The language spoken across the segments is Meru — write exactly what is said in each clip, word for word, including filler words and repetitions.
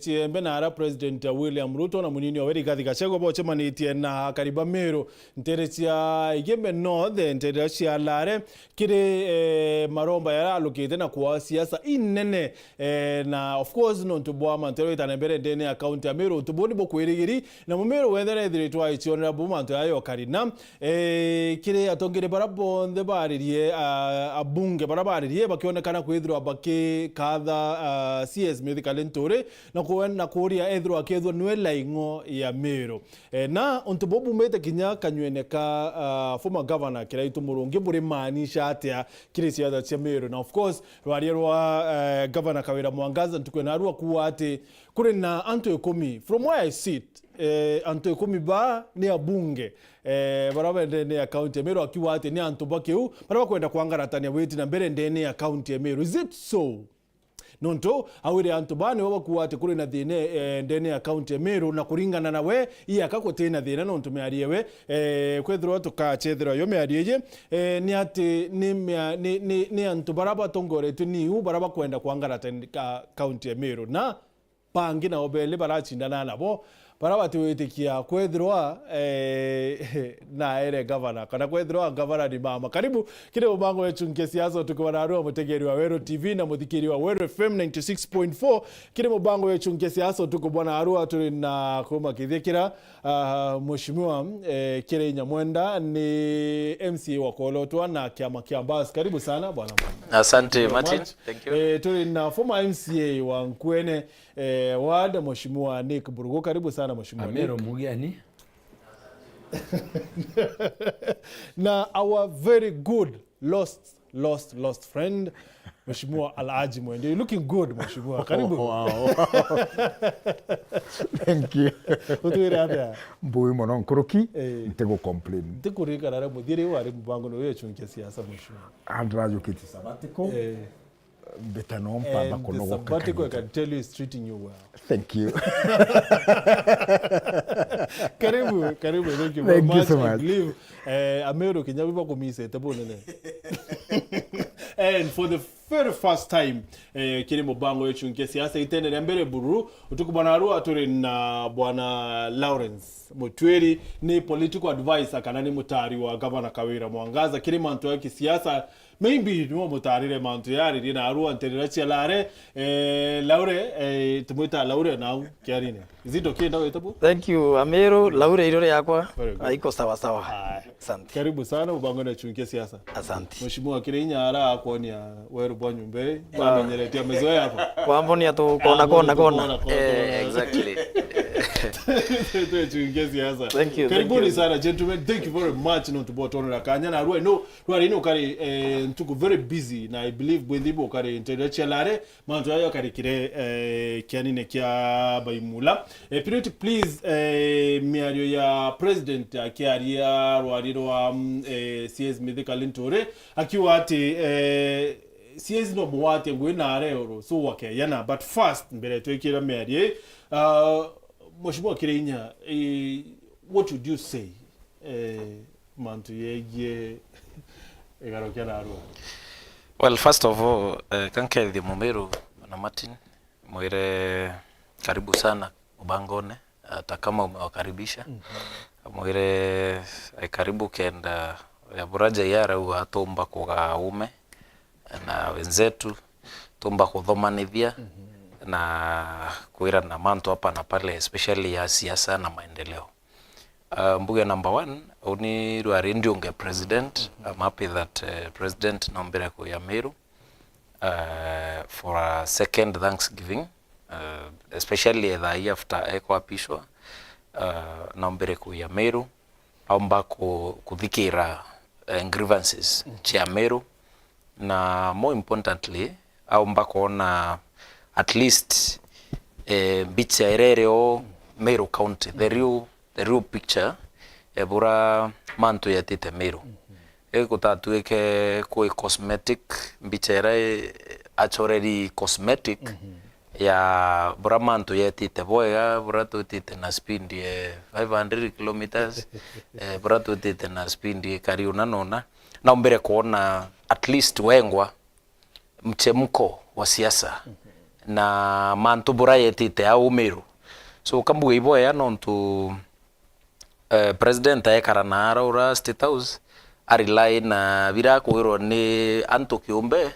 Chiembe na ara President William Ruto na munini owe Rigathi Gachagua bocemanitie na akari ba Meru ntere cia Igembe North, ntere cia Lare, kiri, eh, maromba yara alukite na kwa siasa inene, eh, na of course nontu bwa mantu yara itana mbere ndene ya county ya Meru, untu buni bukwirigiri, na Mumiru wethera ethiritwe aichionera bu mantu yaya okari na Eh, kiri atongeria bara bonthe baririe, ah, abunge bara baririe bakionekana kwithirwa bakikatha, ah, C S Mithika Linturi na ku-, na kuria ethirwa akethwa nwe laing'o ya Meru. Eh, na untu buu bumite kinya kanywene ka, ah, former governor Kiraitu Murungi buri maanisha atia kiri siasa cia Meru? Na of course, rwaria rwa, eh, governor Kawira Mwangaza ntuku ya narua kuuga ati kuri na antu ikumi. From where I sit, eh, antu ikumi ba ni abunge, eh, bara bendene ya county ya Meru, akiuga ati ni antu ba kiu bara bakwenda kwangaratania witi na mbere ndene ya county ya Meru. Is it so? Nontu awire antu ba nibo bakuuga ati kuri na thina, eh, ndene ya county ya Meru, na kuringana na we, iaka guti na thina nontu miario ewe, eh, kwethirwa tukachethirwa yo miario iji, eh, ni ati ni mia-, ni, ni, ni antu bara batongoretwe ni u bara bakwenda kwangaratania ka-, county ya Meru. Na bangi nao beli baracindana nabo, bara batiwitikia kwethirwa, eh, naere gavana, kana kwethirwa gavana ni mama. Karibu kiri mubango wetu nkia siasa utuku wa narua, mutegeri wa Weru T V na muthikiri wa Weru F M ninety six point four. Kiri mubango wetu nkia siasa utuku bwa narua, turi na kumakithikira, ah, Mheshimiwa, eh, Kirei Nyamwenda ni M C A wa Kolotwa na kiama kia Mbas. Karibu sana, bwana. Asante, Martin. Thank you. Eh, turi na former M C A wa Nkuene, eh, ward, Mheshimiwa Nick Burugu. Karibu sana, Mheshimiwa Nick. Amero mugeni. Na our very good lost, lost, lost friend, Mheshimiwa Alhaji Mwende. You're looking good, Mheshimiwa. Karibu. Wow. Thank you. Utwire atia? Mbui mono nkuruki, eh, ntigu complain. Ntikurikana ria muthiri wari mubango ni uyu echunkia siasa, Mheshimiwa. Andrajukite sabbatical. Eh. Mbita no mpamba. And the kunogoka sabbatical, I kahinda. Can tell you, is treating you well. Thank you. Karibu, karibu. Thank you very much. Thank you so much. I believe, eh, Ameru kinya biba kumisete bunene. And for the very first time, eh, kiri mubango ya chunkia siasa itene ria mbere bururu, utuku bwana arua turi na bwana Lawrence Mutwiri, ni political advisor kana ni mutari wa Gavana Kawira Mwangaza kiri mantu ya kisiasa. Maybe niwe mutarire mantu yaririe na arua nterera cia Lare, eh, Laure, eh, tumwita Laure nau kiarine. Is it okay, Laure, tabu? Thank you, Amiru. Laure, irore yakwa. Very good. Aiko sawa sawa. Aye. Asante. Karibu sana, ubango na chunkia siasa. Asante. Mheshimiwa Kirei Nyamwenda ara akwonia weru bwa nyumba ii. Ah. Bamenyeretie amezoea hapa. Kwambonia tu kona, ah, kona, kona, kona, kona. Eh, exactly. Tuchunkia siasa. Thank you, thank you. Karibuni sana, gentlemen. Thank you very much, no tubotonera kanya na arua. No, Rwari ino kari, eh, ntuku very busy, na I believe bwinthi bukari nterera cia Lare, mantu ayo karikire, eh, kianine kia Baimula. Eh, Piriti, please, eh, miario ya president akiaria rwari rwa, mm, eh, C S Mithika Linturi, akiuga ati, eh, C S no muwatie ngui na areoro, so wakeyana. But first, mbere twikira miario ii, uh, Mheshimiwa Kirei Nyamwenda, eh, what would you say, eh, mantu yegie igarukia narua? Well, first of all, eh, kankethie Mumiru na Martin, mwire karibu sana mubangone, hata kama umewakaribisha. Mhm. Mwire, eh, karibu kenda ya buraja yara uga tumba kugaa ume na wenzetu, tumba kuthomanithia, mhm, na kwirana mantu hapa na pale, especially ya siasa na maendeleo. Uh, mbuge number one, uni rwari ndiunge president. I'm happy that, uh, president nombire kuya Meru, uh, for a second Thanksgiving, uh, especially thaa ii after ekwapishwa, uh, nombire kuya Meru, aumba ku-, kuthikira, uh, grievances, mm, cia Meru, na more importantly, aumba kuona at least, eh, mbicha iria iri o Meru County, the real, the real picture, eh, bura mantu yetite Meru. Mhm. Igutatuike kwi cosmetic, mbicha iria i-, achoreri cosmetic, mhm, ya bura mantu yetite bwega, bura twitite na speed ya five hundred kilometers, eh, bura twitite na speed ikari una na una. Naumbire kuona at least wengwa mchemko wa siasa, na mantu bura yetite au Meru. So, kambuga iboya nontu, eh, president aekara na araura State House, a rely na bira akwirwa ni antu kiumbe,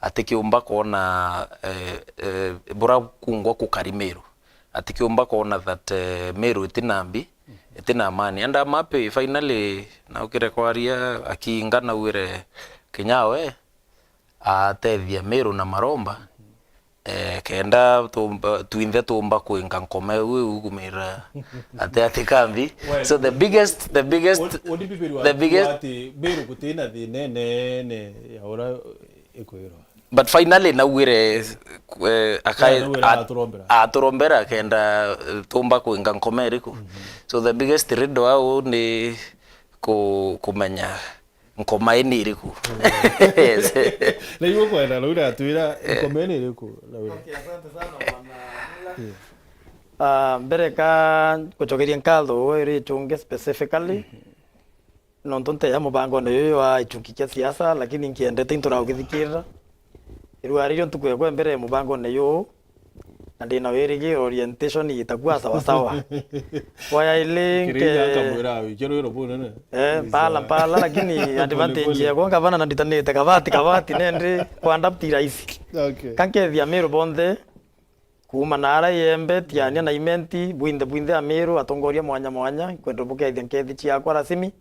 atikiumba kwona, eh, eh, bura kungwa kukari Meru. Atikiumba kwona that, eh, Meru itina mbi, itina amani. And I'm happy, finally, naukire kwaria, akinga nauire kinyawe, atethia Meru na maromba, eh, kenda tumba, twinthe tumba kwinga nkoma iu igukumira ati ati kambi. Well, so the biggest, the biggest, uni bibiri the biggest ati Meru gutina thina inene ya ura ikwirwa. But finally, nauire, eh, akai-, Yeah, nauire at-, aturombera. Aturombera kenda, eh, tumba kwinga nkoma iriku. So the biggest riddle au ni ku-, kumenya nkoma ii ni iriku. Yes. Na iu ukwenda Laura atwira nkoma ii ni iriku, Laura? Okay, asante sana, bwana. Yeah. Ah, mbere ka gucokeria nkatho we uri ichunge specifically, nontu nteya mubangone yuyu wa ichungi kia siasa, lakini nkiendete into ra ugithikirira. Irua ririo ntuku ekwa mbere mubangone yuyu, na ndina wirigiro orientation itakua sawa sawa. Kwa ya ili Kirinya nke- akamwira, "Wikirwe rubune ne?" Eh, mpala, mpala, lakini advantage yekwa ngavana na nditanite kabati, kabati, nendi kwa adapt i rahisi. Okay. Ka nkethia Meru bonthe, kuuma na ara Iembe, Tiania na Imenti, bwinthe, bwinthe Amiru, atongoria mwanya mwanya, nkwenda bukethia nkethi ciakwa rasimi,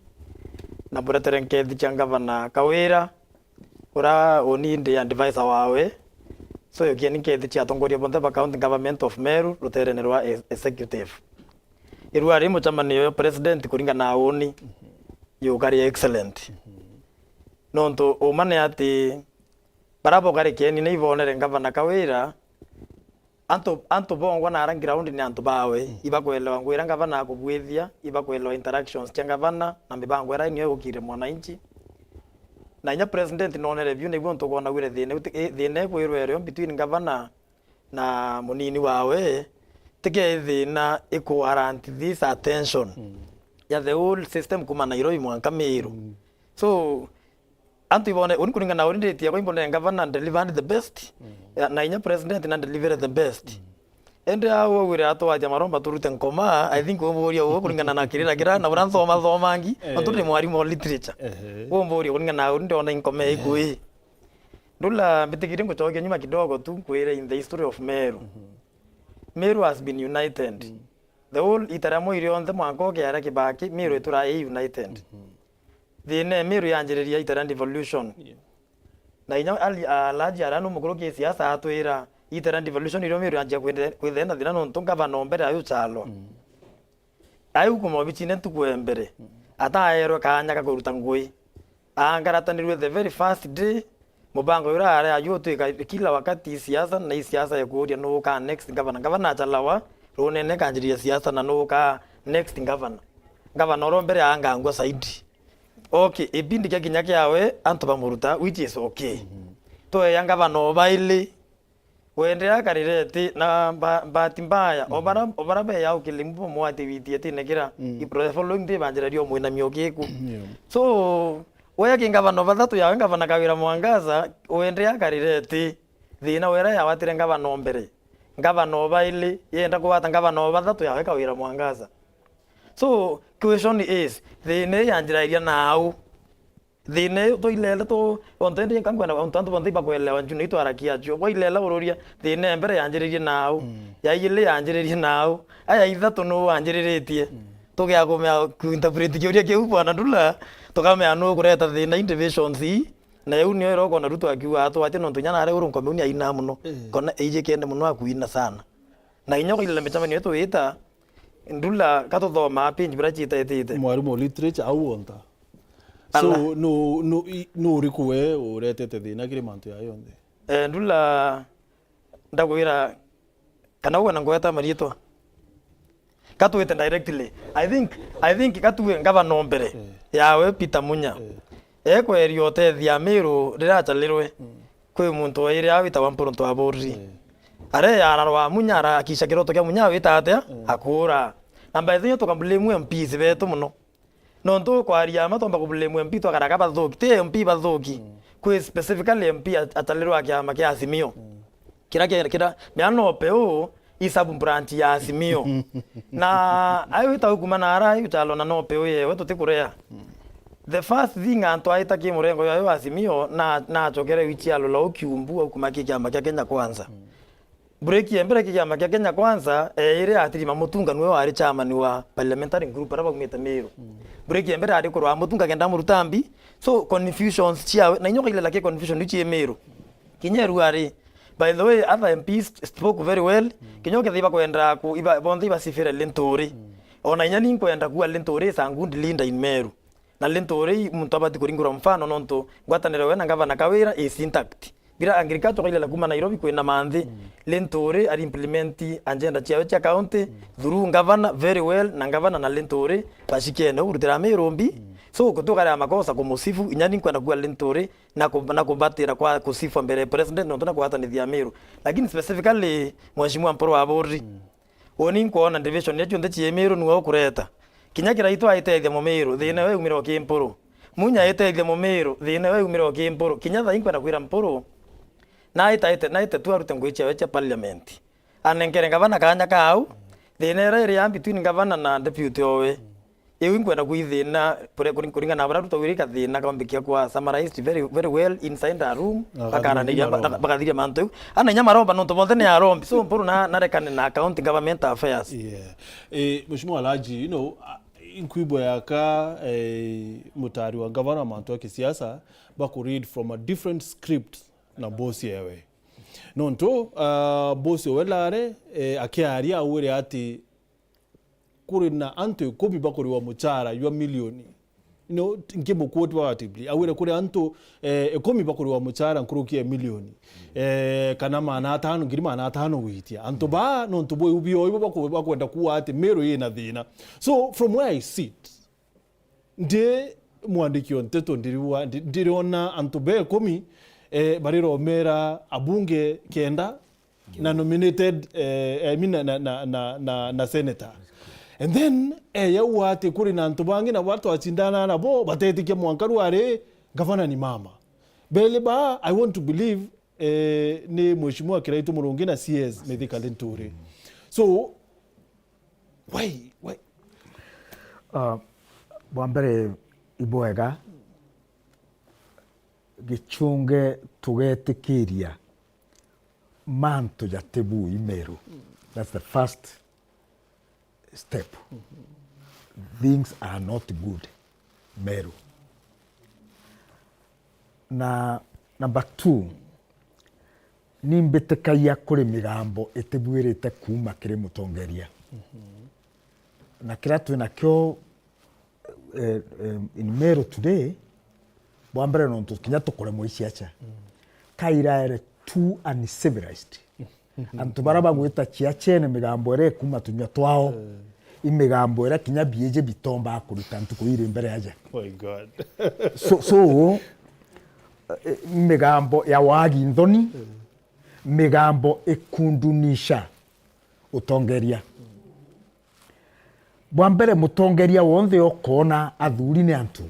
na buretere nkethi cia ngavana Kawira, ura uni ndi advisor wawe. So, yokieni nkethi cia atongoria bonthe ba County Government of Meru, ruterene rwa e-, executive. Irua ri mucemanio yo president kuringana na uni, yukari excellent. Nontu uma ni ati, bara bokarikeni ni ibonere ngavana Kawira, antu, antu bongwa na ara ground ni antu bawe, ibakwelewa ngwira ngavana akubwithia, ibakwelewa interactions cia ngavana na mibango ira niyo igukire mwananchi. Na inya president nonere biu, niguo ntukwona gwire thina iu ti-, i-, thina ikwirwa irio between ngavana na munini wawe, tike thina iku warrant this attention ya the whole system kuma Nairobi mwanka Meru. So, antu ibone, uni kuringana na uni nditi yakwa imbonere ngavana delivered the best, ya, na inya president na delivered the best. Ende au ugwire atwatia maromba turute nkoma, I think umburia uwe kuringana na kirira kira, na bura nthoma thomangi, nontu ndi mwarimu wa literature. Ehe. Umburia kuringana na uni ndona inkoma iku i. Ndula mbitikirie ngucokia nyuma kidogo tu, nkwire in the history of Meru. Meru has been united. The whole ita ria Mwiri onthe mwanka ukiaria Kibaki, Meru iturae i united. Thina e Meru yanjiriria ita ria devolution. Yeah. Na inya ali-, alaji aria nu mukuru ki siasa atwira, ita ria devolution irio Meru yanjia kwithe-, kwithira na thina nontu ngavana o mbere ayu uchalwa. Ai kuma obicine ntuku ya mbere, ataerwe kaanya ga kuruta ngui. Angaratanirwe the very first day, mubango uria aria ayu utwika kila wakati i siasa, na i siasa ya kuuria nu ukaa next governor. Governor achalawa, runene kanjiriria siasa na nu ukaa next governor. Governor uria mbere aangangua saidi. Okay, ibindi kia kinya kiawe, antu bamuruta, which is okay. Tweya ngavana o baili, wende akarire ati, na mba-, bahati mbaya, o bara, o bara beya ukilimu bo mwati witi ati nekira, i pro-, the following day banjiraria umwinamia ukiku. Yeah. So, weya ki ngavana o bathatu yawe, ngavana Kawira Mwangaza, wende akarire ati, thina wera yawatire ngavana o mbere, ngavana o baili, yenda kuwata ngavana o bathatu yawe Kawira Mwangaza. So, question is, thina ii yanjirairia nau? Thina ii twailele tu, ontu indi nka nkwenda ontu antu bonthe ibakwelewa, nju ni itwarakia acio. Bwailela ururia, thina ya mbere yanjiririe nau? Ya iili yanjiririe nau? Aya ithatu nu wanjiriritie? Tugia kumea kuinterpret kiuria kiu, Bwana Ndula, tukamea nu kureta thina in divisions ii. Na iu nio ira ukona Ruto akiuga atwatie, nontu inya nare uru nkomeuni aina muno. Kona eiji kende muno akuina sana. Na inya ukailila micemanio yetu wita, Ndula katuthomaa page bira ciita itite. Mwarimu o literature au wonta. So, nu, nu, i-, nu uriku we uretete thina kiri mantu ya yonthe? Eh, Ndula, ndakwira, kana ugwe na ngweta mariitwa? Katwite directly. I think, I think katue ngavana o mbere yawe Peter Munya. Ekweria utethia Amiru riria achalirwe. Kwi muntu wairi au witagwa Mpuruntu wa Burri. Areya ararwa Munya, arakisha kiroto kia Munya wita atia? Akuura. Na by the way, tukablame M Ps betu muno. Nontu kwaria ma twamba kublame M P twakaraga bathuki. Ti M P bathuki. Kwi specifically M P at-, atalirwa kiama kia Azimio. Kira ke-, kira, mea no peu i sub branch ya Azimio. Na ayo ita kuma na ara, ayo chalo na no peu yewe tutikurea. The first thing antu aita ki murengo yayo Azimio, na, na achokere wichi alola ukiumbu au kuma ki kiama kia Kenya Kwanza. Break ya mbere ki kiama kia Kenya Kwanza, eh, ire atirima Mutunga niwe wari chairman wa parliamentary group ara baumite Meru. Break ya mbere ari kurwa Mutunga kenda Murutambi. So confusions chiawe, na inyoka ile lake confusion ichi Meru. Kinya Ruari. By the way, other M Ps spoke very well. Kinya ukethia ibakwenda ku-, iba, bonthe ibasifire Linturi. Ona inya ni nkwenda kuwa Linturi is a good leader in Meru. Na Linturi muntu abati kuringirwa mfano nontu ngwataniro we na ngavana Kawira is intact. Bira agriculture kailala kuma Nairobi kwina manthi, Linturi ari implement agenda chiawe chia county through governor very well, na governor na Linturi bashikene urutira Meru mbi. So kutukarea makosa kumusifu, inya ni nkwenda kuwa Linturi na ku-, na kubatira kwa kusifu mbere ya president nontu na kugwatanithia Meru. Lakini specifically Mheshimiwa Mpuru Aburi, uni nkwona division ya cionthe cie Meru niwe ukureta. Kinya Kiraitu aitethia Mumiru, thina we umire o ki Mpuru. Munya aitethia Mumiru, thina we umire o ki Mpuru. Kinya thaa inkwenda kwira Mpuru, naitaite, naite tu arute ngui ciawe cia parliament. Anenkere ngavana kanya kau, thina ira iri ya between ngavana na deputy owe. Iu inkwenda kwithina, kure-, kuri-, kuringana na baria Ruto wiri kathina kaumbikia kwa summarized very, very well inside a room, bakaraniria, bagathiria mantu iu. Ana inya maromba nontu bonthe ni arombi. So Mpuru na, narekane na county government affairs. Yeah. Eh, Mheshimiwa Alhaji, you know, ah, inkwibwa yaka, eh, mutari wa ngavana mantu ya kisiasa, baku read from a different script na boss yewe. Nontu, ah, boss yewe lare, eh, akiaria augire ati kuri na antu ikumi bakuriwa muchara jwa milioni. No, nkimuquote verbatimly. Augire kuri antu, eh, ikumi bakuriwa muchara nkuruki ya milioni. Eh, kana maana atano, ngiri maana atano gwitia. Antu ba, nontu bwa iu bio ibo baku-, bakwenda kuwa ati Meru ina thina. So, from where I sit, ndi mwandiki o nteto ndiriwa-, ndi-, ndiriona antu be ikumi, eh, bariromera abunge kenda, na nominated, eh, I mean, na, na, na, na, na, na senator. And then, eh, yauga ati kuri na antu bangi nabo twacindana nabo, batetikia mwanka rwari, gavana ni mama. Bele ba, I want to believe, eh, ni Mheshimiwa Kiraitu Murungi na C S Mithika Linturi. So, why, why? Ah, bwa mbere, ibwega, gichunge tugetikiria mantu jatibui Meru. That's the first step. Things are not good Meru. Na number two, ni mbitikagia kuri migambo itibuirite kuuma kiri mutongeria. Na kiria twi nakio eh, eh, in Meru today, bwa mbere nontu kinya tukuremwa i ciaca. Kaira ere too uncivilized. Antu bara bagwita ciacene migambo ere kuma tunywa twao, i migambo ere kinya biiji bitomba kurita ntuku iri mbere aja. My God. So, so, eh, migambo ya wagi nthoni, migambo ikundunisha utongeria. Bwa mbere, mutongeria wonthe okoona athuri ni antu.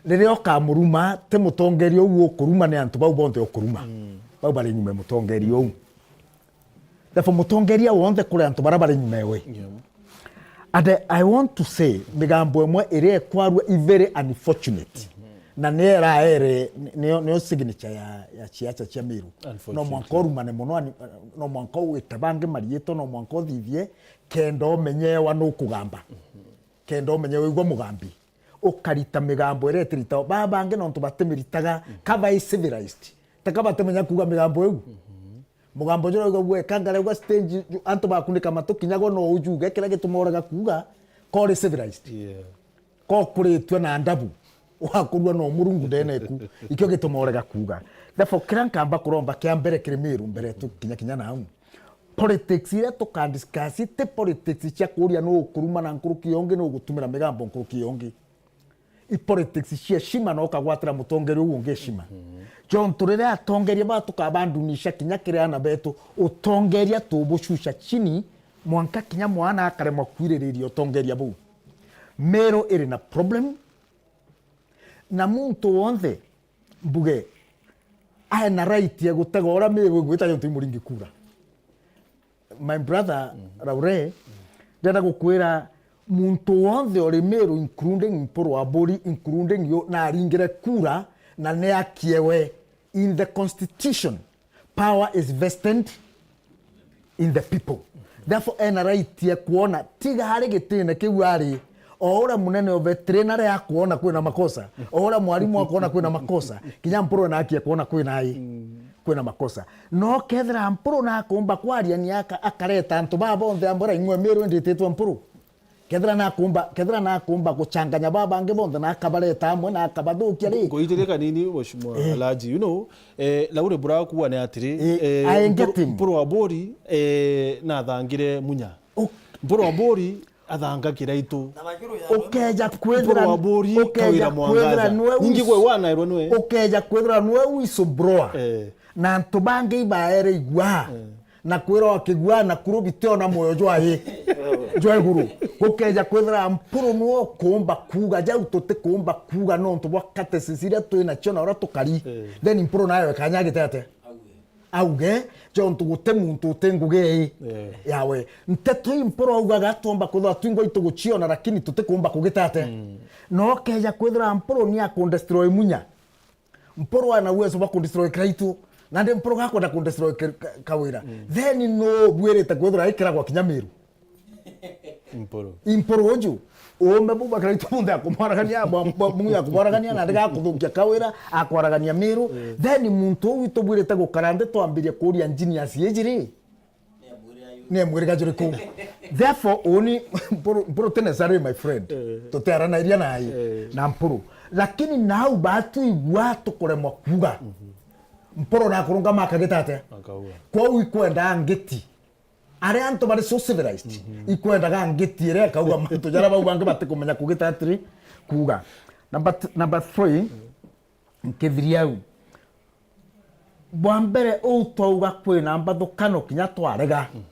Riria ukamuruma, ti mutongeria uu ukuruma, ni antu bau bonthe ukuruma. Bau bari nyuma ya mutongeria uu. Therefore, mutongeria wonthe kuri antu bara bari nyuma ewe. Yeah. And I, I want to say, migambo imwe iria ikwarua i very unfortunate. Na ni eraere, ni, nio, nio signature ya, ya ciaca cia Meru. Unfortunately. No mwanka urumane mono, ani-, no mwanka ugite bangi mariitwa, no mwanka uthithie, kenda umenyewa nukugamba. Kenda umenyewa igua mugambi. Ukarita migambo iria itirita. Baa bangi nontu batimiritaga, ka bai civilized. Taka batimenya kuuga migambo iu. Mugambo juria uigagua ekangare uga stage, ju-, antu bakunika matu kinya gwe no ujuge kiria gituma urega kuuga, ka uri civilized. Yeah. Ka ukuritue na ndabu, wakurua no Murungu ndene eku. Ikio gituma urega kuuga. Therefore, kiria nkamba kuromba kia mbere kiri Meru mbere tu kinya kinya nau. Politics iria tuka discuss, ti politics cia kuuria nu ukuruma na nkuruki yongi, nu ugutumira migambo nkuruki yongi. I politics cia heshima na ukagwatira mutongeria uu ungi heshima. Jontu riria atongeria baa tukabandunisha kinya kiri ana betu, utongeria tubushusha chini, mwanka kinya mwana akaremwa kwiririria utongeria buu. Meru iri na problem, na muntu wonthe, mbuge, aena right ya gutega uria Miru igwita jontu imuringi kura. My brother Laure, ndenda gukwira muntu wonthe uri Miru, including Mpuru Aburi, including you, naringire kura na ni akiewe in the constitution. Power is vested in the people. Therefore, ena right ya kuona, tiga ari gitine kiu ari, o uria munene o veterinary akuona kwina makosa, o uria mwarimu akuona kwina makosa, kinya Mpuru ena haki ya kuona kwina i, kwina makosa. No kethira Mpuru nakumba kwaria ni aka-, akareta antu baa bonthe ambura ing'we Miru indititwe Mpuru. Kethira nakumba, kethira nakumba guchanganya baa bangi bonthe na akabareta amwe na akabathukia ri? Ngoitire kanini, Mheshimiwa Eh. Alhaji, you know, eh, Laure Buraku ane atiri, Eh, eh, I get Mpuru-, him. Mpuru Aburi, eh, nathangire Munya. U- Mpuru Aburi athanga Kiraitu. Ukeja kwithira, Mpuru Aburi ukeja Kawira kwithira Mwangaza. Nwe Ningi wis-, gwe wanairwe nwe. Ukeja kwithira nwe whistleblower. Eh. Na antu bangi ibaere igua. Eh. Na kwira okigua na kuru bitiona moyo jwa i, jwa iguru. Gukeja kwithira Mpuru nwe ukumba kuuga, jau tutikumba kuuga nontu bwa courtesies iria twina cio na uria tukari. Eh. Then Mpuru nayo ekanya agite atia? Auge, jontu guti muntu uti ngugi ii Eh. yawe. Nteto ii Mpuru augaga twomba kwithirwa twingwa ituguciona, lakini tutikumba kugita atia? Mm. No keja kwithira Mpuru ni akundestroy Munya. Mpuru ana uwezo bwa kundestroy Kiraitu. Nandi Mpuru gakwenda kundestroy Kir-, Ka-, Kawira. Mm. Then no bwirite kwithirwa ikiragwa kinya Miru. Mpuru. Impuru uju, uume buu bwa Kiraitu bunthe akumwaragania, bwa, bwa, Munya akumwaragania, na ndiga kuthukia Kawira, akwaragania Miru. Eh. Then muntu uu witubwirite gukara nthi twambirie kuria engineers iji ri? Ni mwiriga juriku? Therefore, uni Mpuru, Mpuru ti necessary, my friend. Eh. Tutiaranairia nai Eh. na Mpuru. Lakini nau batu igua tukuremwa kuuga. Mhm. Mpuru nakurungama akagita atia? Akauga. Kwou ikwenda ngiti. Aria antu bari so civilized, Mhm. ikwendaga ngiti iria ikauga mantu jaria bau bangi batikumenya kugita atiri kuuga. Number t-, number three, nkithiria au. Bwa mbere, uu twauga kwina mbathukano kinya twarega. Mhm.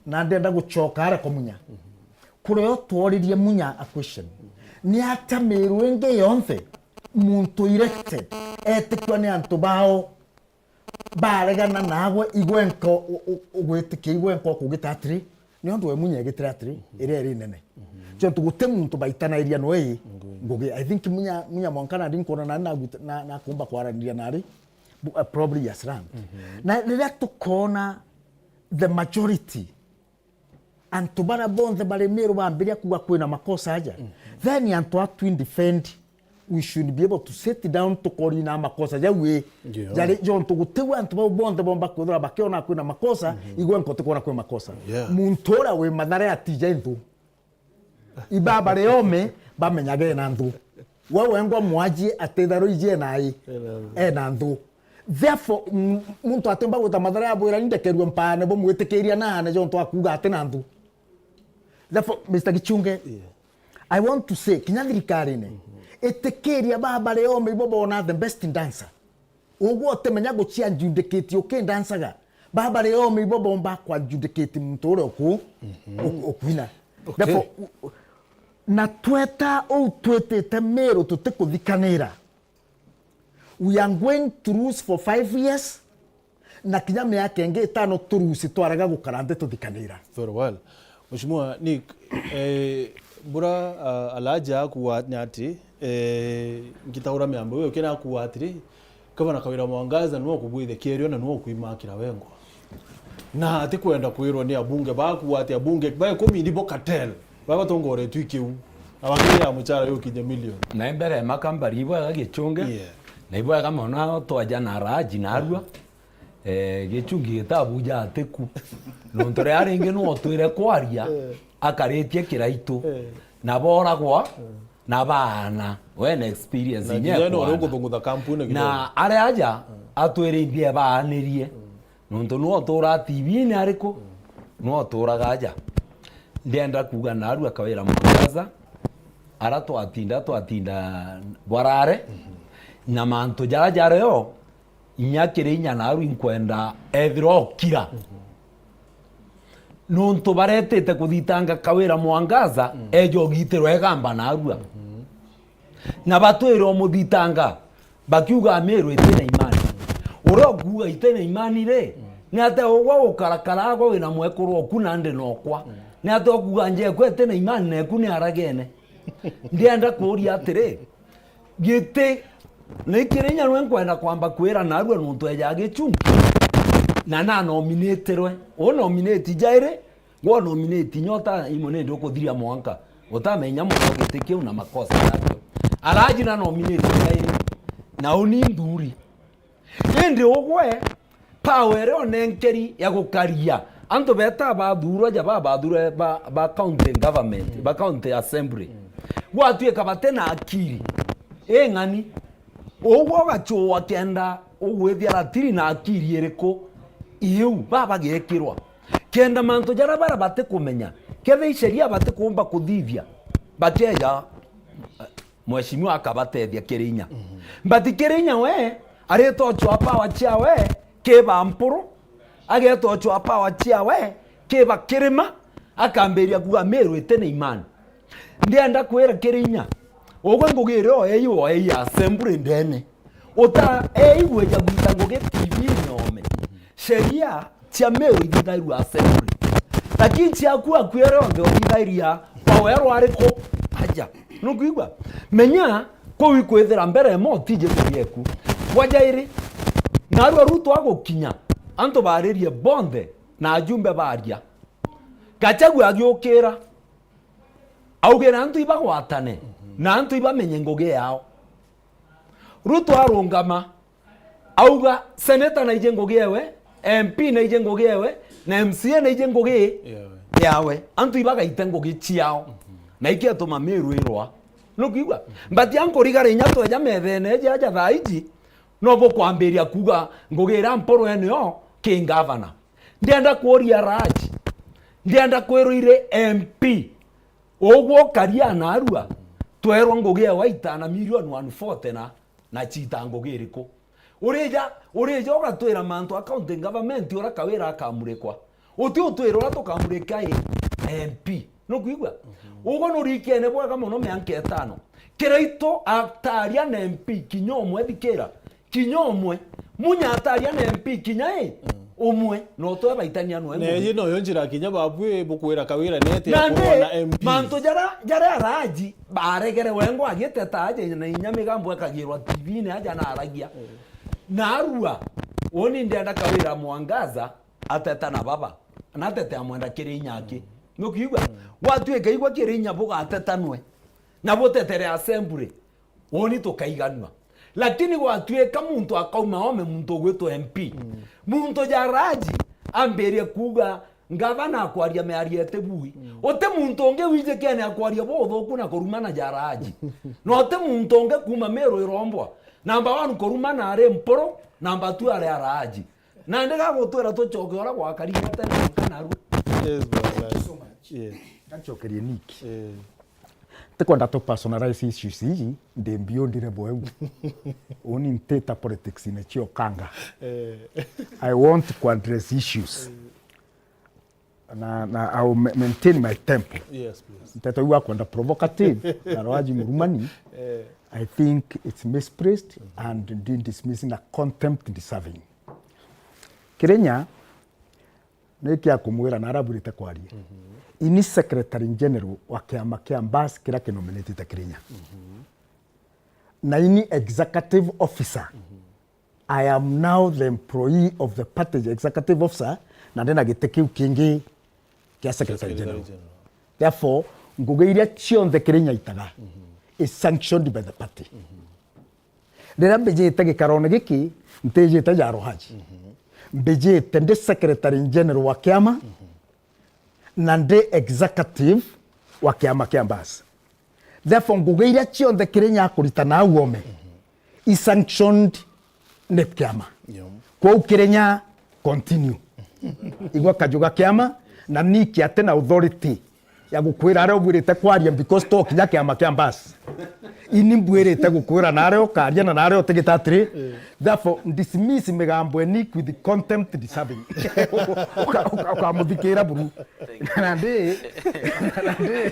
Na ndenda gucoka aria kwa Munya. Mhm. Kuria tworirie Munya a question. Ni atia Miru ingi yonthe muntu elected etikua ni antu bao baregana nagwe, igwe nko u-, u-, ugwitikia igwe nko kugita atiri, ni undu we Munya egitire atiri, iria iri nene. Mhm. Jontu guti muntu baitanairia no ii Ngugi. ngugi. I think Munya, Munya mwanka nari nkuona nari na, na, na kumba kwaraniria nari, bu-, uh, probably he has run. Mhm. Na riria tukona the majority, antu baria bonthe bari Miru bambiria kuuga kwina makosa aja, Mhm. then antu a twi defend, we should be able to sit down tukorina makosa jau ii. Ndio. Jari jontu gutiu antu bau bonthe bomba kwithirwa bakiona kwina makosa, Mhm. igwe nko tikwona kwi makosa. Yeah. Muntu uria wi Mathare atija inthu. Ibaba riome bamenyage ena nthu. We wengwa mwajie atitharwe iji ena i, Ena nthu. ena nthu. Therefore, m-, muntu atimba gwita Mathare abwira, "Ni ndekerue mpaane bumwitikiria naane jontu akuuga ati na nthu." Therefore, Mister Gichunge, Yeah. I want to say, kinya thirikarine, Mhm. itikiria baba riome ibo bona the best dancer. Ugwe utimenya gucia adjudicate ukindansaga. Baba riome ibo bomba ku adjudicate muntu uria uku-, Mhm. uku-, ukuina. Okay. Therefore, u-, u-, na tweta uu twitite Miru tutikuthikanira. We are going to lose for five years, na kinya miaka ingi itano turusi twarega gukara nthi tuthikanira. Very well. Mheshimiwa Nick, eh, bura, ah, Alhaji akuwa ni ati, eh, ngitaura miambo iyo kina akuwa atiri, Gavana Kawira Mwangaza niwe ukubwithia kierio na niwe ukuimakira wengwa. Na atikwenda kwirwa ni abunge bakuwa ati abunge ba ikumi nibo cartel, baba batongoretwe ikiu, na bakiri ya muchara yukinye milioni. Na mbere makambari ibwega Gichunge, Yeah. na ibwega mono twaja na Alhaji narua. Eh, Gichungi gitabu ja atiku. Nontu ria ringi no twire kwaria, Eh. akaritie Kiraitu. Eh. Na boragwa, Eh. na baana. We na experience Na inya nginya no kwana. Ukuthungutha kampuni kidogo. Na aria aja, Eh. atwire imbia baanirie. Mm. Nontu no tura T V-ini ariku? Mm. No turaga aja. Ndienda kuuga narua Kawira Mwangaza, ara twatinda, twatinda bwarare, Mm-hmm. na mantu jara jario, inya kiri inya naru inkwenda ethirwa okira. Mhm. Nontu baretite kuthitanga Kawira Mwangaza, Mm. eja ugitirwa egamba narua. Mhm. Na batwire umuthitanga, Bakiuga Meru iti na imani. Uria ukuuga iti na imani ri, ni atia ugwa ukarakara agwa wina mwekuru oku nandi nokwa? Ni atia ukuuga Njeku iti na imani na eku ni aragene? Ndienda kuuria atiri, giti, ni Kirinya nwe nkwenda kwamba kwira narua nuntu eja gichunki, na na nominatirwe. U nominate jairi, gwa nominate inya uta imwe nindi ukuthiria mwanka, utamenya mono giti kiu na makosa jakio. Araji na nominate jairi, na uni nthuri. Indi ugwe, power iria onenkeri ya gukaria antu beta bathurwa ja ba bathurwa ba, ba county government, ba county assembly, gwatuika bate na akiri ing'ani, ugwe ugachua kenda ugwithia ratiri na akiri iriku iu babagekirwa, kenda mantu jaria baria batikumenya, kethira i sheria batikumba kuthithia, bakeja Mheshimiwa akabatethia Kirinya. But Kirinya we aritochwa power chiawe kiba mpuru, agetochwa power chiawe kiba kirima, akambiria kuga Meru iti na imani. Ndienda kwira Kirinya, ugwe ngugi iria oei, oei assembly ndene. Uta eigwe ja gwita ngugi T V nyome. Sheria cia Meru ithithairua assembly. Lakini ciaku akuere onthe uthithairia kwa werwa ariku? Aja. Nukwigua? Menya, kuu ikwithira mbere mo tije kurieku. Bwa jairi, narua Ruto agukinya, antu baririe bonthe na ajumbe baria. Gachagua agiukira, augire antu ibagwatane, na antu ibamenye ngugi yao. Ruto arungama, auga, senator naije ngugi ewe, M P naije ngugi ewe, na M C A naije ngugi yawe. Antu ibagaite ngugi ciao. Na ikiatuma Meru irwa. Nukwigua? But ankurigara inya tweja methene eja aja thaa iji, no bukwambiria kuga ngugi iria mpuru eneo ki ngavana. Ndienda kuuria Raji. Ndienda kwirwa iri M P. Ugwe ukaria narua, twerwa ngugi ewe itana milioni one forty na, na ciita ngugi iriku? Urija, urija ugatwira mantu a county government uria Kawira akamurikwa. Uti utwira uria tukamurika i M P. Nukwigua? Ugwe nurikene bwega mono mianka itano. Kiraitu ataria na M P kinya umwe thikira. Kinya umwe. Munya ataria na M P kinya i umwe, no twe baitania nwe. Na iji noyo njira kinya babui bukwira Kawira nete na ndi kurwa na M Ps. Mantu jara, jara araji baregere wengo agiteta aje na inya migambo ekagirwa T V-ini aja na aragia. Narua, uni ndienda Kawira Mwangaza ateta na baba, na atete amwenda Kirinya aki. Nukwigua? Gwatuika igwa Kirinya bugatetanwe na butetere assembly. Uni tukaiganua. Lakini gwatuika muntu akauma ome muntu ugwitwa M P. Muntu ja Raji ambirie kuga ngavana akwaria miario iti bui. Uti muntu ungi wijikene akwaria buthuku na kurumana ja Raji. Na uti muntu ungi kuma Meru irombwa. Number one kurumana ari Mpuru, number two ari Araji. Nandi gagutwira tucoke uria gwakarire tene mwanka narua. Yes, boss. Thank you so much. Yes. Gacokerie Nick. Eh. Tikwenda tu personalize issues iji, ndi mbiundire bweu. Uni ntita politics-ini cia ukanga. Eh. I want to address issues. Eh. Na, na I will ma-, maintain my tempo. Yes, please. Nteto iu akwenda provocative, na Raji Murumani, eh, I think it's misplaced and indeed dismissing a contempt deserving. Kirinya, ni kia kumwira na araburite kwaria. Mhm. Ini Secretary General wa kiama kia Mbas kiria kinominatite Kirinya. Mhm. Na ini executive officer. Mhm. I am now the employee of the party, executive officer, na ndina giti kiu kingi kia Secretary General. Therefore, ngugi iria cionthe Kirinya aitaga is sanctioned by the party. Riria mbijite gikarone giki, ntijite ja Raji. Mbijite ndi Secretary General wa kiama, na ndi executive wa kiama kia Mbas. Therefore, ngugi iria cionthe Kirinya akurita na au ome, i sanctioned ni kiama. Kwou Kirinya continue. Igua kajuga kiama, na Nick ati na authority ya gukwira aria ubwirite kwaria, because to kinya kiama kia Mbas. Ini mbwirite gukwira na aria ukaria na aria utigita atiri. Therefore, dismiss migambo ya Nick with contempt deserving. Uka-, uka-, ukamuthikira buru. Na ndi, na ndi,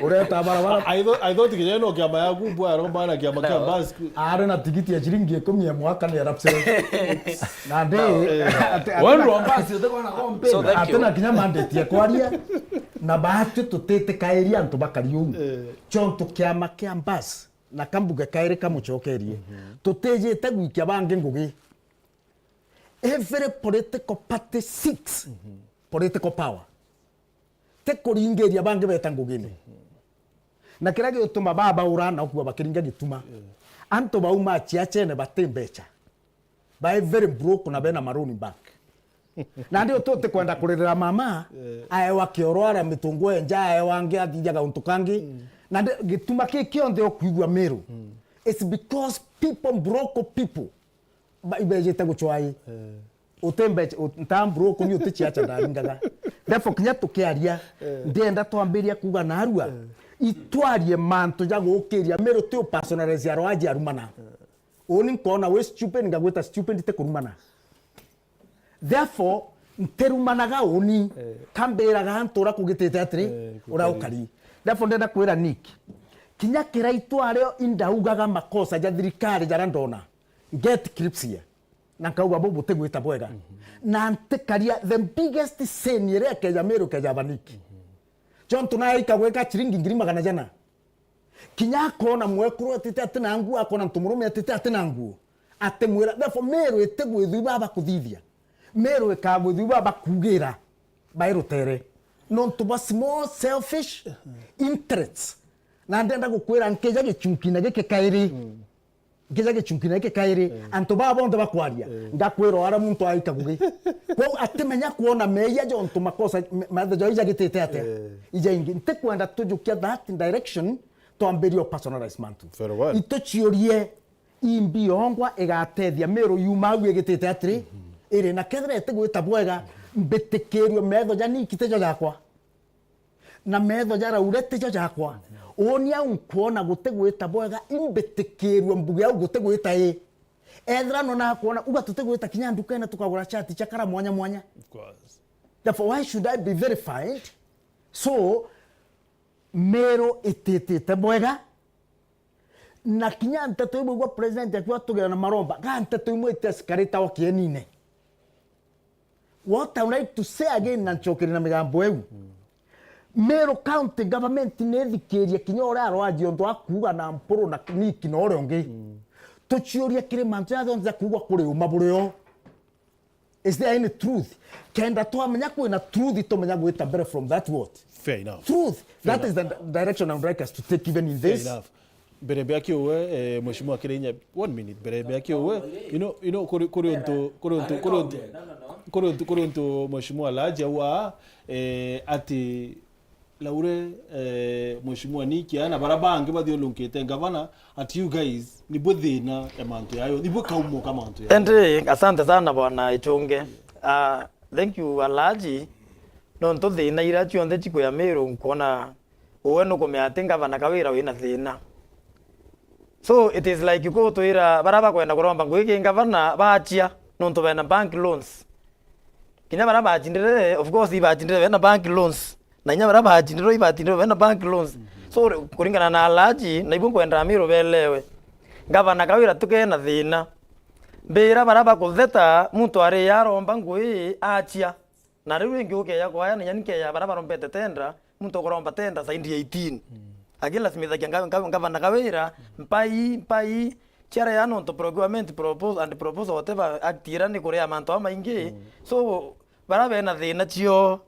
ureta barabara. I, I thought, I thought kinya no kiama yaku bwa aromba na kiama kia Mbas. Ari na tigiti ya ciringi ikumi ya mwaka ni arapse. Na ndi, ati, ati Wewe na, ndio Mbas, utekwa na kompe. So, thank you. Ati na kinya mandate ya kwaria. Na baatwi tutitikairia antu bakari uu. Eh. Chontu kiama kia Mbas na kambuge kairi kamucokerie. Tutijite gwikia bangi ngugi. Every political party seeks political power. Ti kuringiria bangi beta ngugine. Na kiria gituma babaura na ukua bakiringa gituma. Antu bau machiachene bati mbecha. Bae very broke na bena maroni bank. Na ndio tu tikwenda kuririra mama, aewa kioro ara mitungu enja, aewa angi athithia gauntu kangi. Na ndi-, gituma ki kionthe ukwigua Meru. It's because people, broke people, ba-, ibejete guchwai. Uti mbecha, ut-, nta broke ni utichiacha ndaringaga. Therefore, kinya tukiaria, ndienda twambiria kuuga narua, itwarie mantu ja gukiria Meru, ti u personalize arwaji arumana. Uni nkona wi stupid, ngagwita stupid, ti kurumana. Therefore, ntirumanaga uni, kambiraga antu uria kugitite atiri, uria ukari. Therefore, ndenda kwira Nick, kinya kiria itwario indaugaga makosa ja thirikari jaria ndona, get clips here. Na nkauga, "Bubu butigwita bwega." Na ntikaria the biggest sin iria ikeja Meru ikeja Baniki. Jontu nae ikagwika chiringi ngiri magana jana. Kinya akona mwekuru atite ati na nguo, akona ntu murume atite ati na nguo. Atimwira, therefore Meru itigwithwi baba kuthithia. Meru ikagwithwi baba kugira. Bai rutere. Nontu bwa small selfish interests. Na ndenda gukwira nkija gichunki na giki kairi. Nkija gichunki na giki kairi, antu baa bonthe bakwaria, ngakwira o aria muntu aika gugi. Kwou atimenya kwona meeyia jontu makosa, me-, methe jao ijagitite atia? Ijaingi. Ntikwenda tujukia that direction, twambirie o personalize mantu. Very well. Ituciurie, imbi yongwa igatethia Meru yuma au igitite atiri, iri na kethira itigwita bwega, mbitikirue metho ja Nick tijo jakwa. Na metho ja Laurent tijo jakwa. Uni au nkwona gutigwita bwega, imbitikirue mbuge au gutigwita ii. Ethira nona akwona, uga tutigwita kinya ndukene tukagura chati cia kara mwanya mwanya. Of course. Therefore, why should I be verified? So, Meru ititite bwega. Na kinya nteto imwe igua president akiuga tugira na maromba, ga nteto imwe iti escalate o kienine. What I would like to say again, na nchokere na migambo eu. Meru County Government ni ithikirie kinya uria arwaji onthe akuuga na Mpuru na Nick na uria ungi. Tuciurie kiri mantu ja jonthe ja kuugwa kuri uma buri o. Is there any truth? Kenda twamenya kwina truth, tumenya gwita mbere from that what? Fair enough. Truth. Fair enough. That is the di-, direction I would like us to take even in this. Fair enough. Mbere mbea kiuwe, eh, Mheshimiwa Kirinya, one minute, mbere mbea kiuwe, you know, you know, kuri, kuri untu, kuri untu, kuri untu, kuri untu, kuri untu Mheshimiwa Laji auga, eh, ati Laure, eh, Mheshimiwa Nick, na bara bangi bathiurunkite ngavana, ati you guys, nibwe thina ya mantu yayo, nibwe kaumo ka mantu yayo. Ende, asante sana bwana Ichunge. Ah, thank you, Alhaji. Nontu thina iria cionthe cikwia Meru, nkwona uwe nukumenya ati ngavana Kawira wina thina. So it is like kutwira bara bakwenda kuromba ngugi ki ngavana baachia nontu bena bank loans. Kinya bara bachindire, of course, ibachindire bena bank loans. Na inya bara bachindire ibachindire bena bank loans. So kuringana na Alhaji, na ibu nkwenda Amiru belewe. Ngavana Kawira tukena thina. Mbira bara bakutheta, muntu ari yaromba ngugi aachia. Na riu ringi ukeya kwaya, na inya nkeya bara barombete tenda, muntu ukuromba tenda saindi ya eighteen. Akilazimithagia nga-, nga-, ngavana Kawira, mpai, mpai, ciara ya nontu procurement propose and proposal whatever act ira ni kuria mantu amaingi. So, bara bena thina cio,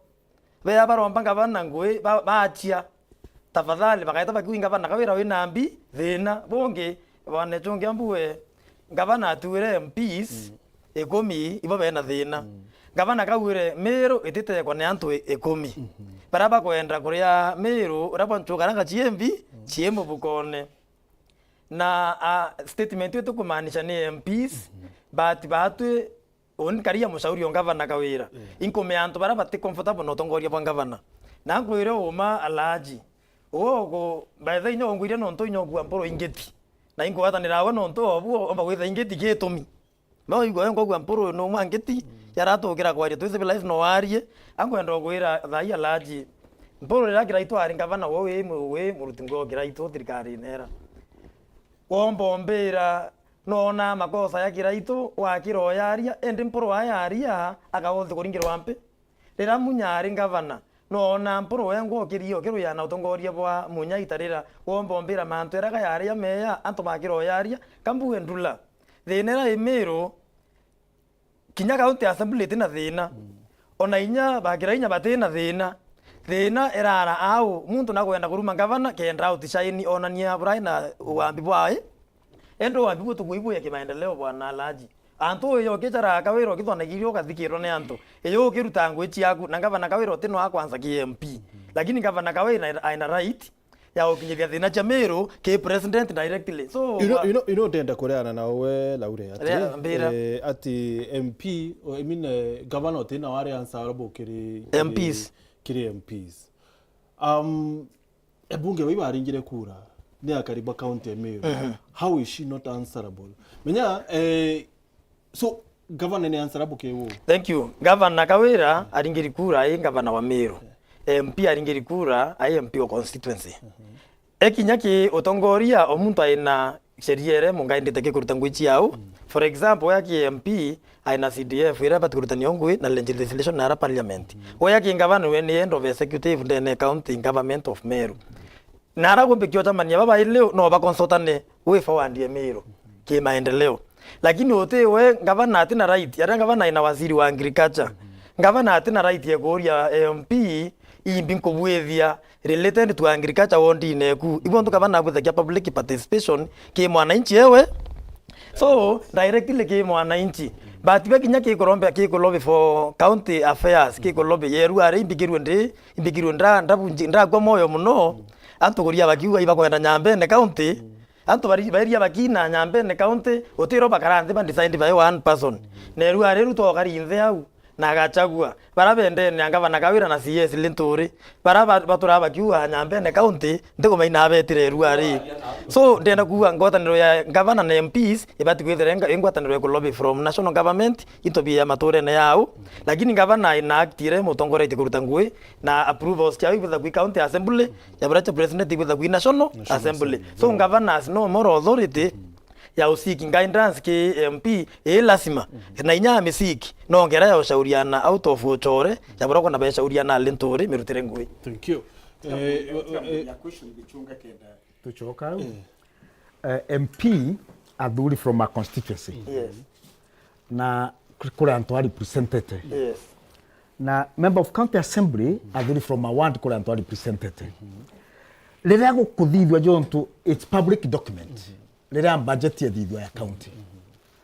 bea baromba ngavana ngui, ba-, baachia. Tafadhali, bakaeta bakiuga ngavana Kawira wina mbi, thina. Bungi, bwana Ichunge ambue, ngavana atuire M Ps ikumi, ibo bena thina. Ngavana Kawira Meru ititekwa ni antu i-, ikumi. Bara bakwenda kuria Meru, uria bwa nchukara nga ciembi, cie mubukone. Na, ah, statement iu tukumaanisha ni M Ps, but batwi Uni karia mushauri o ngavana Kawira. Inkumea antu bara bati comfortable na utongoria bwa ngavana. Na nkwire uma alaji. Ugo ku, by the way, inya ungwiria nontu inya ugua mpuru ingiti. Na ingwatanira awe nontu obu omba gwitha ingiti gitumi. No igwa ngogua mpuru no mwa ngiti, yaratukira kwaria twi civilized no warie, ankwenda gwira thai alaji. Mpuru riria Kiraitu ari ngavana wo wi mu-, wi muruti ngo Kiraitu thirikari nera. Womba umbira, nona makosa ya Kiraitu, wakira uyaria, indi mpuru ayaria, akawothi kuringirwa mpi? Riria Munya ari ngavana, noona mpuru wengwa ukiri-, ukirwia na utongoria bwa Munya itarira, womba umbira mantu iraga yaria meya, antu bakira uyaria, kambuge ndula. Thina ira i Miru, kinya county assembly itina thina. Ona inya bakira inya batina thina. Thina irara au, muntu nakwenda kuruma ngavana, kenda outshine, onania burai na uwambi bwae. Indi wambi butukui buya kimaendeleo, bwana Alhaji. Antu uyo ukichara Kawira ukithonagirua ukathikirwa ni antu. Iyo ukiruta ngui ciaku, na ngavana Kawira uti no akwanza ki M P. Lakini ngavana Kawira aina right ya ukinyithia thina cia Miru ki president directly. So, you know, wa- you know, you know, ndenda kureana na we Laure ati, Rea, mbira. Eh, ati M P, I mean, eh, gavana uti na wari answerable kiri, kiri M Ps. Kiri M Ps. Um, Ebunge bai baringire kura ni akari ba county ya Meru. Mhm. How is she not answerable? Menya, eh, so, governor ni answerable ki uu? Thank you. Governor Kawira aringiri kura i governor wa Meru. M P aringiri kura i M P o constituency. Mhm. Ekinya ki utongoria, o muntu aina sheria iria mungaendete ki kuruta ngui ciao. Mm. For example, ya ki M P, aina C D F, iria bati kurutania ngui na legislation na ara parliament. Mm. Oya ki ngavana we ni head of executive ndene county government of Meru. Na ara kumbi kiochamania baba ileo no bakonsultane way forward ya Meru ki maendeleo. Lakini uti we ngavana ati na right, aria ngavana ina waziri wa agriculture. Ngavana ati na right ya kuria M P imbi nkubwithia related to agriculture wondine eku. Ibo ntu kaba nabwithagia public participation ki mwananchi ewe. So, directly ki mwananchi. But be kinya ki kurombe, ki kulobi for county affairs, ki kulobi yeru ari imbigirwe ndi, imbigirwe nda, ndabunji, ndakwa moyo muno. Antu kuria bakiuga ibakwenda Nyambene county. Antu bari, bairia bakina Nyambene county, utiro bakara nthi ba decide by one person. Neru ari Ruto okari nthi au. Na Gachagua, bara bendene na ngavana Kawira na C S Linturi, bara ba-, baturaga bakiuga Nyambene county, ntikumaina betire irua ri. So, ndenda kuuga ngwataniro ya ngavana na M Ps ibati kwithira inga-, ingwataniro ya kulobi from national government into bia maturene yao, lakini ngavana ina actire mutongoretie kuruta ngui na approvals ciao ibitha kwi county assembly, ya bura cha president ibitha kwi national assembly. So, governors no moral authority ya usiki guidance ki M P, ii lazima. Na inya misiki, no ngera ya ushauriana out of uchore, ya bura kwona beshauriana ali nturi mirutire ngui. Thank you. Eh, eh, eh, ya question gichunga kenda. Tuchoka au. Eh, M P athuri from a constituency. Yes. Na kuri antu a represented. Yes. Na member of county assembly athuri from a ward kuri antu a represented. Riria gukuthithua jontu, it's public document. Riria budget yethithua ya county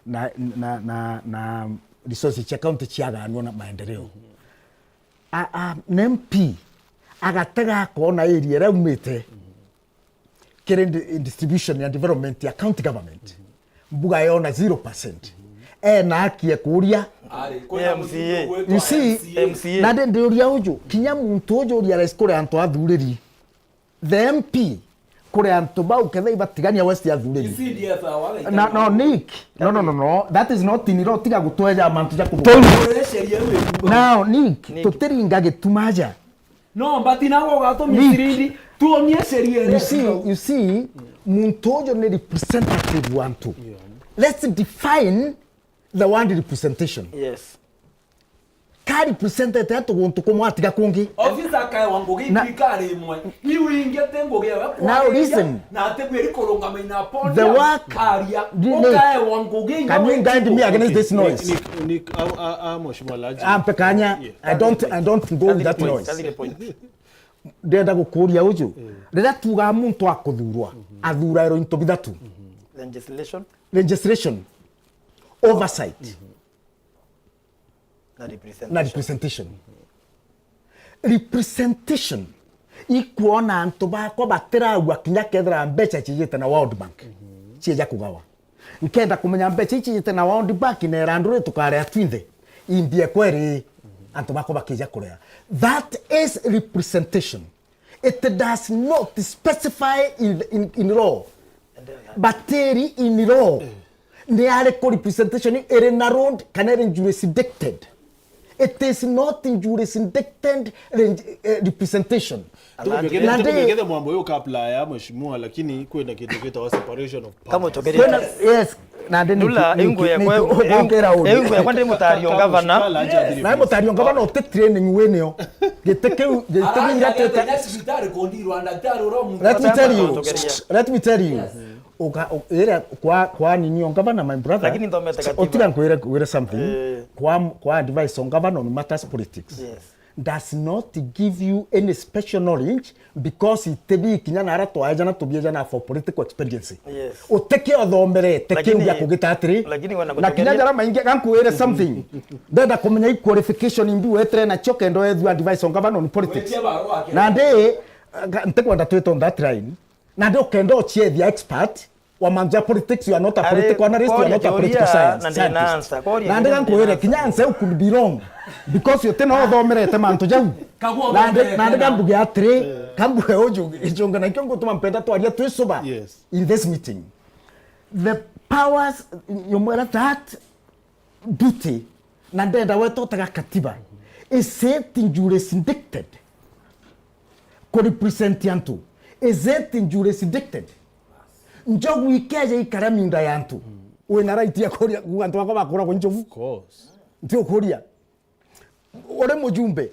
na, na, na, na resources cia county ciaganwa na maendeleo, a, a, na M P agatega akona area iria aumite kiri di-, distribution ya development ya county government, mbuga yona zero percent. Ena haki ya kuria. Ari, kwina M C A. Muthuri ugwitwa You see, M C A. M C A. Na ndi, ndiuria uju, kinya muntu uju uria rais kuri antu athuriri. The M P, kuri antu bau ketha ibatigania West athuriri. C D F awaga. Na, no, Nick. No, no, no, no. That is not in law. Tiga gutweja mantu ja kuthukuma. Turie sheria iu ikuuga. Now, Nick, Nick, tutiringa gituma aja. No, but now ugatumia Nick, sirindi. Tuonie sheria iria you see, ikuuga. You see, muntu uju ni representative wa antu. Yeah. Let's define the word representation. Yes. Ka representete antu guntu kumwe atiga kungi. Officer akaewa ngugi. Na thirikari imwe. Iu ingi ti ngugi ewe. Now kwaria, listen. Na ati bwiri kurungama in a podium, the work aria. Ukaewa ngugi inya. Can you guide me against this noise? Nick, Nick, Nick, ah, ah, ah, Mheshimiwa Alhaji. Ampe kanya. Yeah. I don't, I don't go with that noise. Thirty point, thirty point. Ndenda gukuria uju. Mm. Riria tuuga muntu akuthurwa, athurairwo into bithatu. Legislation. Legislation. Oversight. Na representation. Na representation. Representation ikwona antu bakwa batiragua kinya kethira mbeca cijite na World Bank cieja kugawa. Nkenda kumenya mbeca ici cijite na World Bank na iranduri tukarea twinthe. Imbie kweri. antu bakwa bakija kurea. That is representation. It does not specify in, in, in law. But in law, ni ariku representation iri narrowed kana iri jurisdicted? It is not jurisdicted re-, eh, representation. Tuge Na ndi- tuge kethe mwambo uyu uka apply ya mheshimiwa, lakini kwina kintu gitagwa separation of powers. Kama utugeria. Kwina, yes, na ndi Ndula, niki-, ingwe niki-, yakwa, niki-, ing-, ukira uri. Ingwe yakwa ndi mutario Kama ngavana. Shikala acha Yes. Na mutario ngavana uti training winio. Giti kiu, giti kiu Araja ngatete. Athenya cibitari kundirwa na ndaktari uria muntu Let me tell you. Tugeria. Let me tell you. Yes. Uka-, u-, ira kwa, kwa nini o ngavana, my brother? Lakini nthomete katiba. Utira nkwire, wire something. Eh. Kwa, kwa advice o ngavana on matters politics. Yes. Does not give you any special knowledge because itibi kinya na ara twaeja na tubieja na for political expediency. Yes. Uteke othomerete Lakini, kiu gia kugita atiri. Lakini wana Na kinya kutugeria jara maingi gankwire something. Ndenda kumenya i qualification imbi wetre na cio kendo ethua advice o ngavana on politics. Wetia barua ake. Na ndi, eh, ga-, ntikwenda twite on that line. Na ndi ukenda uciethia expert wa mantu ja politics, you are not a Ari, political analyst, you are koria not a political kiuria, science, na ndina scientist. Answer, koria Na ndi kiuria, gankwire, ndina kinya answer. Answer you could be wrong because you tina uthomerete mantu jau. Kagua Na ndi, uthomere na ndi tena. Gambuge atiri, Eh. Gambuge uju, icunga na kio ngutuma mpenda twaria twi suba Yes. In this meeting. The powers, you know that duty, na ndenda wetotega katiba, is it jurisdicted? Ku represent antu, is it jurisdicted? Njogu ikeja ikara miunda ya antu, wina right ya kuria, kuuga antu bakwa bakuragwa njogu? Of course. Nti ukuria. Uri mujumbe,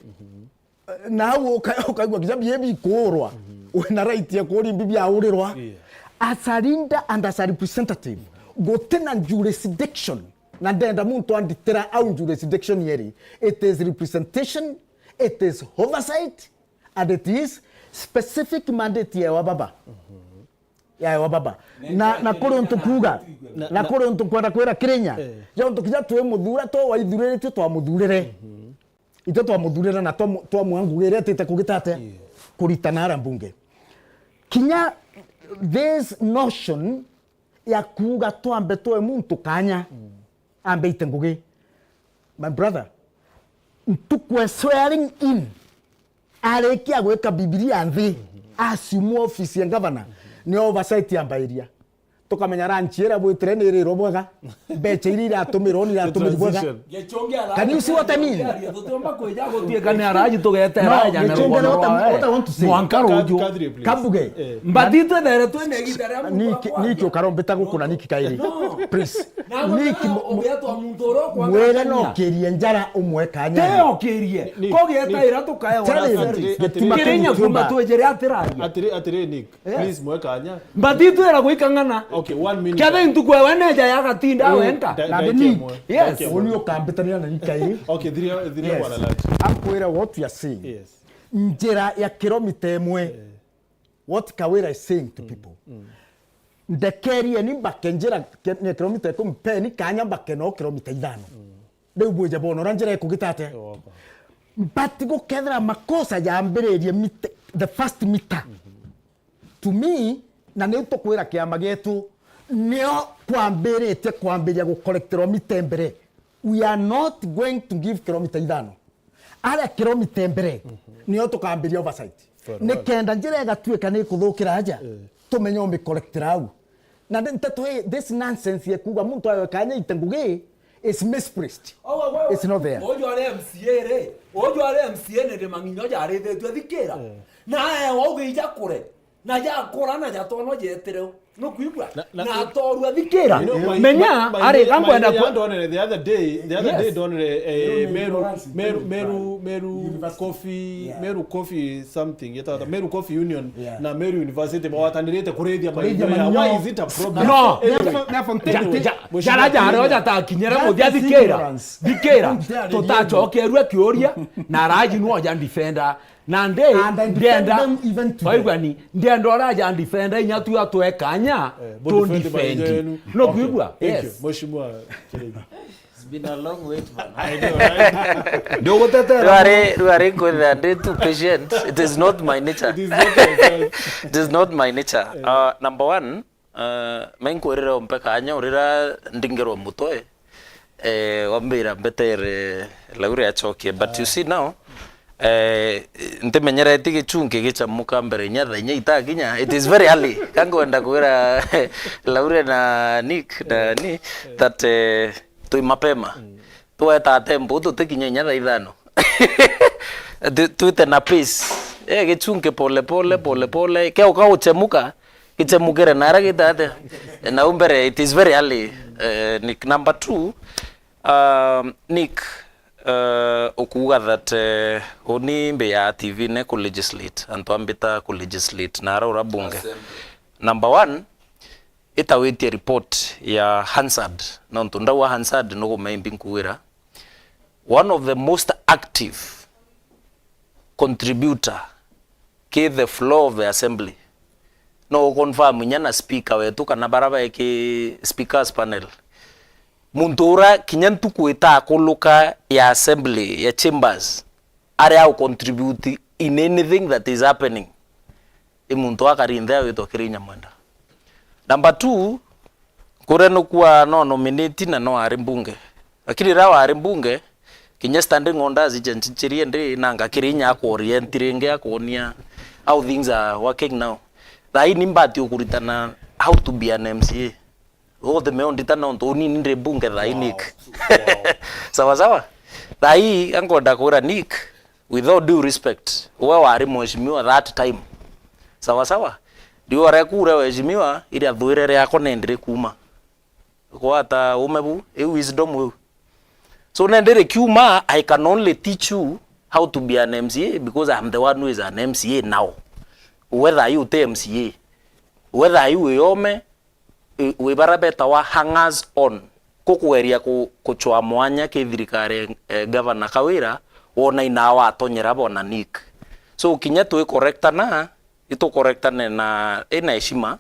nau uka-, ukaigua kinya bie bikurwa, wina right ya kuria imbi biaurirwa. Yeah. As a leader and as a representative, gutina jurisdiction, na ndenda muntu anditira au jurisdiction yeri. It is representation, it is oversight, and it is specific mandate ya wa baba. Ya wa baba. Na, na kuri untu kuuga, Na, na na kuri untu kwenda kwira Kenya, Eh. ja untu kinya twi muthura, to waithuriritue twamuthurire. Itwe twamuthurire na twamu-, twamua ngugi iria itite kugita atia? Yeah. Kuritana ara mbunge. Kinya this notion ya kuuga twambe twe muntu kanya, ambe ite ngugi. My brother, ntuku e swearing in, arikia gwika Bibilia nthi, asiumwa office ya governor, ni oversight yambairia. Tukamenya ranchi iria bwitire ni irirwo bwega, mbecha iria iratumirwo ni iratumirwo bwega. Transition. Can you see what I mean? Tutiumba kwija gutuika ni araji tugete No, araja na Gichunge, rugano what I'm, rwawe. What I want to say. Mwanka ruju. Kadri, please. Kabuge. Eh. Mbati twethere twene igita ria muntu Niki, akwa. Niki ukarombeta guku na Niki kairi? No. Please. Na Niki mu-, mu-, ugiatwa muntu uria ukwanga mwere Kenya. No kirie njara umwe kanya. Teo kirie. Ni-, Ko gieta ni-, ira tukae Tell wana him, sari. Gituma Kirinya kiu kuma kiumba. Twejere atiraria. Atiri, atiri, Nick. Yes. Please, mwe kanya. Mbati twera gwikang'ana. Okay, one minute. Kethe ntuku ewe neja ya gatinda Mm, wenka. da-, Na ndaki ni amwe. Yes. Ndaki amwe. Uni ukambitania na nika ii. Okay, thiria, thiria Yes. bwana lunch. Akwira what we are saying. Yes. Njira ya kilomita imwe. Eh. What Kawira is saying to Mm, people. Mm. Ndekerie ni mbake njira ke-, ni kilomita ikumi, peni kanya mbake no kilomita ithano. Mm. Riu bwije bona uria njira ikugita atia. Oka. But gukethira makosa yambiririe mita, the first meter. Mm-hmm. To me, na ni tukwira kiama gietu, nio kwambiritie kwambiria gukorekterwa mita mbere. We are not going to give kilomita ithano. Aria kilomita mbere, Mhm. nio tukambiria oversight. Very well. Nikenda njira igatuika ni kuthukira aja, Eh. tumenye umikorektera au. Na ndi nteto ii, this nonsense ya kuuga muntu awe kanya ite ngugi is misplaced. Owe, wewe, It's not there. Uju ari M C A ri, uju ari M C A ni ndi mang'inyo jarithetue thikira. Eh. Na ewa ugija kure. Na jakura na jatwano jetire u. Nukwigua? Na, na, Na atorua thikira. You know, my, Menya, my, ari, my, kangwenda my, ku- ndonere the other day, the other Yes. day ndonere, eh, Meru Meru, University. Meru, Meru, Meru University. Coffee, Yeah. Meru Coffee something, yetagwa Yeah. Meru Coffee Union Yeah. na Meru University magwatanirite kurithia Kurithia maitho ya. Maitho. Why is it a problem? No. Anyway. Therefore, therefore, Anyway, take it. Ja-, Mheshimiwa jara jara Kiregi. Oja takinyere That muthia is thikira. Ignorance. Thikira. Don't dare Tutacokerua kiuria, na araji nwoja defender. Na ndi, And I defend ndienda, them even today. Waigua ni, ndienda uraja ndifenda inya tu atwe kanya, Eh, tu mudifendi ndifendi. Maitho yenu. No Okay. Kwigua? Thank Yes. You. Mheshimiwa Kiregi. It's been a long wait, man. I know, right? Ndio gutetera. Riu ari, riu ari nkwirira ndi too patient. It is not my nature. It is not your fault. It is not my nature. Eh. Uh, number one, Uh, menkwirire umpe kanya urira ndingirwa mutwe. Eh, wambira mbetere Laure acokie, but you see now, eh, ntimenyereti gichunki gichamuka mbere inya thaa inya itakinya. It is very early. Kangwenda kwira Laure na Nick na ni that, eh, twi mapema. Tweta tempo tutikinya inya thaa ithano. Tu-, twite na pace. Eh, gichunki pole pole, pole pole. Keuka uchemuka, gichemukire nara gitate. Na umbere, it is very early. Eh, Nick, number two, um, Nick, uh, ukuuga that, eh, uni mbi ya T V ne ku legislate, antu ambita ku legislate na ara ura bunge. Assembly. Number one, itawitie report ya Hansard, nontu ndauga Hansard nugume imbi nkuwira. One of the most active contributor ki the floor of the assembly. No u confirm inya na speaker wetu kana bara bae ki speakers panel. Muntu ura kinya ntuku itakuluka ya assembly, ya chambers, ari au contribute in anything that is happening. I muntu akari nthi awitwa Kirĩ Nyamwenda. Number two, kuria nukua no nominate na no ari mbunge. Lakini riria wari mbunge, kinya standing orders ijanchichirie ndi, na ngakiri inya akworia ntiringi akwonia how things are working now. Thaa ii ni mbati ukuritana how to be an M C A. Uthe meo ndita nontu uni ni ndi mbunge thaa ii, Nick. Wow. Sawa sawa. Thaa ii ankwenda kwira Nick, with all due respect, we wari mheshimiwa that time. Sawa sawa. Riu arekura weshimiwa, iria thwire riakwa nendire kuma. Gwata ume bu, iu wisdom iu. So nendire kiuma, I can only teach you how to be an M C A because I'm the one who is an M C A now. Whether you te M C A, whether you wi ome, wi bara betawa hangers on, kukugeria ku-, kuchwa mwanya ki thirikari, eh, Governor Kawira, wona inaa watonyera bona Nick. So kinya twi correctana, itucorrectane na, ina heshima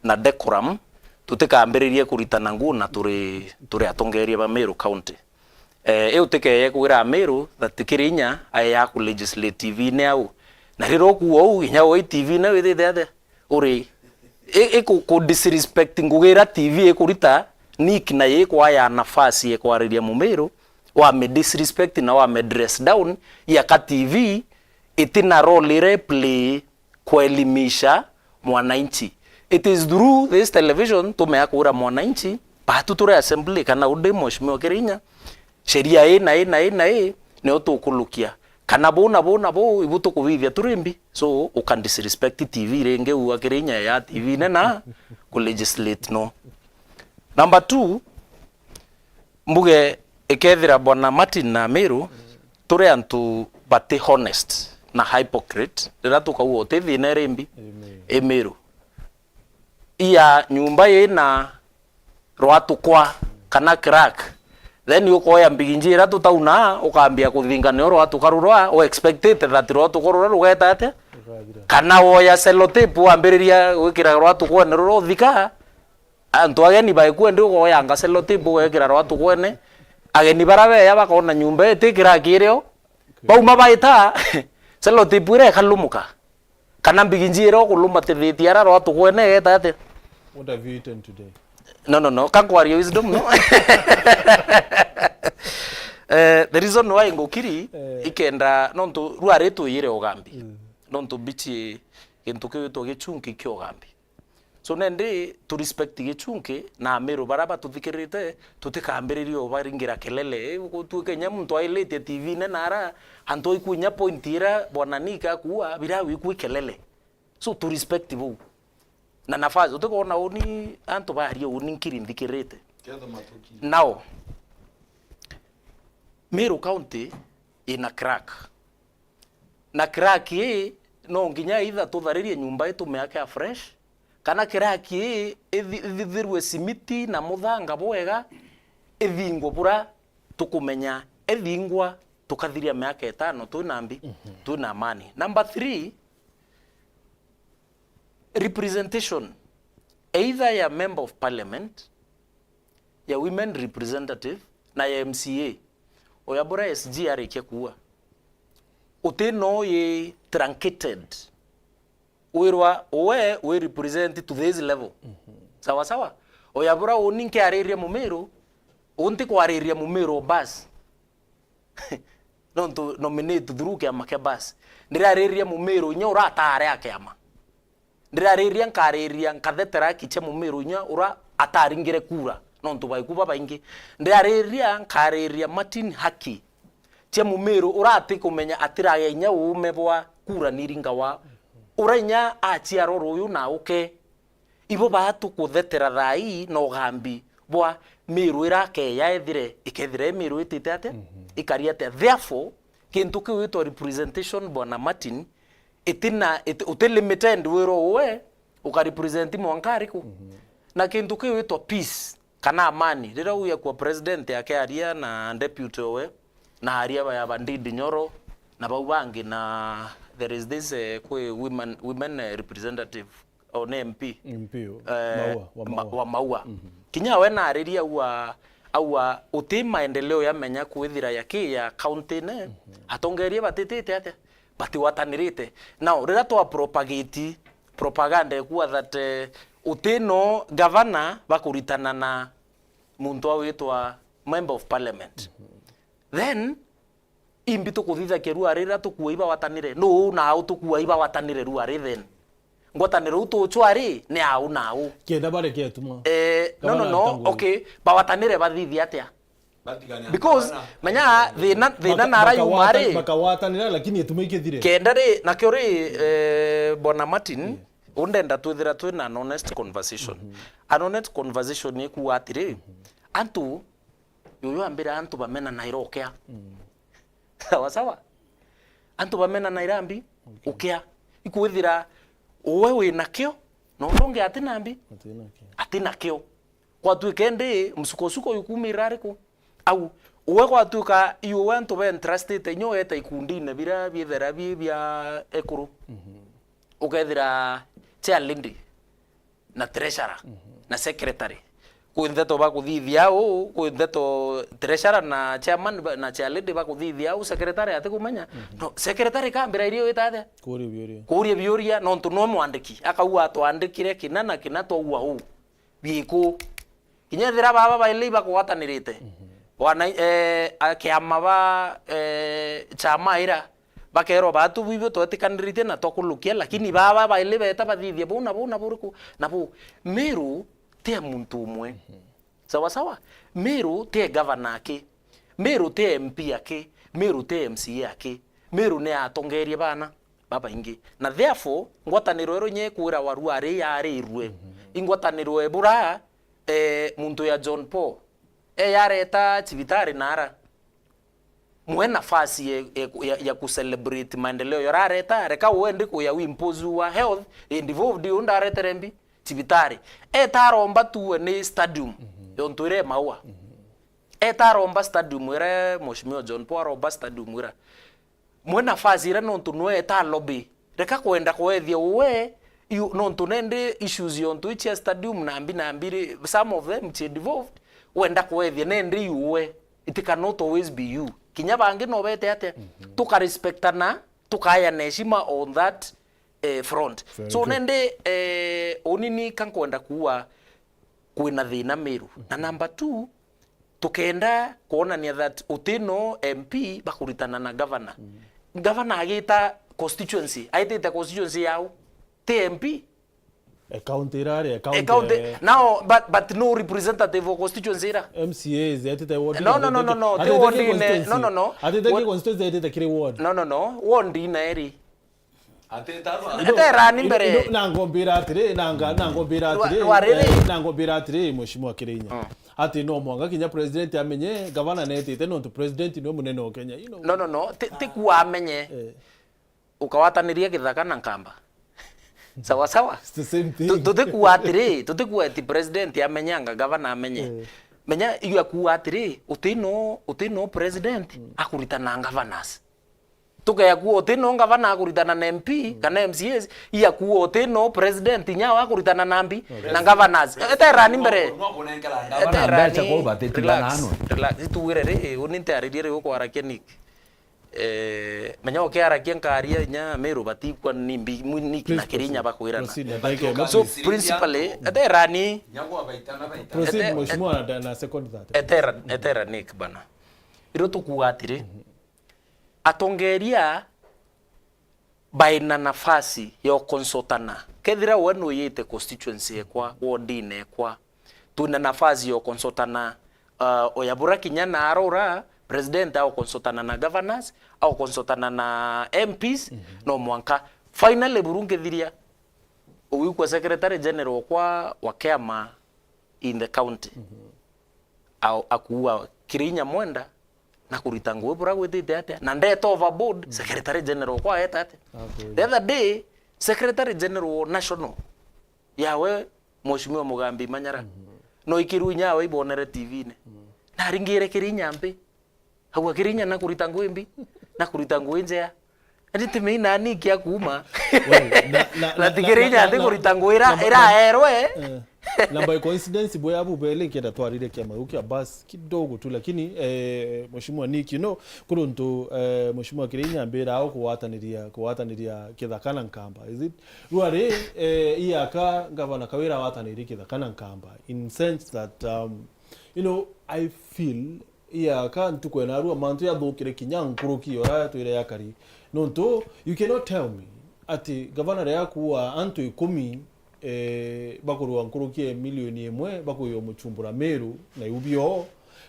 na decorum, tutikambiririe kuritana nguu na turi, turi atongeria ba Meru County. Eh, iu tikeye kwira Meru that kiri inya ae ya ku legislative-ini au. Na riria ukuuga uu, inya uu T V-ini withite atia? Uri, i, i ku, ku disrespect ngugi iria T V ikurita, Nick nayo ikwaya nafasi ya kwariria Mumiru, wame disrespect na wame dress down, ya ka T V itina role iria i play kuelimisha mwananchi. It is through this television tumea kwira mwananchi, batu turi assembly kana undi mheshimiwa Kirinya, sheria ii na ii na ii na ii nio tukulukia. Kana buu na buu na buu, ibu tukubithia turi mbi. So, uka disrespect T V ringi, ua Kirinya ya T V nena ku legislate no. Number two, mbuge ikethira Bwana Martin na Miru, turi antu bati honest na hypocrite, riria tukauga uti thina iri mbi, amen, i Miru. Ia nyumba ina rwatukwa kana crack, then ukoya mbigi njira tutauna, ukambia kuthinga nio rwatuka rurwa, u expectate that rwatukwa rurwa rugeta atia? Rukathira. Kana woya sellotape wambiriria gwikira rwatukwene rurwa uthika, antu ageni baikua ndi ukoyanga sellotape ugekira rwatukwene, ageni bara beya bakona nyumba iti crack irio, bauma baita, sellotape iria ikalumuka. Kana mbigi njira ukuluma tiviti ara rwatukwene igeta atia? What have you eaten today? No, no, no. Kankwaria wisdom, no? Eh, the reason why ngukiri, eh, ikenda, nontu rwari twiyire ugambi. Mm. Nontu bichi gintu kiu gitwa gichunki kia ugambi. So, nendi tu respect gichunki na Amiru bara batuthikirite, tutikambiririe ubaringira kelele. Eh, gutuike inya muntu ailite T V-ini nara, antu aikua inya point ira Bwana Nick akua, bira wikua kelele. So, tu respect buu. Na nafasi, utikona uni, antu baria uni nkiri nthikirite. Ketha matuki. Now, Meru County ina crack. Na crack ii, no nginya either tutharirie nyumba ii tumiake afresh, kana crack ii ithi-, ithithirwe simiti na muthanga bwega, ithingwe bura tukumenya ithingwa, tukathiria miaka itano twina mbi, mhm, twina amani. Number three, representation, either ya member of parliament, ya women representative, na ya M C A. Oya bura S G arikia kuua, uti no yi truncated. Wirwa we wi represent to this level. Mhm. Sawa sawa. Oya bura uni nkiaririe Mumiru, Uu ntikwariria Mumiru basi. Nontu nominate through kiama kia basi. Ndirariria Mumiru inya ura ataari a kiama. Ndirariria nkariria nkathetera haki cia Mumiru inya ura ataringire kura, nontu baiku babaingi. Ndirariria nkariria Martin haki cia Mumiru ura atikumenya atiragia inya uume bwa kura niringawa. Ura inya aciarwa ruyu na uke. Ibo baa tukuthetera thaa ii na ugambi bwa Miru ira akeya ethire, ikethira i Miru itite atia? Mhm. Ikari atia? Therefore, kintu kiu itwa representation, Bwana Martin, itina, iti, uti limited wiro uwe ukarepresent mwanka ariku. Mhm. Na kintu kiu itwa peace, kana amani. Riria uya kwa president akiaria na deputy owe, na aria ba, ba Ndindi Nyoro, na bau bangi, na there is this, eh, kwi women, women, eh, representative, o ni M P. M P, eh, Maua, wa Ma-, Maua. Wa Maua. Mhm. Kinya we nariria aua, aua uti maendeleo ya menya kwithira ya ki ya county ne, mhm, atongeria batitite atia? Batigwatanirite. Now, riria twa propagate propaganda ikuwa that, eh, uti no governor bakuritana na muntu awitwa member of parliament. Mhm. Then, imbi tukuthithakia ruari riria tukua ibawatanire? Nuu na au tukua ibawatanire ruari then? Ngwataniro iu tucwa ri, ni au na au? Kenda bareke atuma. Eh, no, no, no, okay, bawatanire bathithia atia? Batigania. Because, menya, thina, thina baka-, nara yuma bakawata-, ri. Bakawatanira, lakini etuma ikithire. Kenda ri, nakio ri, eh, Bwana Martin, yeah, undenda twithira twina an honest conversation. Mhm. An honest conversation ni kuuga atiri, mhm, antu, yuyu ambira antu bamenanaira ukea. Mm. Sawa sawa? Antu bamenanaira mbi, okay, ukea. Ikwithira uwe wina kio, na uria ungi atina mbi, atina kio. Atina kio. Kwatuika indi msukosuko yukuumira ariku? Au, uwe gwatuika iuwe antu be entrustite inya ueta ikundine biria biithira bi bia ekuru. Mhm. Ukethira chairlady na treasurer, mhm, na secretary. Kwi ndeto bakuthithia au, kwi ndeto treasurer na chairman ba, na chairlady bakuthithia au, secretary atikumenya. Mhm. No, secretary kambira irio wita atia? Kuuria biuria. Kuuria biuria, nontu no mwandiki. Akauga, "Twandikire kina na kina, twaua uu." Biiku. Kinya ethira baba baili ibakugwatanirite. Mhm. Wana, eh, a, kiama ba, eh, chama ira, bakerwa, "Batu bibio twetikaniritie na twakulukia, lakini baba baili beta bathithie buu na buu na buriku na buu." Miru ti ya muntu umwe. Mhm. Sawa sawa? Miru ti ya governor aki. Miru ti ya M P aki. Miru ti ya M C A aki. Miru ni atongerie bana babaingi. Na therefore, ngwataniro ero inya ikwirawa ruari yarirue. Mhm. Ingwataniro ebura, eh, muntu ya John Paul. E yareta cibitari nara. Mwe nafasi ya, ya, ya, ya kucelebrate maendeleo yorareta, reka uwe ndi kuya wi impose wa health, involved, u ndaretere mbi cibitari. Eta aromba tuwe ni stadium, mhm, yontu ire Maua. Mhm. Eta aromba stadium ira, Mheshimiwa John Paul aromba stadium ira. Mwe nafasi ira nontu nwe eta lobby. Reka kwenda kwethia uwe, yu-, nontu nendi issues yontu ichia stadium na mbi na mbi ri, some of them chi involved, wenda kwethia nendi uwe. It cannot always be you. Kinya bangi no bete atia? Mhm. Tukarespectana, tukayana heshima on that, eh, front. Very good. So nendi, eh, unini kankwenda kuwa kwina thina Miru. Na number two, tukenda kwonania that uti no M P bakuritana na governor. Mm. Governor agita constituency, aitite constituency yao, ti M P. E county ira ri, e county, e county, eh, now, but, but no representative of constituency ira. M C As, aitite ward. No, no, no, no, no, ti ward ine, no, no, no. Atite ki constituency, aitite kiri ward. No, no, no, ward ina eri. Ateta ba. Eterani mbere. Ino, ino, na ngombira atiri, na nga-, na ngombira atiri, rwa-, rwariri. Eh, na ngombira atiri, Mheshimiwa Kirinya. Mm. Ati no mwanga kinya president amenye, gavana netite, nontu president niwe munene o Kenya, you know. No, no, no, ti, ti kuwa amenye. Eh. Ukawataniria githaka na nkamba. Sawa, sawa? It's the same thing. Tu-, tutikuwa atiri, tutikuwa ati president amenye, anga gavana amenye. Eh. Menya, iu akuwa atiri, uti no, uti no president, mm, akuritana na governors. Tukea kuo uti no ngavana akuritana na M P, mm, kana M C As, iya kuo uti no president inya wa akuritana na mbi, okay, na governors. Eterani mbere. No, no kunenkera ngavana. Eterani. Mbeca kwou batitigana. Relax, relax. Itugire ri, uni ntiaririe ri ukwarakia niki? eh, menya ukiarakia nkaria inya Meru batikwa ni mbi-, mwi-, ni kina Kirinya bakwirana. Proceed, na ndagika imwe, So, please. Principally, etera ni Nyagwa baita na baita. Proceed, ete-, Mheshimiwa, na, na second that. Etera, etera Nick bana. Iro tukuga atiri, atongeria baina nafasi ya ukonsultana. Kethira we nuyite constituency ekwa, wardine ekwa, twina nafasi ya ukonsultana, uh, oya bura kinya na arora, president aukonsultana na governors, aukonsultana na M Ps, no mwanka. Finally, buru nkithiria, ugikwa secretary general kwa wa kiama in the county. Au-, akuua Kirinya mwenda na kurita ngugi bura gwitite atia, na ndeta overboard, secretary general kwa eta atia. The other day, secretary general national yawe, Mheshimiwa Mugambi Manyara, no ikiru inya awe ibonere T V-ini. Na aringire Kirinya mbi. Hau akirinya na kurita ngugi mbi, na kurita ngugi njea. Ati ti mei nani kia kuuma. Well, na, na, na, na tikirinya na, ati na, kurita ngugi ira-, na, na, iraerwe. Eh, na by coincidence, bwe abu bele nkenda twarire kia marukia bas kidogo tu, lakini, eh, Mheshimiwa Nick, you know, kuruntu, eh, Mheshimiwa Kirinya ambira au kuwataniria, kuwataniria Kithaka na Nkamba. Is it? Rwari, eh, iaka Gavana Kawira wataniri Kithaka na Nkamba. In sense that, um, you know, I feel Iya, ka ntuku ya narua mantu yathukire kinya nkuruki ya uria yatwire yakari. Nontu, you cannot tell me ati gavana riria akuua antu ikumi, eh, bakurua nkuruki ya milioni imwe, bakuiwa Muchumbura Meru, na iu bio,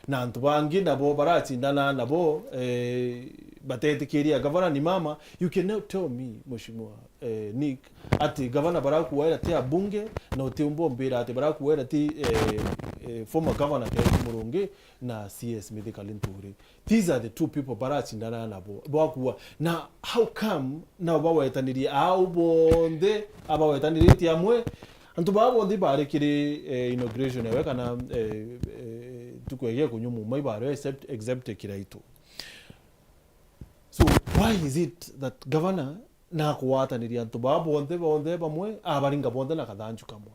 na antu bangi nabo baracindana nabo, eh, batetikiria gavana ni mama. You cannot tell me, Mheshimiwa, eh, Nick, ati gavana barakuaira ti abunge, na utiumba umbira ati barakuaira ti, eh, eh, former governor Kenneth Murungi, na C S Mithika Linturi. These are the two people baracindana nabo, bwakua. Na how come nao bawetanirie au bonthe, abawetaniritie amwe? Antu baa bonthe bari kiri, eh, inauguration yawe kana, eh, eh, ntuku ya giakunywa muma ibari except, except Kiraitu. So why is it that governor nakugwataniria antu baa bonthe, bonthe bamwe, abaringa bonthe na kathanju kamwe?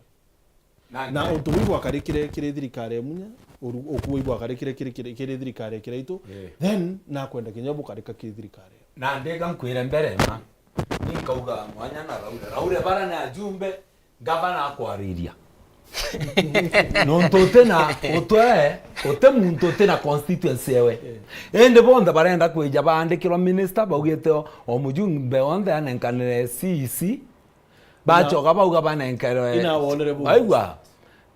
Na untu buu bwakarikire kiri thirikari ya Munya, uru-, ukuo buu bwakarikire kiri, kiri, kiri thirikari ya Kiraitu, eh, then nakwenda kinya bukarika kiri thirikari ya. Na ndega nkwire mbere ma, ni nkauga mwanya na Raure. Raure bara ni ajumbe, gavana akwariria. Nontu uti na utwe, uti muntu uti na constituency ewe. Eh. Indi bonthe barenda kwija baandikirwa minister, baugite o, o mujumbe onthe anenkanire C E C, bachoka bauga banenkerwe. Ina wonere bu. Waigua?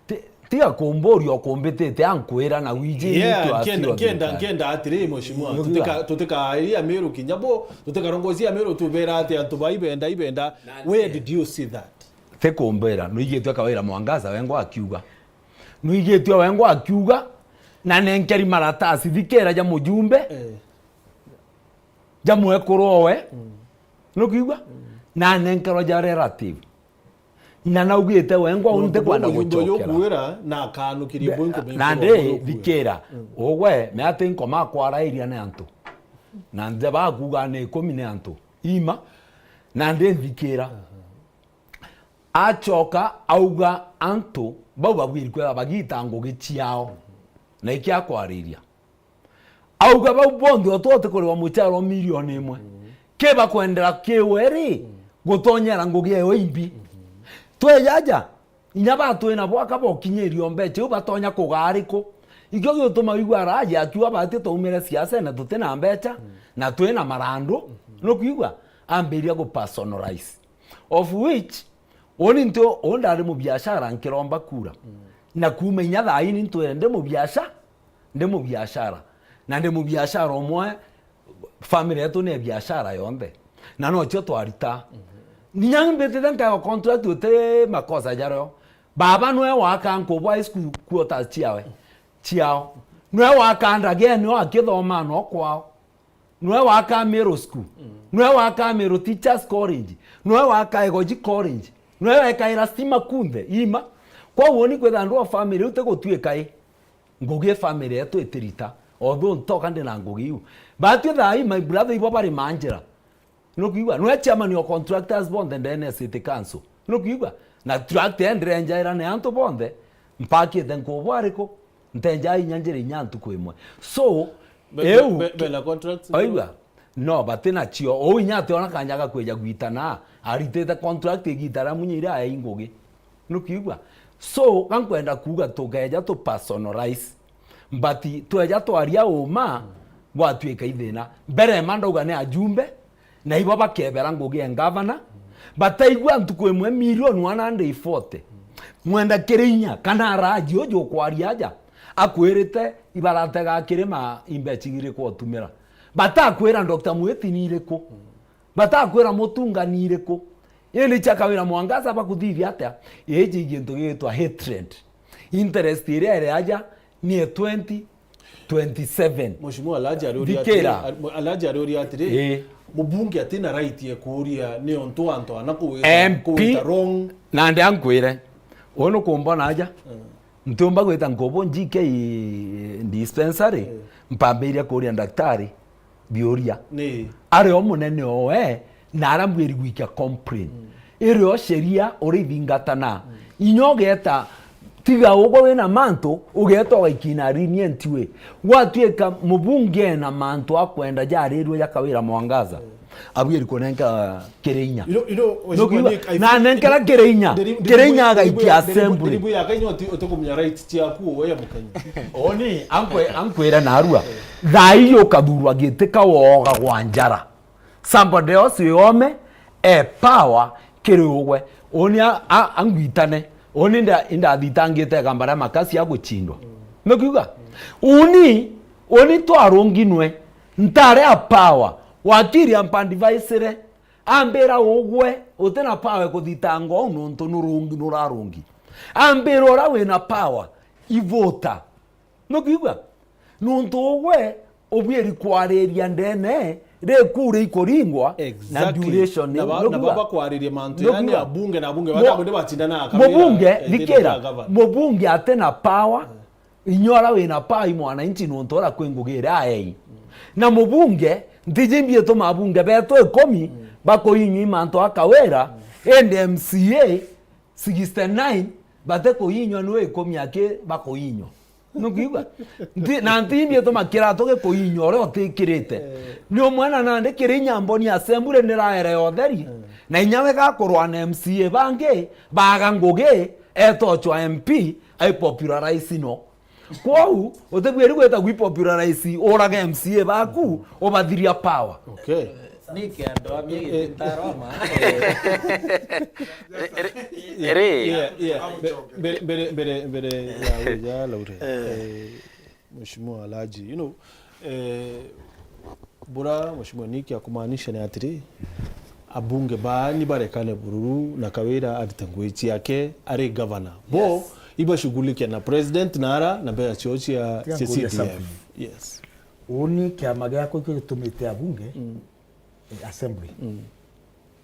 Ti-, tiga kumburia ukumbitite ankwira na wiji. Yeah, nkienda, nkienda, nkienda atiri, Mheshimiwa. Waigua? Tutika-, tutikairia Meru kinya bo, tutikarongocia Meru tubera ati antu bai benda, ibenda. Where did you see that? Ti kumbira, nuigitwe Kawira Mwangaza wengwa akiuga. Nuigitwe wengwa akiuga, na nenkeri maratasi thikira ja mujumbe. Eh. Ja mwekuru owe. Mm. Nukwigua? Mm. Na nenkerwa ja relative. Na naugite wengwa unte kwenda guchokera. Mujumbe uyu ukuwira na akanukirie mbu nkume na ndi thikira. Mm. Ugwe, me ati nkoma kwarairia ni antu. Na nja bakuga ni ikumi ni antu. Ima. Na ndi nthikira. Aha. Acoka auga antu bau babwiri kwega bagita ngugi ciao. Na iki akwariria. Auga bau bonthe otwote kuriwa muchara o milioni imwe. Mm. Ke bakwendera kiwe ri, mm, gutonyera ngugi eyo imbi. Mm. Twejaja, inya batwina bwaka bokinyirio mbecha iu batonya kugaa riku? Ikio giutuma wigua araji akiuga bati twaumire siasa na tuti na mbecha, mm, na twina marandu. Mm. Nukwigua? Ambiria gu personalize. Of which, uni nti u ndari mubiashara nkiromba kura. Mm. Na kuuma inya thaa ii ni ntwire ndi mubiasha-, ndi mubiashara. Na ndi mubiashara umwe, family yetu ni biashara yonthe. Na nocio twarita. Mhm. Inya mbitite nkaewa contract uti makosa jario. Baba nwe waka Nkubu High School quarters ciawe, ciao. Nwe waka Ndageni o akithoma no kwao. Nwe waka Meru School. Mm. Nwe waka Meru Teachers College. Nwe waka Egoji College. Nwe wekaira stima kunthe, ima. Kwou ni kwitha andu a family uti gutuika i. Ngugi family yetu itirita. Although ntoka ndi na ngugi iu. Batwi thaa ii, my brother, ibo bari manjira. Nukwigua? Nwe chairman o contractors bonthe ndene ya City Council. Nukwigua? Na tract endirenjaira ni antu bonthe. Mpakite Nkubu ariku? Ntenja inya njira inya ntuku imwe. So, be-, eu be-, be-, bena contracts? Oigua? No, bati nacio. Ou inya ationa kanya ga kwija gwitana, aritite contract igita ria munyi iria aei ngugi. Nukiigua? So, gankwenda kuuga tugeja tu personalize. But tweja twaria uma, gwatuika ithina. Mbere ma ndauga ni ajumbe, na ibo bakebera ngugi e ngavana, bataigua ntuku imwe milioni one hundred forty. Mwenda kiri inya, kana araji uju ukwaria aja, akwirite ibaratega kirima imbechi iriku utumira. Batakwira Doctor Mwiti ni iriku. Batakwira Mutunga ni iriku. Indi cia Kawira Mwangaza bakuthithia atia? Iji gintu gigitwa hatred. Interest iria iri aja ni e twenty twenty-seven. Mheshimiwa Alhaji ariuria atiri, Thikira. Al-, Alhaji ariuria atiri, Ii. Mubunge atina right ya kuuria ni ontu antu ana kuwita, M P kuwita wrong. Nandi ankwire, uu nukumbona aja? Mm. Ntiumba gwita nkubu G K dispensary, Mm. mpambiria kuuria ndaktari biuria. Ni. Ari o munene owe, na arambwiri gwikia complain. Mm. Iri o sheria urithingatana. Mm. Inya ugeeta, tiga ugwe wina mantu, ugeeta ugaikia in a lenient way. Gwatuika mubunge ena mantu akwenda jarirue ja Kawira Mwangaza, Mm. abwiri kunenka kiri inya. You know, you know, Mheshimiwa Nukiuga, Nick, I na think nenkera kiri inya, ndiri-, kiri inya ndiribu-, agaikia ndiribu-, assembly. Ndiribu ya Kenya uti-, utikumenya right ciaku, we ya Mukenya. Oni, ankwe-, ankwire narua. Thaa ii ukathurwa giti ka woga gwa njara. Somebody else wi ome, e power kiri ugwe. Uni a-, a-, angwitane. Uni nda-, indathitangite gamba ria makasi ya guchindwa. Nukiuga? Uni, uni twarunginwe. Ntare a power. Wakiri ampandivaicire. Ambira ugwe, utina power kuthitanga uu nontu nurungi, nurarungi. Ambira uria wina power, ivota. Nukiigua? Nontu ugwe ubwiri kwariria ndene, rikuri ikuringwa, na Exactly. duration Na ba-, na nukiigua? Baba kwariria mantu, Nukiigua? Yani abunge na abunge Mu-, batagwe ni batindana akabira, mubunge, eh, thikira, thikira gavana. Mubunge atina power, inya uria wina power i mwananchi nontu uria kwi ngugi iria aei. Na mubunge, ntiji mbiituma abunge betu ikumi bakuinywa i mantu a Kawira, indi M C A sixty-nine batikuinywa, ni ikumi aki bakuinywa. Nukiigua? Nti-, na ntimbi ituma kiratu gikuinywa uria utikirite. Eh. Ni umwe na nandi kiri inya mboni assembly niraere ya utheri, Eh. na inya we gakurwa na M C A bangi, baga ngugi, etochwa M P, ai popularize no. Kwou, utibwiri gwita gwi popularize, urage M C A baku, ubathiria power. Okay. Niki andu a mieri Eh, eh. Ntaroma. Ri. Yeah, yeah. Mbere, mbere, mbere, mbere ya, ya Laure. Eh. Eh, Mheshimiwa Alhaji, you know, eh, bura Mheshimiwa Nick akumaanisha ni atiri, abunge baani barekane bururu na Kawira arite ngugi ciake ari governor. Bo, Yes. ibashughulikia na president na ara na mbea cio cia, Tiga cia nkuurie C D F. Something. Yes. Uuni kiama giakwa ikio gitumite abunge, Mm. eh, assembly. Mm.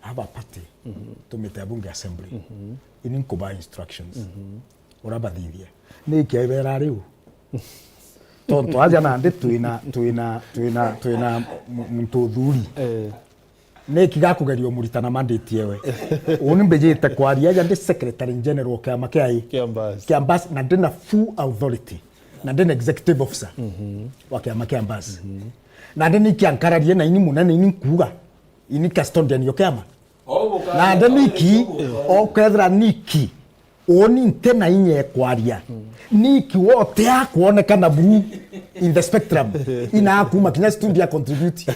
Aba party, Mhm. tumite abunge assembly. Mhm. Ini nkubaa instructions. Mhm. Urabathithia. Ni kiaibera riu. Tontu aja nandi twina, twina, twina, twina mu-, muntu uthuri. Eh. Niki gakugeria umuritana mandate ewe? Uuni mbijite kwaria aja ndi Secretary General kiama kia i? Kia Mbas. Kia Mbas, na ndina full authority. Na ndina executive officer Mhm. wa kiama kia Mbas. Mhm. Na ndi niki ankararie na ini munene ini nkuuga. Ini custodian yo kiama. Na ndi niki, okethira niki, uuni nti na inya ekwaria. Niki wote akwonekana buru in the spectrum. Ina akuma kinya studio a contribute.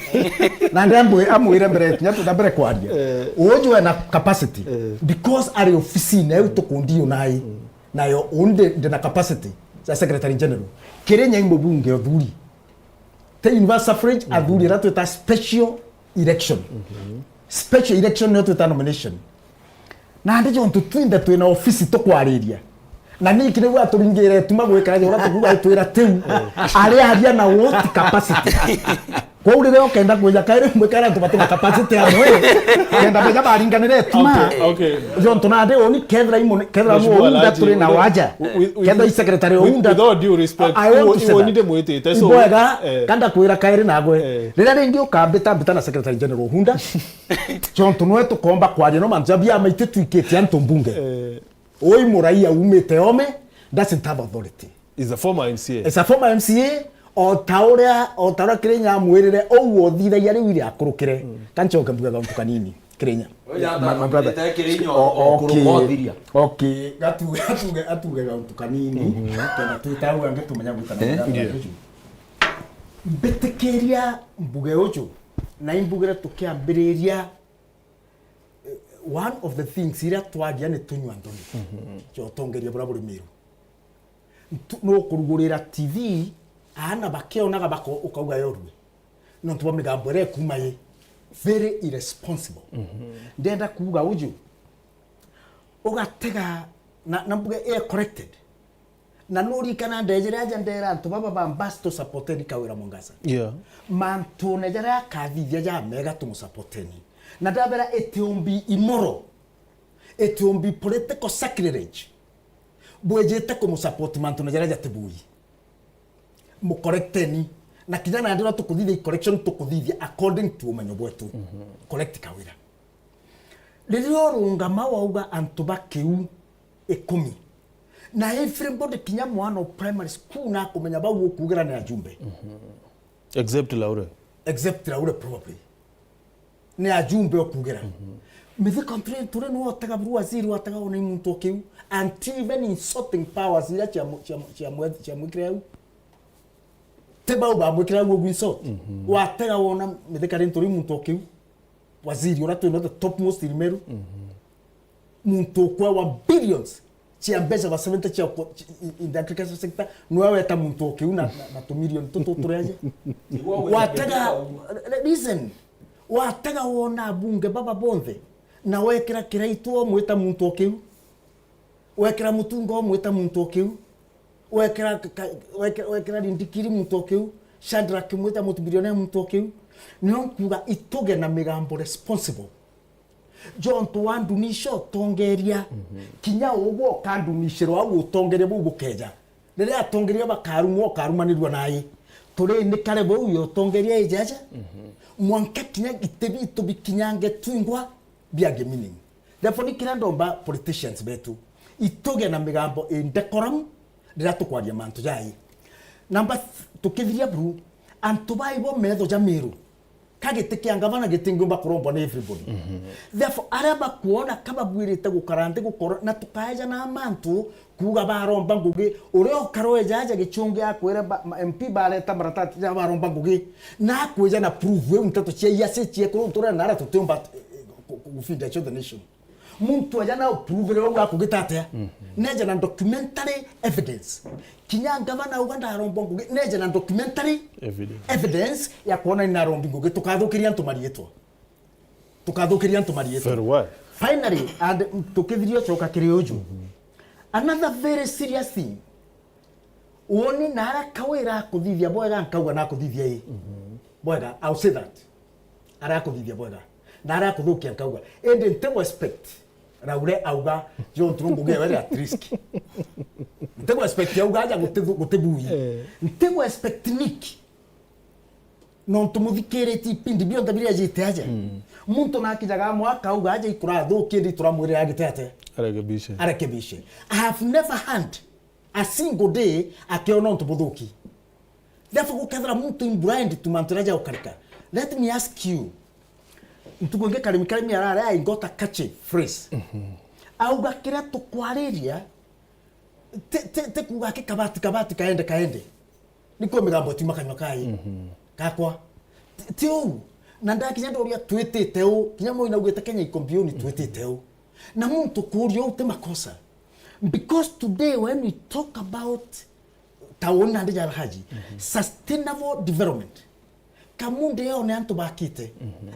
Na ndi amwe-, amwire mbere, kinya tuta mbere kwaria. Eh. Uju ena capacity. Eh. Because ari ofisine eu tukundiu nai. Mm. Nayo undi ndina capacity ya Secretary General. Kiri nyai mubunge uthuri. Te universal suffrage, Mhm. athuri aria twita special election. Mhm. Special election niyo twita nomination. Na ndi jontu twinthe twina ofisi tukwariria. Na niki niu aturingire tuma gwikara jora tukuga itwira tiu. Ari aria na what capacity? Kwou riria ukenda kwija kairi mwikara antu batina capacity amwe. Kenda beja baringanire tuma. Okay, okay. Jontu nandi uni kethira imune, kethira Mheshimiwa mu unda Alhaji, turi na we don't, waja. We, we, we, Kethira i secretary with, unda. With all due respect, I want to say that. Ibwega, eh, kanda kwira kairi nagwe. Eh. Riria ringi ukambita mbita na Secretary General Hunda. Jontu nwe tukomba kwaria no mantu ja biama itu twikitie antu mbunge. Eh. Oi muraia umite ome, doesn't have authority. Is a former M C A. Is a former M C A, O ta uria, o ta uria Kirinya amwirire, ou othithagia riu iri akurukire. Ka ncoke mbuge gauntu kanini, Kirinya. Oya, my, my brother. Ndete Kirinya, o-, o-, okay. Kurukothiria. Okay. Gatuge, atuge, atuge gauntu kanini. Kenda twita au angi tumenya gwita na Eh? Mbitikiria mbuge uju, na imbugire tukiambiriria, eh, one of the things iria twagia ni tunyua nthoni. Cia utongeria buria buri Miru. Ntu-, nukurugurira T V, aana bakionaga bako-, ukauga yorue. Nontu bwa migambo iria ikuma i very irresponsible. Ndenda kuuga uju, ugatega na, na mbuge i corrected. Na nurikana ndejere aja ndera antu baba ba Mbasto supporteni Kawira Mwangaza. Yeah. Mantune jaria akathithia ja mega tumusupporteni. Na ndabera it will be immoral. It will be political sacrilege. Bwijite kumusupport mantune jaria jatibui. Mucorrecteni. Na kinya nandi uria tukuthithia correction tukuthithia according to umenyo bwetu. Correct Kawira. Riria urungama wauga antu ba kiu ikumi. Na everybody kinya mwana o primary school na akumenya bau ukugira ni ajumbe. Except Laure. Except Laure probably. Ni ajumbe ukugira. Mithika nturi, nturi ni wotega buru waziri watega ona i muntu o kiu. And even insulting powers iria cia mu-, cia mu-, cia mwe-, cia mwikire au. Ti bau bamwikire au ugu insult. Watega wona mithika ri nturi muntu o kiu. Waziri uria twina the topmost in Meru. Muntu ukwa wa billions cia mbeca ba seventy cia ku-, in the agriculture sector, niwe weta muntu o kiu na, na, na tumirioni tutu turia aje. Watega, listen, watega wona abunge baba bonthe, na wekira Kiraitu omwita muntu o kiu, wekira Mutunga omwita muntu o kiu, wekira ka-, ka-, wekira, wekira Rindikiri muntu o kiu, Shadrack mwita multi-billionaire muntu o kiu, nio nkuga ituge na migambo responsible. Jontu wandunisha utongeria, kinya ugwe ukandunishirwa au utongeria buu bukeja. Riria atongeria bakarumwa, ukarumanirua nai. Turi ni kare bau ya utongeria ijaja. Mwanka kinya giti bitu bikinyange twingwa biage meaning. Therefore, ni kiria ndomba politicians betu. Ituge na migambo i decorum riria tukwaria mantu jai. Namba th-, tukithiria buru, antu bai bo metho ja Miru. Ka giti kia ngavana gitingiumba kurombwa ni everybody. Therefore, aria bakwona ka babwirite gukara nthi gukora, na tukaeja na mantu kuuga baromba ngugi, uria ukara eja aja Gichungi akwire ba-, ma-, M P bareta maratati ja baromba ngugi, na akwija na proof iu nteto cia hearsay ciekuru nturene na aria tutiumba, eh, eh, ku-, ku-, gufeed each other nation. Muntu aja na prove ria ugu akugita atia? Neja na documentary evidence. Kinya ngavana uga ndaromba ngugi, neja na documentary Evidence. evidence ya kuona ni narombi ngugi. Tukathukiria antu mariitwa. Tukathukiria antu mariitwa. Very well. Finally, and tukithiria ucoka kiri uju. Another very serious thing. Woni na aria Kawira akuthithia bwega, nkauga na akuthithia ii. Bwega, I'll say that. Aria akuthithia bwega. Na aria akuthukia nkauga. Indi ntigu expect Laure auga, John Turungu gewe at risk. Ntigu expect auga aja guti-, gutibui. Eh. Ntigu expect Nick. Nontu muthikiritie ipindi bionthe biria ajite aja. Muntu nakinyaga mwaka auga aja ikurathukia, ndi turamwirira agite ate? Arekebishe. Arekebishe. I have never heard a single day akiona untu buthuki. Therefore, gukethira muntu in blind to mantu jaria jaukarika. Let me ask you. Ntuku ingi Karimi Karimi arare, I got a catchy phrase. Auga kiria tukwariria, ti, ti, ti kuuga aki kabati, kabati, kaende, kaende. Ni kwi migambo itiuma kanyua kai. Gakwa. Ti, ti uu. Na ndakinya ndoria twitite uu. Kinya mwi naugite Kenya iko mbiuni twitite uu. Na muntu kuuria uu ti makosa. Because today when we talk about town nandi ja Alhaji, sustainable development. Kamunde yao ni antu bakite.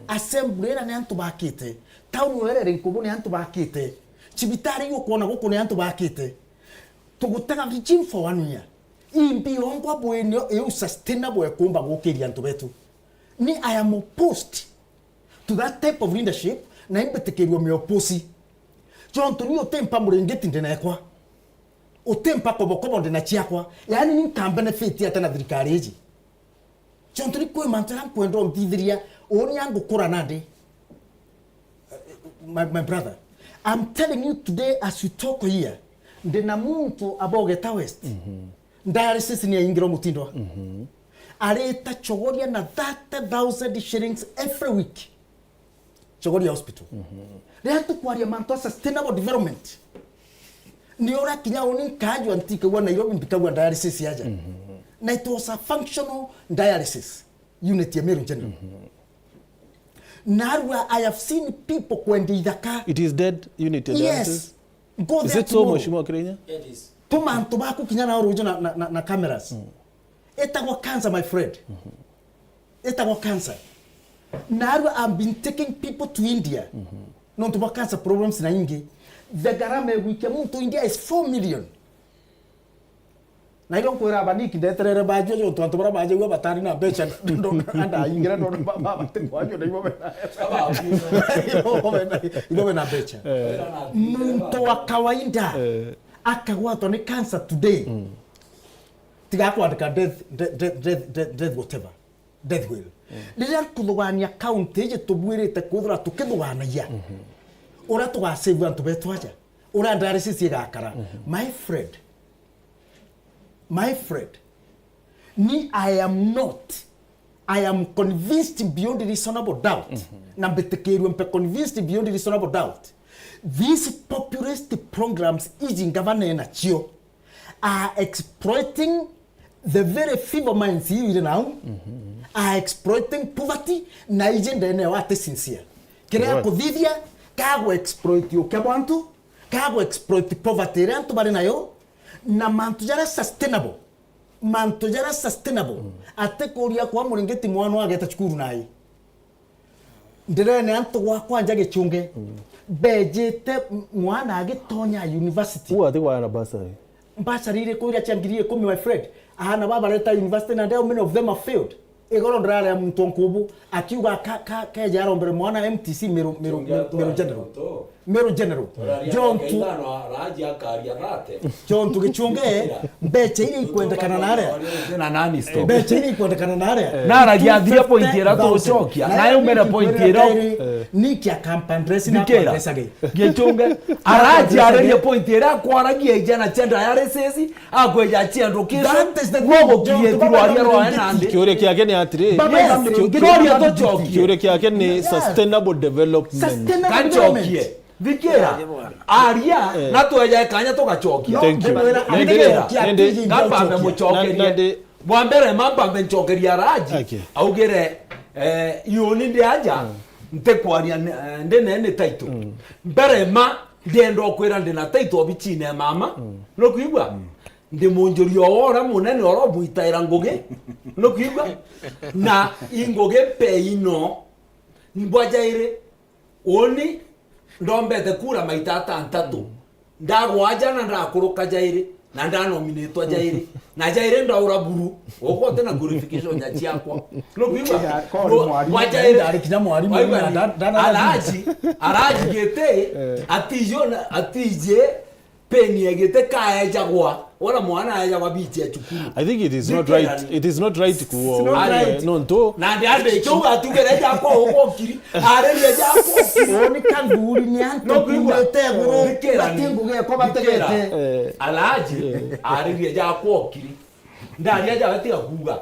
Assembly ira ni antu bakite. Town were ri nkubu ni antu bakite. Cibitari iu ukwona guku ni antu bakite. Tugutega regime for one year. Imbi yongwa bwinio iu sustainable ekumba gukiria antu betu. Ni I am opposed to that type of leadership, na imbitikirua mioposi. Jontu ni utimpa muringiti ndinekwa. Utimpa kobokobo ndina ciakwa. Yaani ni nka benefit ata na thirikari iji? Jontu ni kwi mantu jaria nkwenda unthithiria, uni angukura nandi. My, my brother, I'm telling you today as we talk here, ndina muntu abogeta West. Dialysis ni aingira mutindwa. arita Chogoria na thirty thousand shillings every week. Chogoria Hospital. Riria tukwaria mantu a sustainable development, ni urakinya uni nkaajua ntikagua Nairobi, mbikagua dialysis aja. Na it was a functional dialysis unit ya Meru General. Narua, I have seen people kwendia ithaka. It is dead unit ya dialysis? Yes. Go there tomorrow. Is it so, Mheshimiwa Kirainya? It is. Tuma antu baku kinya nao ruju na, na, na, na cameras. Itagwa cancer, my friend. Itagwa cancer. Narua, I've been taking people to India. Nontu bwa cancer problems na ingi. The garama ya gwikia muntu India is four million. Na irio nkwira abaniki ndeterere bajua, jontu antu baria bajagua batari na mbeca, ndo, ndo, andaingire, ndo, ndo, ba, ba, bati kwajua, na ibo bena, ibo bena, ibo bena mbeca. Muntu wa kawaida akagwatwa ni cancer today. Tiga kwandika death, death, death, death, death, death whatever. Death will. Riria nkuthugania county iji tubwirite kwithirwa tukithuganagia uria tugasave antu betu aja, uria dialysis igakara. My friend, my friend, ni I am not, I am convinced beyond reasonable doubt, na mbitikirue mpe convinced beyond reasonable doubt, these populist programs iji ngavana enacio are exploiting the very feeble minds iu iri nau, are exploiting poverty, na iji ndene wa ati sincere. Kiria akuthithia, kagwe exploit ukia bwa antu, kagwe exploit poverty iria antu bari nayo, na mantu jaria sustainable, mantu jaria sustainable, ati kuria kwa muringiti mwana ageta cukuru nai. Ndirene antu gwakwa nja Gichunge. Bejite m-, mwana agitonya university. Uu ati kwaya na bursary. Bursary iriku iria cia ngiri ikumi, my friend? Aana baba bareta university, na how many of them have failed? Igoro ndiraria muntu nkubu, akiuga ka, ka, keja arombere mwana M T C Meru, Meru, Meru, Meru General. Meru General. Jontu. Jontu Gichunge, mbecha iria ikwendekana na aria. Mbecha iria ikwendekana na aria. Naragia athire point iria tugucokia. Nayo mbere point iria. Niki akampa dress na kwa dress age. Gichunge. Araji arerie point iria akwaragia ijana cia dialysis, akweja cia education. That is the thing, no gukirie Jontu, tirwaria baba, rwae nandi. Kiuria kiake ni atiri. Baba, yes, baba, kiuria tucokie. Kiuria kiake ni sustainable development. Sustainable development. Gacokie. Thikira, aria, na tweja kanya tugacokia. Thank you. Thikira, nandi, nandi, ngamba mbe mucokerie. Bwa mbere, mamba mbe ncokeria Raji, okay, augire, eh, iuni ndi aja, ntikwaria, eh, ndine ni title. Mbere ma, ndienda ukwira ndina title obichine mama. Nukwigua? Ndi munjuri o wora munene oro mwitaira ngugi. Nukwigua? Na ingugi mpe ino. Mbwa jairi, Uni ndombete kura maita atantatu. Ndagwa aja na ndakuruka jairi, na ndanominitwa jairi. Na jairi ndaura buru. Ugwo uti na qualification ya ciakwa. Nukwigua? Wa jairi. Ndari kinya mwarimu, waigua na ni? Nda-, nda-, nda-, Alaji, Alaji Giti, atijo na, atije peni ya Giti kaejagwa. Wona mwana aejagwa bichi ya cukuru. I think it is not right. It is not right ku-, it's not right. Nontu. Na ndi ande ikiu atugere jakwa ugokiri. Areria jakwa. Oni kanguri ni antu. No kwigua. Kumete iguru. Thikira ni. Batingu gekwa bategete. Thikira. Eh. Alaji, areria jakwa okiri. Ndaria jawe tiga kuuga.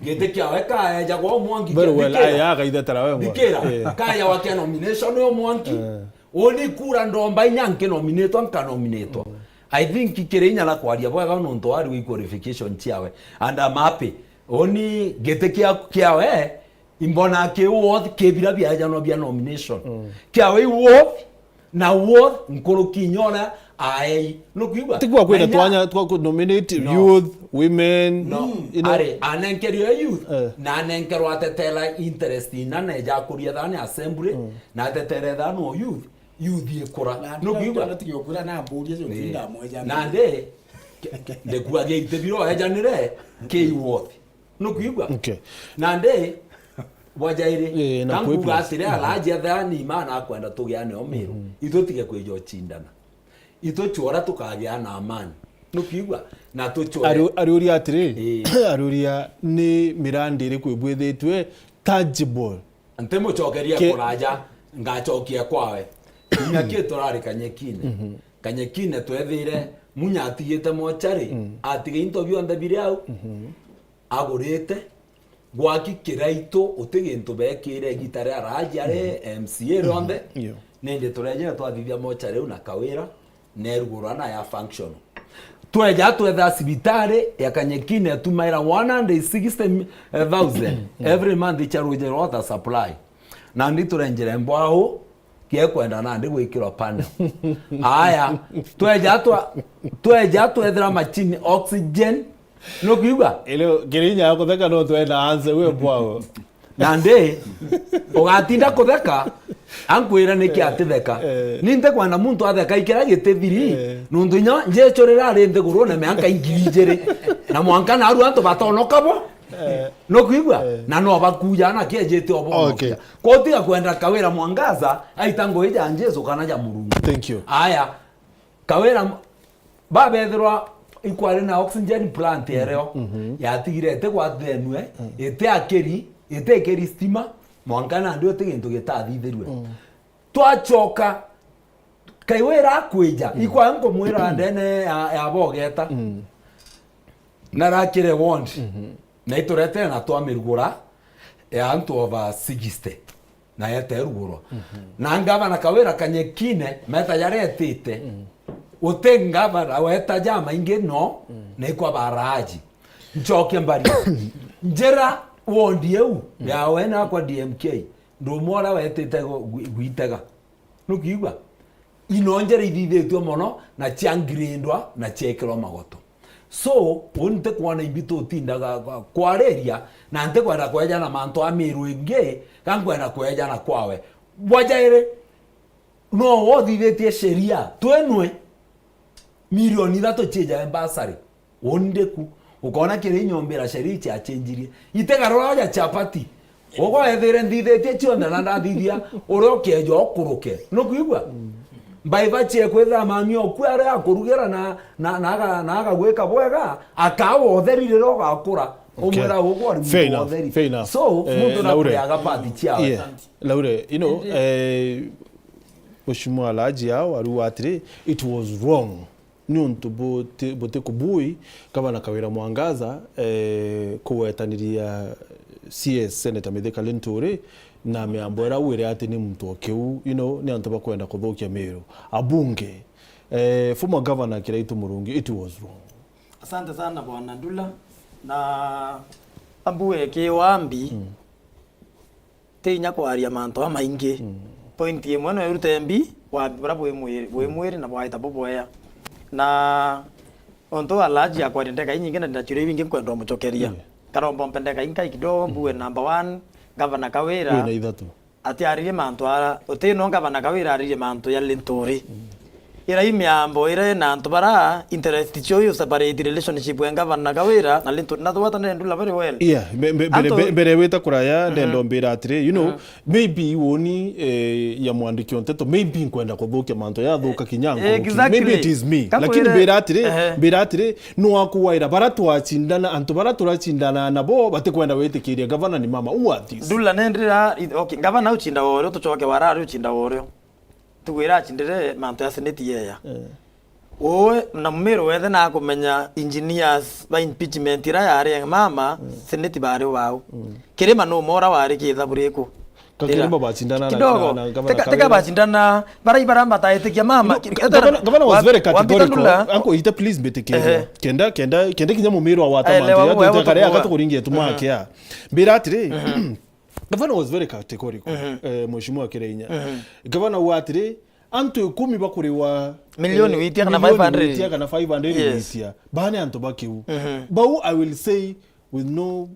Giti kiawe kaejagwa o Mwangi. Very well. Thikira. Aya, akaithetera we mwana. Thikira. Eh. Kaejawa kia nomination o Mwangi. Eh. Uni kura ndomba inya nkinominitwa, nkanominitwa. I think kiri inya na kwaria bwega nontu wari wi qualification ciawe. And I'm happy. Uni giti kia, kiawe, imbona ki worth ki bira biajanwa bia nomination. Kiawe i worth, na worth nkuruki inya uria aei. Nukwigua? Tigwa kwina twanya twa ku nominate youth, women, you know. Ari, anenkerio youth, na anenkerwa atetera interest ina na eja kuria thani assembly, na atetere thani o youth. Youth ikura. Nukwigua? Nandi, ndikuagia iti biro ejanire ki worth. Nukwigua? Okay. Nandi, bwa jairi, eh, na kanguga atiri, alaji athani imana akwenda tugiane o Miru. Ithutige kwija ucindana. Ithucwora tukagia na amani. Nukwigua? Na tucwore. Ari-, ariuria atiri, eh, ariuria ni mirandi iriku ibwithitwe tangible? Ntimucokeria kuraja, ngacokia kwawe. Kinya ki turari Kanyekine. Kanyekine twethire Munya atigite mochari, atiga into bionthe biri au, agurite, Gwaki Kiraitu uti gintu beekire igita ria Raji ari M C A rionthe. Iyo. Nindi turejire twathithia mocha riu na Kawira, nerugurwa na ya functional. Tweja twetha cibitari ya Kanyekine tumaira one hundred sixty thousand every month icha ruje water supply. Nandi turenjire mbwau kiekwenda nandi gwikirwa panel. Aya, tweja twa-, tweja twethira machine oxygen. Nukwigua? Ilo kirinya ya kutheka no twenda anse we bwao. Nandi ugatinda kutheka, ankwira niki atitheka. Eh. Ni ntikwenda muntu atheka ikira giti thiri, Eh. nuntu inya njicurira ari nthigurune mianka ingiri ijiri. Na mwanka naru antu batonoka bo. Nukwigua? Na no bakuja na kiejite obo. Okay. Kwa utiga kwenda Kawira Mwangaza, aita ngugi ja Jesu kana ja Murungu. Thank you. Aya, Kawira, babethirwa ikwari na oxygen plant ereo, yatigire iti gwathenue, iti akiri, iti ikiri stima, mwanka nandi uti gintu gitathithirue. Twachoka, Kawira akwija, ikwa nkumwira ndene ya, ya bogeta. Na rakire ward. Na ituretee na twamirugura ya antu over sixty. Na yete rugurwa. Na ngavana Kawira Kanyekine, meta jaria etite. Uti ngavana weta jamaingi no, na ikwa baraji. Nchoke mbari. Njira ward iu, ya wena kwa D M K, ndumwora wetite gu-, gwi-, gwitega. Nukwigua? Ino njira ithithitue mono, na ciangirindwa, na ciekirwa magoto. So, uu ntikwona imbi tutindaga kwa-, kwariria, na ntikwenda kweja na mantu a Miru ingi, ka nkwenda kweja na kwawe. Bwa jairi, no wothithitie sheria, twenwe milioni ithatu cija embasari. Uu ndiku, ukona kiria inyombira sheria ici achenjirie. Itega rwaja chapati. Ugo ethire nthithitie cionthe na ndathithia uria ukeja ukuruke. Nukwigua? Mbaiba cie kwithira mami oku aria akurugira na, na, na, aga, na agagwika bwega, akawa utheri riria ugakura. Umwira ugu ari muntu wa utheri. Fair enough. So, muntu nakuriaga pati ciawe. Yeah. Laure, you know, eh, Mheshimiwa Alhaji ao ariuga atiri, it was wrong. Niuntu buti, buti kubui, Gavana Kawira Mwangaza, eh, kugwetaniria C S Senator Mithika Linturi na miambo iria wire ati ni muntu o kiu, you know, ni antu bakwenda kuthukia Miru. Abunge, eh, former Governor Kiraitu Murungi, it was wrong. Asante sana Bwana Ndula. Na abue ki wambi, ti inya kwaria mantu jamaingi. Point imwe no irute mbi wa buria bwi mwiri, bwi mwiri na bwaita bubwea. Na untu Alhaji akwaria ndeka inyingi na ndina ciuria ibingi nkwenda umucokeria. Karomba mpende kai nkai kidogo mbue number one, Gavana Kawira. Wina ithatu. Atiaririe mantu ara, uti no Gavana Kawira aririe mantu ya Linturi. Ira i miambo ira ina antu bara interest cio you separate relationship ya Gavana Kawira na Linturi. Na tugwatanire Ndula very well. Yeah, mbe-, mbe-, mbere, Antu- mbe-, mbere wita kuraya, ndenda umbira atiri, you know, maybe woni, eh, ya mwandiki o nteto, maybe nkwenda kuthukia mantu ya thuka kinya nkuruki. Exactly. Maybe it is me. Lakini mbira atiri, mbira atiri, no akuwaira bara twacindana, antu bara turacindana nabo batikwenda gwitikiria gavana ni mama. Who are these? Ndula nendira, okay, gavana ucinda worio, tucoke warari ucinda worio. Tugwira acindire mantu ya seneti yeya. Eh. Uwe na Mumiru wethe na kumenya engineers ba impeachment ira yari mama, seneti bari bau. Kirima no mora wari kithabu riku? Kakirima bacindana na, kidogo. Na, na gavana Kawira. Teka, teka bacindana, bara ibara mataitikia mama. No, ki-, gavana, gavana was very categorical. Uncle Ita, please mbitikiria. Ehe. Kenda, kenda, kenda kinya Mumiru awata mantu ya tutekare akatukuringia tumake ya. Mbira atiri, gavana was very categorical. Eh, Mheshimiwa Kirainya. Gavana wa atiri, antu ikumi bakuriwa, milioni eh, witia kana milioni five hundred. Witia kana five hundred witia. Bane antu bakiu. Bau, I will say with no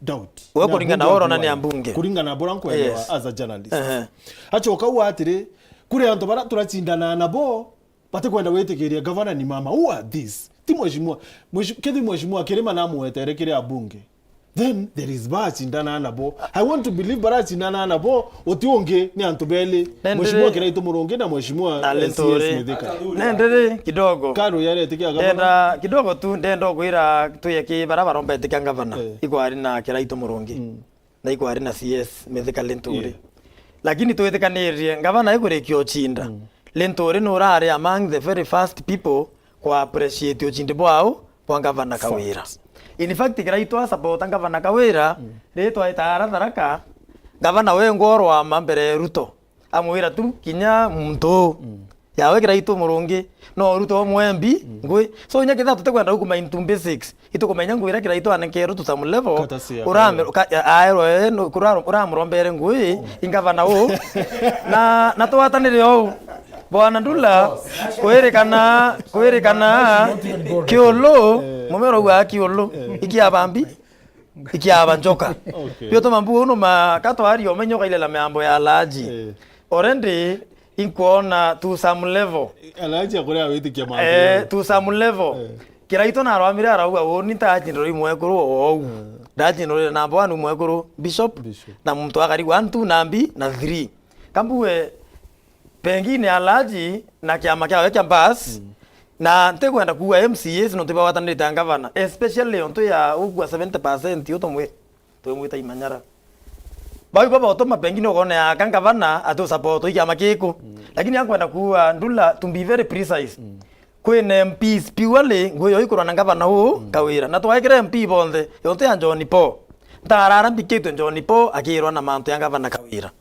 doubt. We kuringana na urona ni ambunge. Kuringana na bura nkwelewa as a journalist. Ehe. Acoka u atiri, kuri antu bara turacindana nabo, batikwenda gwitikiria gavana ni mama. Who are these? Ti mheshimiwa. Mheshimiwa, kethi mheshimiwa Kirima namwetere kiri abunge, then there is baracindana nabo. I want to believe baracindana nabo, uti ungi ni antu beli. Mheshimiwa Kiraitu Murungi na mheshimiwa, eh, C S Linturi. Mithika. Nendere kidogo. Karo yaretikia gavana. Ndenda kidogo tu, ndenda kwira tuye ki bara baromba etikia gavana. Eh. Ikwari na Kiraitu Murungi. Na ikwari na C S Mithika Linturi. Yeah. Lakini twitikanirie, gavana ikurikia ucinda. Linturi nurari among the very first people ku appreciate ucindi bwao bwa gavana Kawira. Facts. In fact, Kiraitu asapota ngavana Kawira, mm, ritwa itaara Tharaka, ngavana wengwa urwama mbere ya Ruto. Amwira tu kinya muntu uu. Mm. Yawe Kiraitu murungi, no Ruto omwe M P, mm, ngui. So, inya kethira tutikwenda gukuma into basics, itukumenya ngui iria Kiraitu anenkerwe to some level, courtesy ya urame-, Kawira. Ka-, ya-, aerwe, eh, no, kura-, uramurombere ngui, oh, i ngavana uu. Na, na twatanire ou. Bwana Ndula, kwirikana, kwirikana, Kiulu, eh, mumero wa Kiulu, eh, ikiaba mbi, ikiaba njoka. Okay. Biotuma mbu unu ma, katwari omenyo kailela miambo ya alaji. Eh. Already, inkwona to some level. Alaji akuria witikia mantu. Eh, to some level. Eh. Kiraitu narwamire arauga, "Uni ntajindiro i mwekuru ou." Eh. Ndajindiro number one mwekuru, Bishop, Bishop, na muntu akari one, two, na mbi, na three. Kambue, pengine alaji na kiama kiawe kia Mbas, mm, na ntikwenda kuuga M C As nontu ibagwatanirite na ngavana, especially ontu ya ugua seventy percent utomwe twimwita Imanyara. Bau baba utuma pengine ukone aka ngavana ati usupport i kiama kiku. Mm. Lakini ankwenda kuuga Ndula, to be very precise. Mm. Kwina M Ps purely ngui yo ikurwa na ngavana uu, mm, Kawira. Na twaikire M P bonthe, yonte ya John Paul. Ntarara mbikitwe John Paul akirwa na mantu ya ngavana Kawira.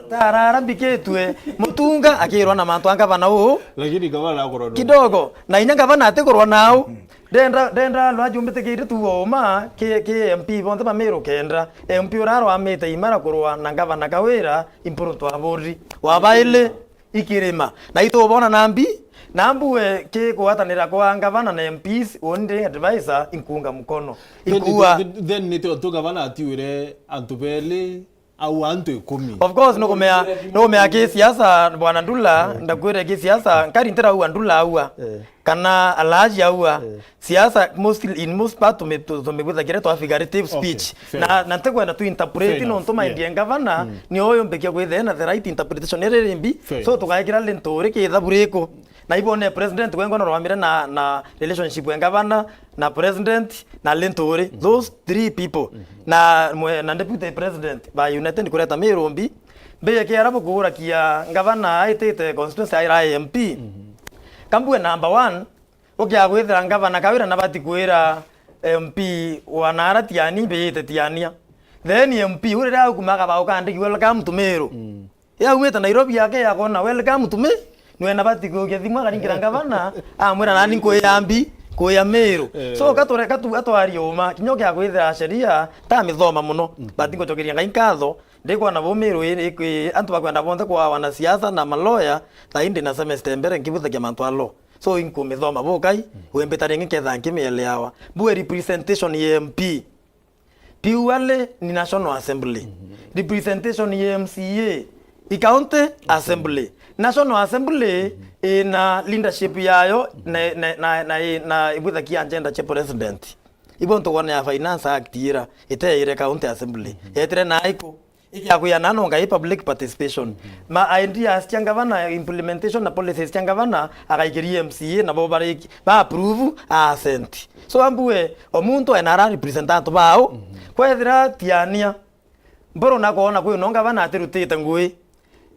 Ntarara mbikitwe Mutunga akirwa na mantu ya ngavana uu. Lakini ngavana akurwa nuu? Kidogo. Na inya ngavana atikurwa nau. Mm. Ndenda, ndenda lwa jumbitikiire tu uma, ki, ki M P bonthe ba Meru kenda. M P uria arwamite Imara kurwa na ngavana Kawira, Impuru Twaburi. Wabaili, ikirima. Na itubona na mbi, na mbue ki kugwatanira kwa ngavana na M Ps, undi advisor, inkuunga mukono. Then, inkuuga then, then, then nitio tu ngavana atiwire antu beli au antu ikumi. Of course, nukumea, nukumea ki siasa, Bwana Ndula, eh, ndakwire ki siasa, nkari ntirauga Ndula aua, eh, kana Alhaji aua. Eh. Siasa, mostly, in most part, tume-, tu-, tumigwithagira twa figurative, okay, speech. Fair. Na, na ntikwenda tu interpret, fair enough, nontu mind, yeah, ya ngavana, mm, ni uyu mbikia kwithia na the right interpretation iria iri mbi. Fair. So, enough. Tugaikira Linturi ki ithabu riku? Na ibone president wengwa norwamire na, na relationship ya ngavana, na president, na Linturi, mhm, those three people, mhm, na mwe-, na deputy president ba United kureta Meru mbi, mbiye kiara bukuurakia ngavana aitite constituency aira M P. Mhm. Kambue number one, ukia gwithira ngavana Kawira nabati kwira M P wa nara Tiani, mbiyite Tiania. Then M P uriria aukuma akabauka andiki, "Welcome to Meru." Mm. Yaumite Nairobi yake yakona, "Welcome to me." Niwe nabati kuukia thimu akaringira ngavana, amwira, "Nani nkuya mbi, nkuya Meru." Eh. So, katware-, katu-, atwari uma, kinya ukia kwithira sheria, ta mithoma muno. Mm. But nkucokeria Ngai nkatho, ndikwona bu Meru i, i, i, antu bakwenda bonthe kwa wanasiasa na maloya, thaindi na semester mbere nkibuthagia mantu a law. So, inkumithoma bukai, mm, wembita ringi nketha nkimieleawa. Mbue representation ya M P. Purely ni National Assembly. Mhm. Representation ya M C A, i County Assembly. National Assembly, mhm, ina leadership yayo na, na, na, na, na ibwithakia agenda cia president. Ibo ntukwona ya Finance Act ira, iteire County Assembly. Mhm. Yetire na iku, ikiakwia na nonga i public participation. Mhm. Ma ideas cia ngavana, implementation na policies cia ngavana, agaikiria M C A, nabo bariki, ba approve, a assent. So, ambue, o muntu ena ara represent antu bao. Mhm. Kwethira Tiania, Mpuru nakwona kwi no ngavana atirutite ngui.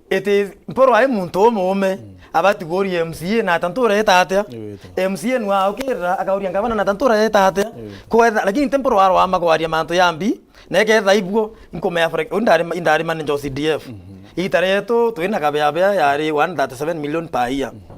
It is, Mpuru ai muntu umuume, mm, abati kuuria M C A na ata ntura eta atia? Iwite. M C A nwa aukirira akauria ngavana na ata ntura eta atia? Iwite. Kwetha, lakini ti Mpuru arwama kwaria mantu ya mbi, na iketha ibuo, nkumea for, u ndari, indari manager o C D F. Mhm. Ita rietu twina kabeabea yari one thirty-seven million per year. Mhm.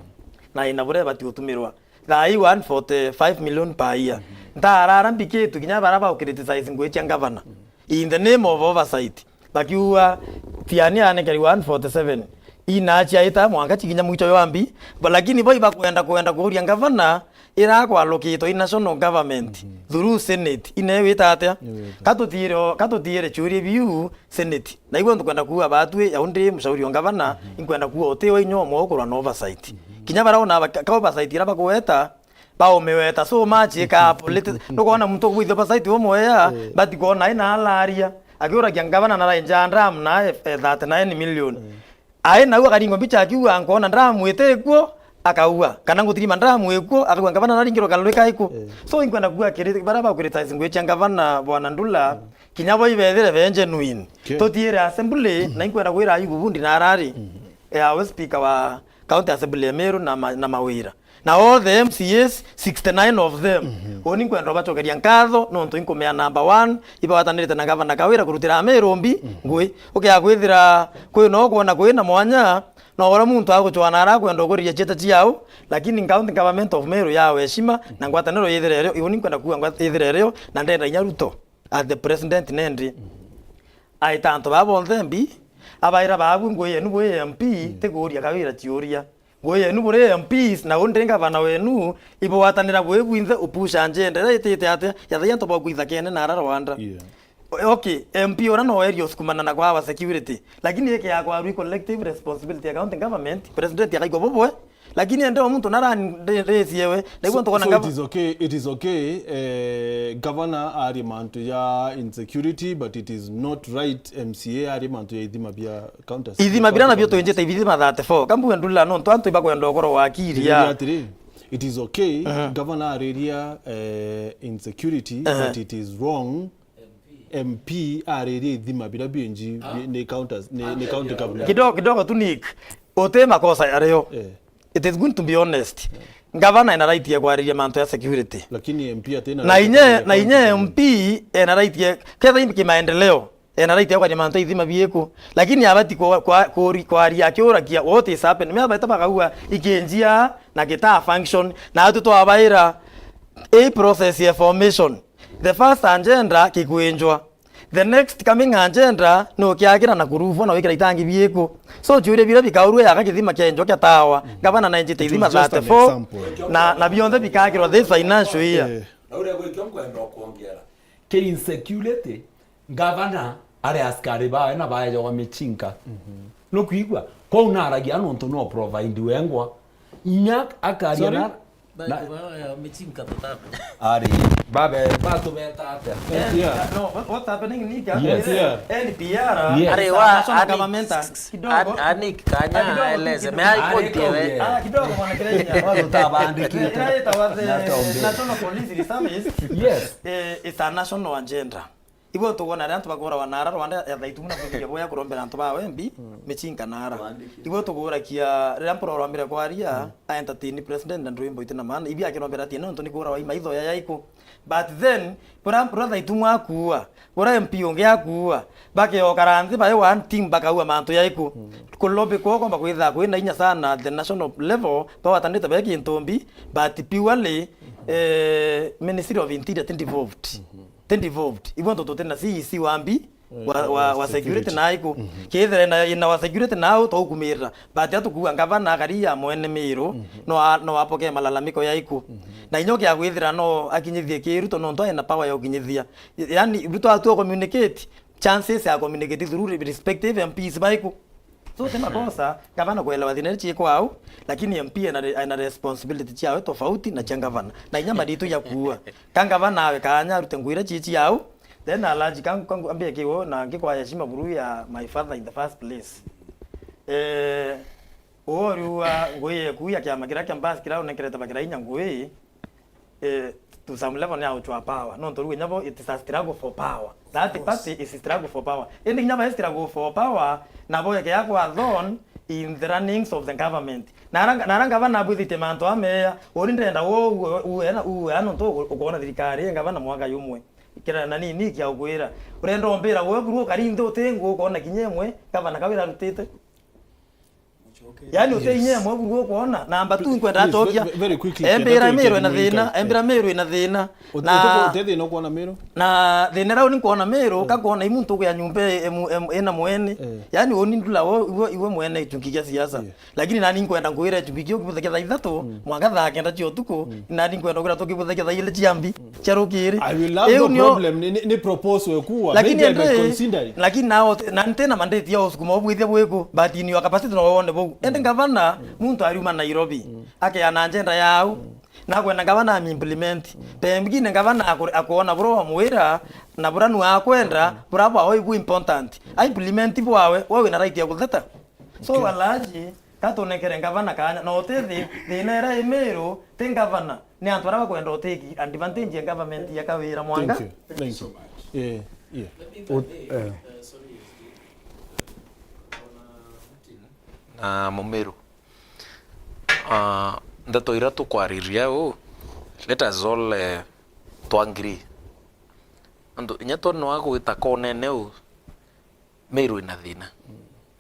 Na ina buria ibati gutumirwa. Thaa ii one forty-five million per year. Mhm. Ntaara ara mbikitwe kinya bara ba criticize ngui cia ngavana. Mhm. In the name of oversight. Bakiuga, Tiani anenkerwe one forty-seven. Inachiaita mwanka chikinya mwicho ywa mbi. Ba-, lakini bo ibakwenda kwenda kuuria ngavana, ira kwalukitwe i national government, mhm, through Senate. Ine wita atia? Iwita. Katutiire o-, katutiire churie biu Senate. Na igwe ntukwenda kuuga batwi, ya undi mushauri wa ngavana, mhm, inkwenda kuuga uti wa inya umwe ukurwa na oversight. Mhm. Kinya bara una ba-, ka oversight ira bakuweta, baumiweta so much ika politi-, nukwona muntu ukwithia oversight umwe ya, eh, bati kwona ina alaria. Akiuragia ngavana na rainja dam na e-, e thirty-nine million. Eh. Ai nau akaringwa mbicha akiuga, "Nkoona ndamu iti kuo," akauga, kana, "Ngutirima ndamu ikuo," akauga, "Ngavana naringirwe kaluri kaiku?" Eh. So, inkwenda kuuga kiri, bara ba criticize ngui cia ngavana, Bwana Ndula, mm, kinya bo ibethire be genuine. Okay. Tutiire assembly, mm, na inkwenda kwira Ayubu Bundi na arari, mm, yawe speaker wa County Assembly ya Meru na ma-, na Mawira. Na all the M C As, sixty-nine of them. Mhm. Uni nkwenda ubacokeria nkatho, nontu inkumea number one, ibagwatanirite na Gavana Kawira kurutira Meru mbi, mhm, ngui. Ukia kwithira kwi no kwona kwi na mwanya, no ura muntu agucwana ara kwenda ukuriria cieta ciao, lakini County Government of Meru ya heshima, na ngwataniro yithire rio, uni nkwenda kuuga ngwa-, yithire rio, na ndenda inya Ruto, as the president nendi. Mhm. Aita antu baa bonthe mbi, abaira baabu ngui yenu bwi M P, mm, tiguria Kawira ciuria. Ngui yenu buri M Ps, na undi ngavana wenu, ibugwatanira bwi bwinthe upusha agenda iria itite atia, yathaia antu bauku ithakene na ara Rwanda. Yeah. O-, okay, M P ura no werie usukumana na kwa our security, lakini iki ya kwa collective responsibility ya county government, president akaigua bubwe, lakini ende o muntu nara ndiciewe, na igua ntukona. So, so it is okay, it is okay, eh, governor arie mantu ya insecurity, but it is not right M C A arie mantu ya ithima bia Counters. Ithima bira nabio twinjite ibithima thirty-four. Kambu ndula nontu antu ibakwenda ukoro wa akiri. Iriria ya atiri, it is okay, mhm, governor ariria, eh, insecurity, ehe, but it is wrong M P ariria ithima bira binji, ah, bi-, ni counters, ni, ni county government. Kidogo, kidogo tu, Nick. Uti makosa yario. Eh. It is good to be honest. Gavana ena right ya kwariria mantu ya security. Lakini M P atina na right inye, ya na inye county M P ena right ya, ketha indi kimaendeleo, ena right ya kwaria mantu ya ithima biiku. Lakini abati kwa, kwa, kuri-, kwaria akiurakia what is happening. Mea baita bakaua ikinjia na gitaa function. Na atu twabaira, i process ya formation. The first agenda kikwinjwa. The next coming agenda ni ukiagira na kuruvwa na wikira itangi biiku. So, ciuria bira bikaurua yaka kithima kienjwa kia tawa. Gavana na enjite ithima thirty-four, na, na bionthe bikagirwa this financial year. Eh. Na uria gwikio nkwenda ukwongera. Ki insecurity, gavana ari askari bawe na baejagwa michinka. Mhm. Nukwigua? Kwou naragia nontu no provide wengwa. Inya akaria. Sorry? Na, na, bae, bae, michinka tutamenya. Ari, babe, batubeta atia? Yes, yeah. No, what, what's happening ni kia? Yes, yeah. N P R, yes. Ari, wa, national government, kidogo. Ani, ani, kanya, ah, kidogo, eleze. Kidogo. Me ai. Ari, konti ewe. Ah, kidogo, mwana Kenya. Watu tabandiki. Ira itawa the National Police Reservice. Yes. Eh, it's a national agenda. Igwe tukwona riria antu bakuuragwa naara Rwanda ya thaitumu na kuthiria boya kurombera antu bawe mbi, mm, michinka naara. Igwe tukuurakia riria mpurorwamire kwaria, mm, a entertain president na ndwimbo iti na maana. Ibi akirombera ati nontu ni kuuragwa i maitho ya yaiku. But then, bura, bura thaitumu akuua, bura M P ungi akuua, bakeokara nthi bai one team bakaua mantu yaiku. Mm. Kulobi kwao kwamba kwithaa kwina inya sana at the national level, bagwatanite be kintu mbi, but purely, eh, Ministry of Interior ti devolved. Mm-hmm. Ti devolved. Ibo ntu tuti na C E C wa mbi, wa, wa, wa security na iku. Mhm. Kethira ina, ina wa security na au, twaukumirira. But atukuua ngavana akari ya mwene Miru, mhm, no a-, no apokee malalamiko ya iku. Mhm. Na inya ukia kwithira no akinyithie ki Ruto nontu aina power ya ukinyithia. Yani, Ruto atua communicate, chances ya communicate through respective M Ps ba iku. So, ti makosa, gavana kuelewa thina iria ciikwa au, lakini M P ena re-, ena responsibility ciawe tofauti na cia gavana. Na inya maritu ya kuua. Ka gavana awe kanya arute ngui iria cii ciau, then alaji kangu, kangu ambie kiu na ngikwaya heshima buru ya my father in the first place. Eh, uo riu wa ngui yeku ya kiama kiria kia Mbas kiria unenkerete bakira inya ngui, eh, to some level ni auchwa power. Nontu riu inya bo, it is a struggle for power. That party is struggle for power. Indi inya ba struggle for power, na bo ekea kwa thorn in the runnings of the government. Na ara, na ara ngavana abwithitie mantu ameya, uri ndenda wo uwe, uwe, na uwe, nontu ukwona thirikari, ngavana mwaka yumwe. Kira na nini kia ukwira. Urenda umbira we buru ukari nthi uti ngu ukona kinya imwe, gavana Kawira arutite. Yani, uti inya imwe buru ukwona, namba tu nkwenda acokia. Please, ve-, ve-, very quickly, embira Miru ina thina, embira Miru ina thina. Na uti thina ukwona Miru? Na thina rau ni nkwona Miru, ka nkwona i muntu ugia nyumba emu-, emu-, ina mwene. Eh. Yani, uni ndula wo, iwe, iwe mwene ichungi kia siasa. Yeah. Lakini nani nkwenda nkwira ichungi kiu kibuthagia thaa ithatu, mwanka thaa kenda cia utuku, nani nkwenda kwira tukibuthagia thaa ijiri cia mbi. Cia rukiri. I will love no problem, ni, ni, ni propose we kuwa. Lakini maybe I might consider it. Lakini nao, na nti na mandate ya usukuma ubwithia bwiku, but in your capacity no wone bau. Ende gavana, muntu ariuma Nairobi, akeana agenda yau, na kwenda gavana ami implement. Pengine gavana aku-, akuona bura wamwira, na bura nu akwenda, bura bwawe ibu important. A implement bwawe, we wina right ya kutheta. So, okay. Alaji, Ka tunengere ngavana kaanya, na uti thi-, thina iria i Miru, ti ngavana, ni antu aria bakwenda utiki advantage ya government ya Kawira mwanga. Thank you. Thank you. Eh, yeah. Let me intervene, eh, sorry, S D, eh, on, uh, Martin na Mumiru. Ah, ndeto iria tukwariria uu, let us all, eh, to agree. Antu inya twonwa gwita konene uu, Meru ina thina.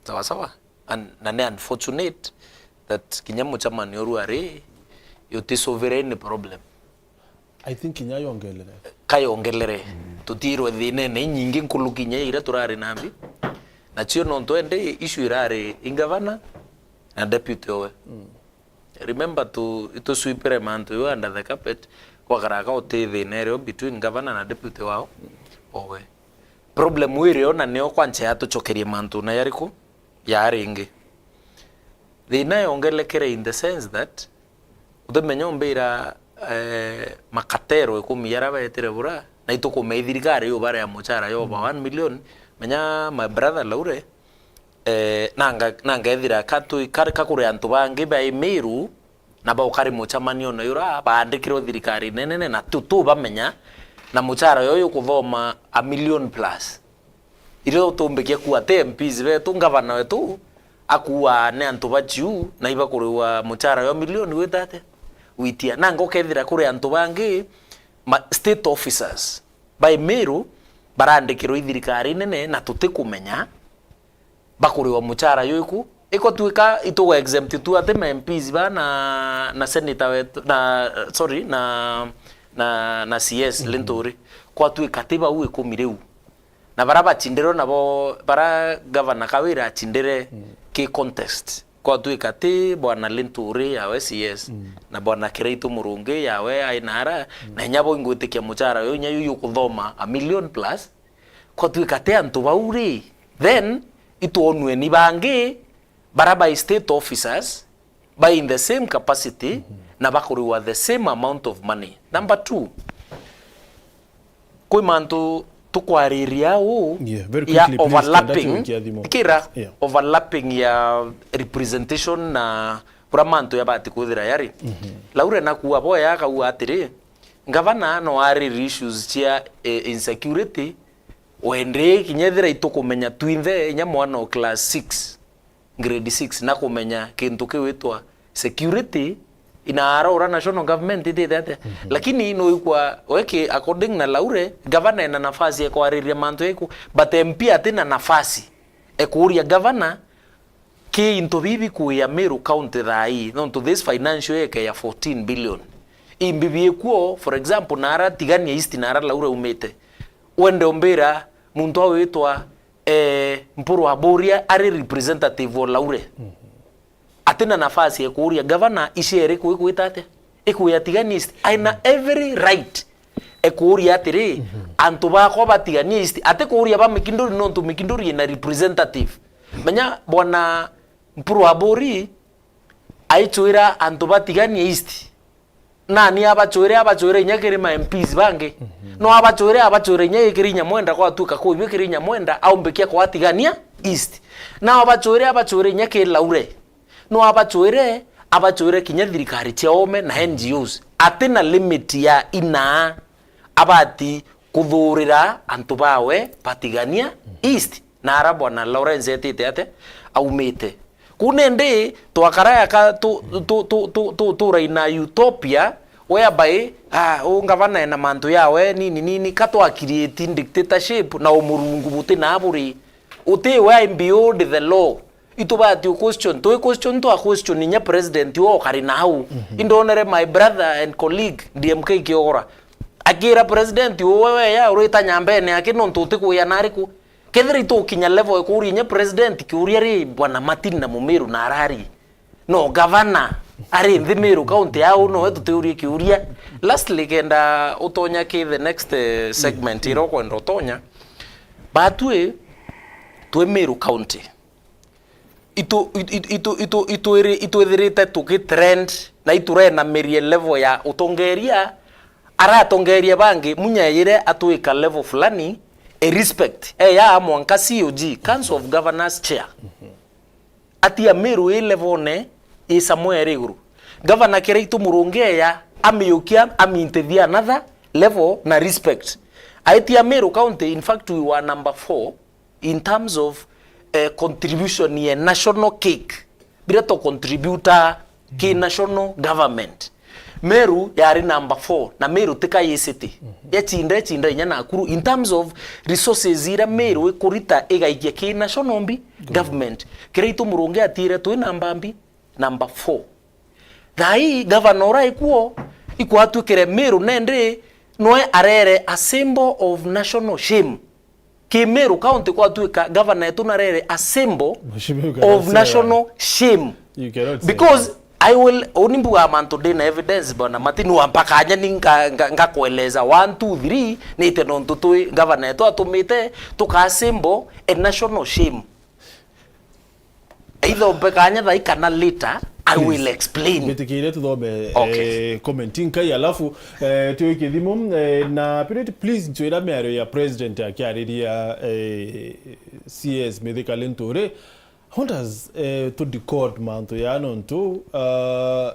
Sawa sawa? And, na ni unfortunate that kinya mucemanio uru ari, uti solve any problem. I think kinya yongelere. Kayongelere. Mm. Tutirwe thinene inyingi nkuruki kinya iria turari nambi. Nacio nontu ende issue irari i ngavana na deputy owe. Mm. Remember tu, ituswipire mantu yo under the carpet, gwakaraga uti thina irio between governor na deputy wao owe. Problem irio na nio kwancha yatuchokerie mantu na yariku ya ringi. Thina yongelekere in the sense that utimenya umbira, eh, makatero ikumi yaria betire bura, na itukumea thirikari yubarea muchara yo over one million, menya my brother Laure, eh, nanga, nanga ethira ka twi-, ka, ka kuri antu bangi bai Meru, na baukari mucemanio na yura baandikirwe thirikari nenene, na tu, tu bamenya, na muchara yo yukuthoma a million plus. Irio tumbikia kuwa ti M Ps betu, ngavana wetu akuwa ni antu ba chiu, na ibakuriwa muchara yo milioni gwita atia? Gwitia. Nanga ukethira kuri antu bangi, ma, state officers bai Meru barandikirwa i thirikari nene na tutikumenya bakuriwa muchara jwiku. Iko twika ituga exempt tu ati ma M Ps ba na, na senator wetu, na, sorry, na, na, na C S, mhm, Linturi. Kwatwika ti bau ikumi riu. Na bara bachindirwe nabo, bara gavana Kawira achindire, mm, ki contest. Kwatwika ti bwana Linturi yawe C S, mm, na bwana Kiraitu Murungi yawe ai nara, mm, na inya bo ingwitikia muchara uyu inya uyu ukuthoma a million plus. Kwatwika ti antu bau ri, then itwonue ni bangi bara bai state officers, bai in the same capacity, mhm, na bakuriwa the same amount of money. Number two, kwi mantu tukwariria uu, yeah, very ya quickly, please, overlapping, kira, yeah, overlapping ya representation na bura mantu yabati kwithira yari. Mhm. Laure nakuwa boya akauga atiri, ngavana no ariri issues cia, eh, insecurity, wende kinya ethira itukumenya twinthe, inya mwana o class six, grade six, na kumenya kintu kiwitwa security, inaara ura national government itite atia. Mhm. Lakini no ikwa weki, according na Laure, gavana ena nafasi ya kwariria mantu iku, but M P atina nafasi e kuuria gavana ki into bibi kuya Meru County thaa ii, nontu this financial year ya fourteen billion. Imbi biikuo, for example, naara Tigania East, naara Laure umite. Wende umbira muntu awitwa eh, Mpuru Aburia ari representative o Laure. Mhm. Atina nafasi ya kuuria gavana icere kwi kwita atia? Ikwia Tigania East. Aina, mhm, every right e kuuria atiri, mhm, antu bakwa ba Tigania East. Ati kuuria ba Mikinduri nontu Mikinduri ina representative. Menya bwana Mpuru Aburi aichwira antu ba Tigania East. Nani abachwire? Abachwire inya kiri ma M Ps bangi. Mhm. No abachwire, abachwire inya kiri Nyamwenda, kwatuika kuibio kiri Nyamwenda, aumbikia kwa Tigania East. No abachwire, abachwire inya kiri Laure. No abachwire, abachwire kinya thirikari cia ome na N G Os. Atina limit ya inaa abati kuthuurira antu bawe ba Tigania East. Na ara bwana Lawrence etite ate aumite. Kuu nindi twakara yaka tu, tu, tu, tu, tu, turaina utopia whereby, ah, u ngavana ena mantu yawe nini nini, ka twa create dictatorship na umurungu buti na buri. Uti we I behold the law. Itubati u question, twi question twa question inya president wo ukari na hau. Mhm. Indonere my brother and colleague D M K Kiogora akira president uwe weya urita nyambene yake nontu utikuya nariku. Kethira itukinya level ya kuuria inya president kiuria ri, bwana Martin na Mumiru na arari. No gavana ari nthi Meru County yao, nowe tutiurie kiuria. Lastly, kenda utonya ki the next, eh, segment, mm, ira ukwenda utonya. Batwi twi Meru County. Itu, itu, itu, itu, itu, itwiri-, itwithirite tugitrend na iturenamirie level ya utongeria. Ara atongeria bangi, Munya yire atwika level fulani, e respect. E ya mwanka C O G, Council of Governors Chair. Atia Meru i level ne, i somewhere iri iguru. Governor Kiraitu Murungi eya, amiukia, amintithia another level na respect. Aitia Meru County, in fact, we were number four in terms of, eh, contribution ye national cake. Bira to contributa ki national government. Meru yari number four, na Meru tika i city. Yachinda, ichinda inya Nakuru in terms of resources iria Meru ikurita igaikia ki national mbi government. Kiraitu Murungi atire twi namba mbi, number four. Thaa ii gavana uria ikuo ikwatwikire Meru nende noe arere a symbol of national shame. Ki Meru County kwatwika gavana yetu narere a symbol Mheshimiwa, you cannot of say national that. Shame. You cannot say because that. I will, uni mbuga mantu ndina evidence bwana Martin, wampa kanya ni nga-, nga-, ngakueleza one, two, three, nite nontu twi gavana yetu atumite tuka symbol a national shame. Either umpe kanya thaa ii kana later, I will explain. Mbitikiire tuthome, okay, eh, comment nkai, alafu, eh, tuike thimu, eh, na Purity, please, ntwira miario ya president akiariria, eh, C S Mithika Linturi. How does, eh, to decode mantu ya nontu, ah,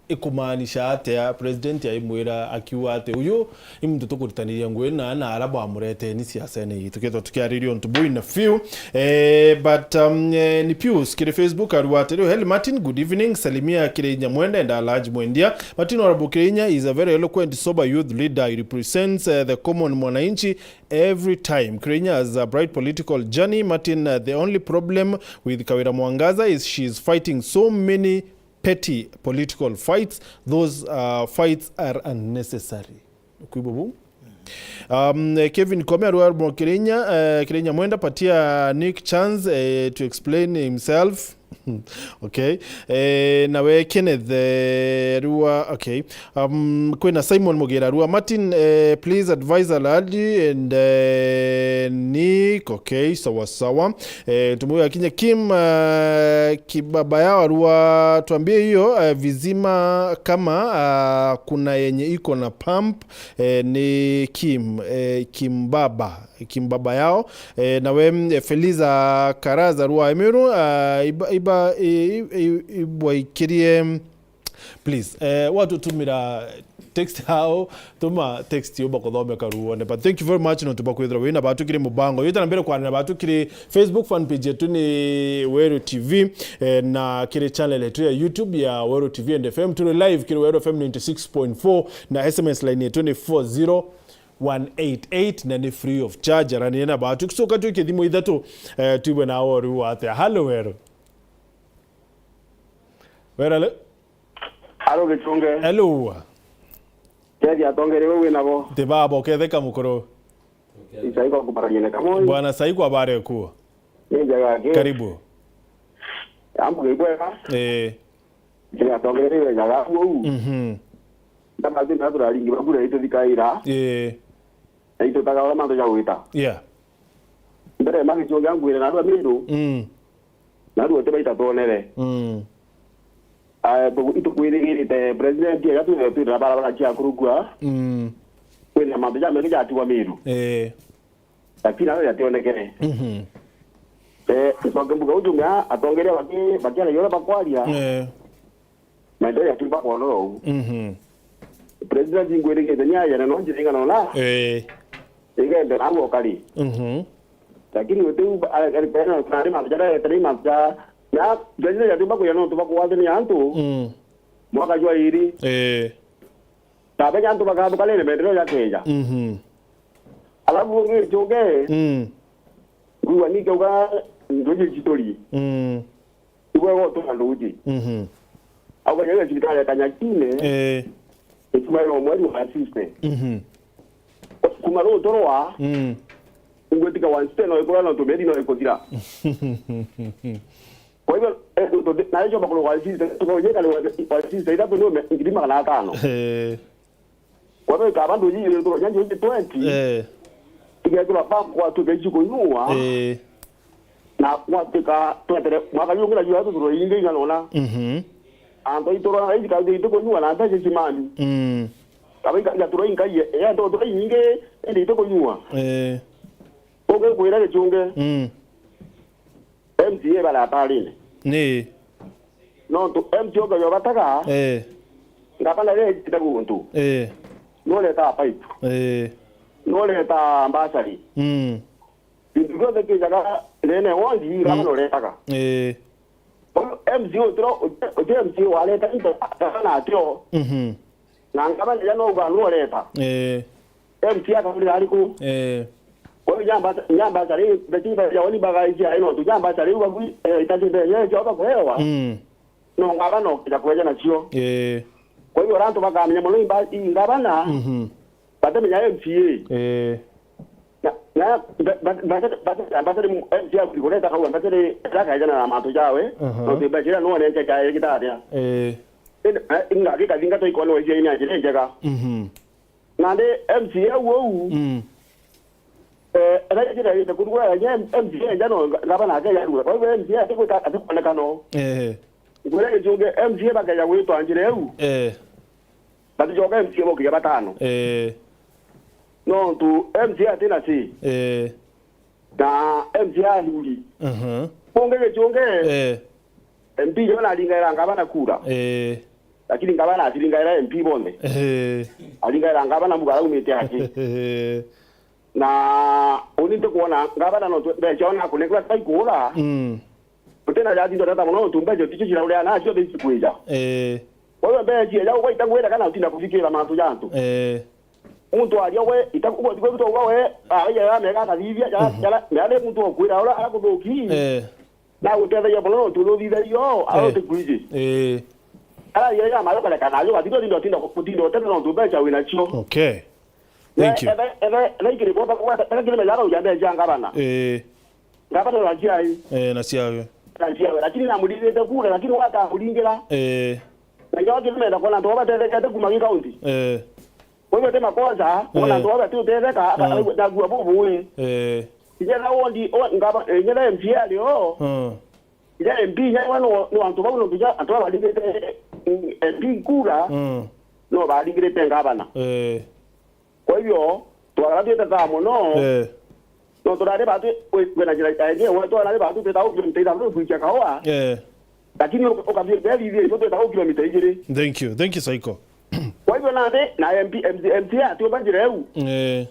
ikumaanisha atia? President aimwira akiuga ati, "Uyu ni muntu tukuritaniria ngugi na, na ara bwamureteni siasene ii." Tukethwa tukiariria untu buu in a few. Eh, but, um, eh, ni Pius kiri Facebook arua atiri, "Heli Martin, good evening. Salimia kiri Nyamwenda and Alhaji Mwendia. Martin Honorable Kirinya is a very eloquent, sober youth leader. He represents, eh, the common mwananchi every time. Kirinya has a bright political journey. Martin, uh, the only problem with Kawira Mwangaza is she is fighting so many petty political fights. Those, uh, fights are unnecessary." Kwibwo buu. Um, eh, Kevin Kome arua mo Kirinya, eh, Kirinya Mwenda, patia Nick chance, eh, to explain himself. Okay. Eh, nawe Kenneth, eh, arua, okay. Um, kwina Simon Mugira arua, "Martin, eh, please advise Alhaji and, eh, Nick." Okay, sawa sawa. Eh, tumuya kinya Kim, eh, Kibaba yao arua, "Tuambie hiyo, eh, vizima kama, ah, kuna yenye iko na pump." Eh, ni Kim, eh, Kimbaba, Kimbaba yao. Eh, nawe, mm, eh, Feliza Karaza arua Emiru, ah, iba, iba, i-, i-, i-, ibwaikirie, mm, please, eh, watutumira text yao, tuma text yo bakuthomeka ruone. But thank you very much nontu bwa kwithirwa wina batu kiri mubango. Yuta na mbere kwarira batu kiri Facebook fan page yetu ni Weru T V, eh, na kiri channel yetu ya YouTube ya Weru T V and F M. Turi live kiri Weru F M ninety six point four na S M S line yetu ni four zero one eight eight na ni free of charge. Arania na batu. Tukicoka twike thimu ithatu, eh, twibwe na oru atia. Hello, Weru. Weru, hello? Aro Gichunge. Hello. Kethi atongeria we winabo. Ti baba, uketheka mukuru. Isaiko kubaranyene kamwe. Bwana Saiko, habari ya kuo? Ni njega ki? Karibu. Ambu gibwega. Eh. Ni atongeria we njaga kuo. Mhm. Ndamazi na turaringi bakura itu thikaira. Eh. Na itu tagara mantu ja gwita. Yeah. Mbere ma Gichunge angwire na arua Miru. Mm. Na arua ti baita twonere. Mm. Ah, tu-, itukwirigirite president ya tu, tu na barabara cia kurugua. Mm. Kwina mantu ja mengi jatigwa Miru. Eh. Lakini ayo yationekere. Mhm. Eh, ncoke mbuga ujumbe a, atongeria baki-, bakiaragia uria bakwaria. Eh. Maendeleo yatuumba kwonora uu. Mhm. President ngwirigite ni ayene no njira ing'ana ona. Eh. Igende na gwo kari. Mhm. Lakini utiu ari kana na ni mantu jaria tari mantu ja, na president yatuumba kuya no tuba kuwathania antu. Mm. Mwaka jwa iri. Eh. Tabenya antu bakathuka riri maendeleo jakeja. Mhm. Alafu ungi chuke. Mm. Kuwa ni kuga nduji chituri. Mm. Igwe gotuma nduji. Mhm. Au kanya ya cibitari ya Kanyakine. Eh. Ituma yo mweri wa sixty. Mhm. Kuma ro torwa. Mm. Ugwe tika wa sixty no ikora no tumeri no ikuthira. Kwa hivyo, eh, tu-, tu-, na hicho bakuru wa sixty, tukaonyeka ni wa, wa sixty, ila tu ndio me-, ngiri magana atano. Eh. Kwa hivyo, ikaba nduji ile tu nyanjo ile twenty. Eh. Igekura bank kwa tu beji kunyua. Eh. Na kwatika twetere, mwaka yungi na yua tu turoinge ing'ana ona. Mhm. Anto itoro na iji kazi itukunyua na mbeca cimani. Mm. Kaba ika, ika turoinga ye, ya ndo turoinge, ende itukunyua. Eh. Ungi kwira Gichunge. Mm. M C A bari atarine. Ni. Nontu M C A ukayo bataga. Eh. Ngabana rejite guntu. Eh. Nureta pipe. Eh. Nureta mbasari. Mm. Bintu bionthe bijaga nene wondi, mm, ngabana uretaga. Eh. Kwa hiyo M C A utiro, uti M C A wareta into gavana atio. Mhm. Na ngavana ja no uga nu oreta. Eh. M C A akaurira ariku. Eh. Kwa hiyo nyamba, nyamba tari, beti ba ya oni baga iji ai no tu nyamba tari uga gwi, eh, itaji be ye jo ba kuewa. Mm. No ngavana okija kweja nacio. Eh. Kwa hiyo rantu bakamenya muno imba, ingavana. Mhm. Batamenya M C A. Eh. Na, na, ba-, ba-, ba-, ba-, batari M C A kureta kau, batari, batari ejana na mantu jawe, aha, no tu mbeca iria none nje jae gitaria. Eh. Ina, eh, inga gika thinga to ikone weje ina njira njega. Mhm. Na ndi M C A uu, mm, eh, ena njira ite kurugura ya M C A njano nga-, ngavana ake ya rugura. Kwa hivyo M C A atikwika, atikwoneka no. Eh. Ngwira gicunge M C A bakeja gwitwa njira iu. Eh. Baticoka M C A bokinya batano. Eh. Nontu M C A atina si. Eh. Na M C A athuri. Mhm. Kungi gicunge, eh, M P jona aringaira ngavana kura. Eh. Lakini ngavana atiringaira M P bonthe. Eh. Aringaira ngavana mugara umite aki. Eh. Na uni ntikwona ngavana nontu mbeca ona akunengwa tai kuura. Mm. Utina ja thindo tata muno nontu mbeca ticio cirauria nacio thisi kwija. Eh. Kwa hiyo mbeca cia jau gwaita gwira kana utinda kufikira mantu ja antu. Eh. Muntu aria we, ita-, ugoti gwe mtu we, ah, ya, ya, mega akathithia, ya, mhm, ya, ya, ya, muntu okwira ura akuthuki. Eh. Na guteithagia muno nontu nuthithagia o, eh, ara utikuiji. Eh. Ara ya, ya, mayo kale kana yo, gatito tindo, tindo, tindo, tete nontu mbeca wina cio. Okay. Thank you. Ebe, ebe, ebe, ikiri bota kwa, ebe, kiri mejara uja mbeca ngavana. Eh. Ngavana na ciai. Eh, na ciawe. Na ciawe. Lakini namuringite kura, lakini wakamuringira. Eh. Na nyo kiri menda kuona antu babatethekeete kuma gi county. Eh. Kwa hivyo ti makosa, kuona, eh, antu baba ti utetheka, aka-, mm, nagua bubui. Eh. Inya na wondi, o, ngaba, inya na M C A ari o. Mm. Inya M P, inya wa no, no antu bau no bija, antu baba baringirite, mm, M P kura, mm, no baringirite ngavana. Eh. Kwa hivyo, twagara twite thaa muno. Eh. No turari batu, we, we na njira ya nje, we turari batu twita kilomita ithano kwikia kahoa. Eh. Lakini uka-, ukathiĩ mbere ithiĩ, ithuĩ twĩtaga kilomita igĩrĩ. Thank you. Thank you, Saiko. Kwa hivyo nandi, na M P, M C, M C A atiumba njira iu. Eh.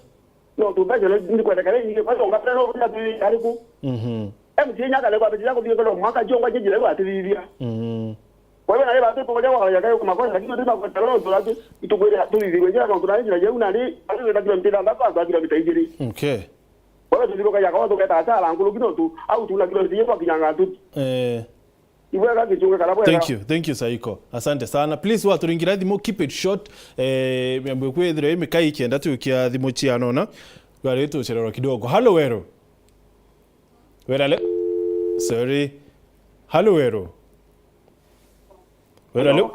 No, tumba njira ni kwendekana nyingi, kwa hiyo ngapera no kuja tu ariku. Mhm. M C A nyaka lego abitira kuthii kwa mwaka jio ngwa njira iu atithithia. Mhm. Kwa hivyo nandi batu tukoja kwa ya kayo kuma kwa, lakini tuna kwa talo tu atu itukwira tu thithirwe njira kwa tuna njira yeu nandi, atu twĩta kilomita ithano kwa kilomita igĩrĩ. Okay. Kwa hivyo tuthiruka ya kwa tuketa asara nkulu kino tu, au tuna kilomita igĩrĩ kwa kinyanga tu. Eh. Ibwega gichunge kana bwega. Thank you, thank you, Saiko. Asante sana. Please, waturingira thimu, keep it short. Eh, miambo kwithirwa imikai kienda tukia thimu cia nona. Gari tucererwa kidogo. Halo, Wero. Wera le-, sorry. Halo, Wero. Wera le-,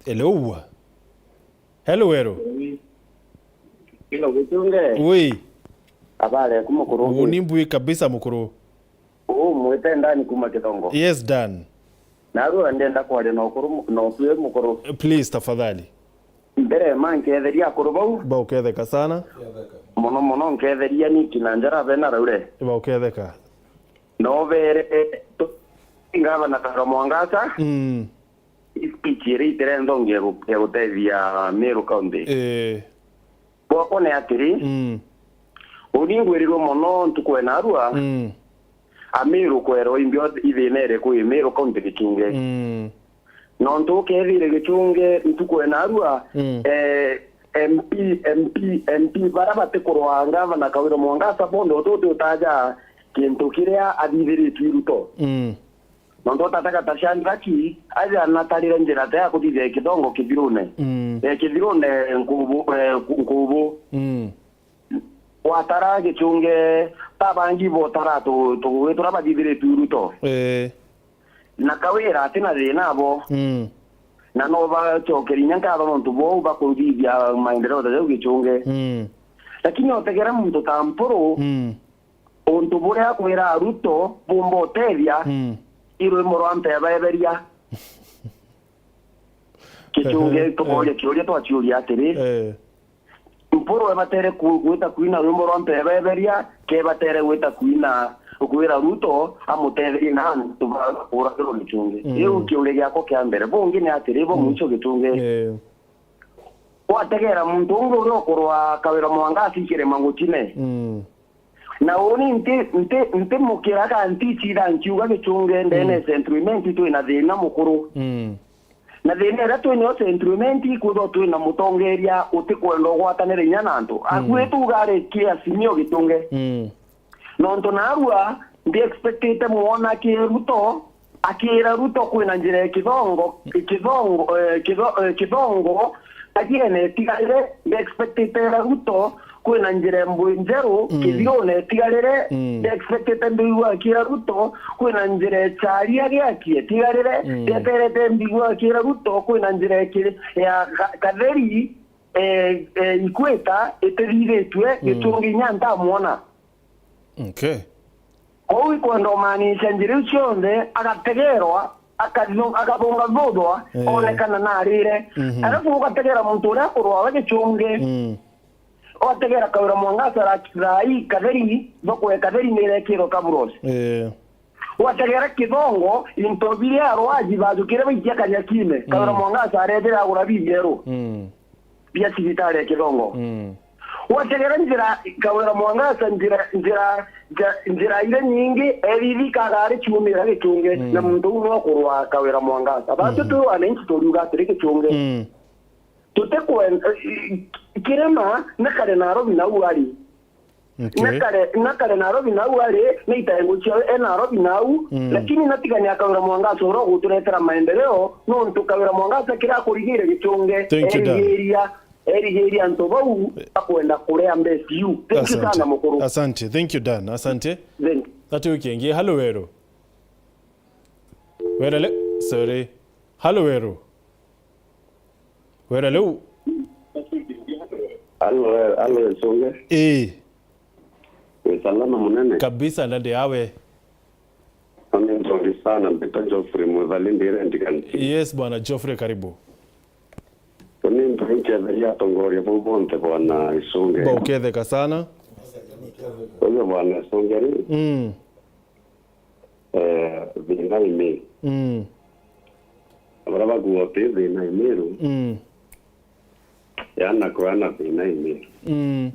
hello. Hello, Wero. Ino gichunge. Ui. Habari yaku mukuru? Uu ni mbui kabisa, mukuru. Uu mwite Dan kuma Kithongo. Yes, Dan. Narua ndenda kwaria na ukuru mu-, na utue mukuru. Please, tafadhali. Mbere ma nketheria akuru bau. Bauketheka sana. Muno muno nketheria Niki na Njara bena Raure. Bauketheka. No bere, eh, tu-, ngavana Kawira Mwangaza. Mm. Speech iria itirenda ungi ya gu-, ya gutethia Meru County. Eh. Gwakwa ni atiri, mm, uni ngwirirwe mono ntuku ya narua, mm, Amiru kwerwa imbio ithina iriku i Meru County Gichunge. Mm. Nontu ukethire Gichunge ntuku ya narua, mm, eh, M P, M P, M P bara batikurwa ngavana Kawira Mwangaza bonthe uti uti utaja kintu kiria athithiritwe i Ruto. Mm. Nontu utatega ta Shadrack, aja natarire njira ta ya kuthithia Kithongo Kithirune. Mm. Eh, Kithirune Nkubu, eh, Nku-, Nkubu. Mm. Watara Gichunge, ta bangi botara tu-, tugwi turia bathithiritwe i Ruto. Eh. Na Kawira atina thina abo. Mm. Na no bacokeria inya nkatho nontu bou bakuthithia maendeleo ta jau Gichunge. Mm. Lakini otegera muntu ta Mpuru, mm, untu buria akwira Ruto bumba utethia, mm, i rwimbo rwa Mpeba Eberia. Gichunge, ehe, tukoria, eh, kiuria twaciuria atiri, eh, Mpuru ebatere ku-, gwita kwina rwimbo rwa Mpeba Eberia, ke ebatere gwita kwina kwira Ruto amutetherie na antu ba-, bakuragirwo Gichunge. Mm. Riu kiuria giakwa kia mbere, bungi ni atiri, bo, mm, mwicho Gichunge. Eh. Wategera muntu ungi uria ukurwa Kawira Mwangaza ikirima nguchine. Mm. Na uni nti, nti, nti mukira ka nti citha nkiuga Gichunge ndene Mm. Central Imenti twina thina mukuru. Mm. Na thina iria twinayo Central Imenti, kwithwa twina mutongeria utikwenda ugwatanira inya na antu. Aku Mm. ituga ari ki Azimio Gichunge. Mm. Nontu narua ndi expectite mwona ki Ruto, akira Ruto kwina njira ya Kithongo, Kithongo, eh, Kitho-, eh, Kithongo, agiene itigarire, ndi expectite era Ruto kwina njira ya Mbui Njeru, Mm. Kithirone itigarire, Mm. ndi expectite mbigua akira Ruto kwina njira ya Charia Giaki itigarire, Mm. ndi eterete mbigua akira Ruto kwina njira ya ki-, ya Ga-, Katheri, eh, eh, Ikweta itithithitue, Mm. Gichunge inya ntamwona. Okay. Kou ikwenda umaanisha njira iu cionthe agategerwa, akathu-, akathungathuthwa, Eh. onekana narire. Mhm. Alafu ugategera muntu uria akurwa we Gichunge. Mm. Ugategera Kawira Mwangaza ra-, thaa ii Katheri, thoko ya Katheri nirekirwe kaburosi. Eh. Ugategera Kithongo, into biria arwaji bajukire baikia Kanyakine. Kawira Mm. Mwangaza arethire agura bibieru. Mm. Bia cibitari ya Kithongo. Mm. Wategera njira, Kawira Mwangaza, njira, njira, nja-, njira iria nyingi, erithika agari ciumira Gichunge, Mm. na muntu uu no kurwa Kawira Mwangaza. Batwi Mm. twi wananchi turiuga atiri Gichunge. Mm. Tutikwenda, kirima, na kare Nairobi nau ari. Okay. Na kare, na kare Nairobi nau ari, na itaengo ciawe e Nairobi nau, Mm. lakini natigania Kawira Mwangaza uria uguturetera maendeleo, nontu Kawira Mwangaza kiria akurigire Gichunge, Thank you, Dan. erigiria, erigiria antu bau bakwenda kuria mbeca iu. Thank you Asante. sana, mukuru. Asante. Thank you, Dan. Asante. Thank you. Ati wiki ingi. Halo, Weru. Werele, sorry. Halo, Weru. Werele u. Halo, Weru, halo, Gichunge. Ii. Wi salama munene? Kabisa, ndadi awe. Ni nzuri sana, mbita Geoffrey Muthali, ndire Ndiganti. Yes, bwana Geoffrey, karibu. Ni nzuri nketheria atongoria bau bonthe, bwana Gichunge. Ba uketheka sana. Uyu bwana Gichunge ri? Mm. Eh, thina i Meru. Mm. Baria bakuuga uti thina i Meru. Mm. Yana kwa yana thina i Meru. Mm.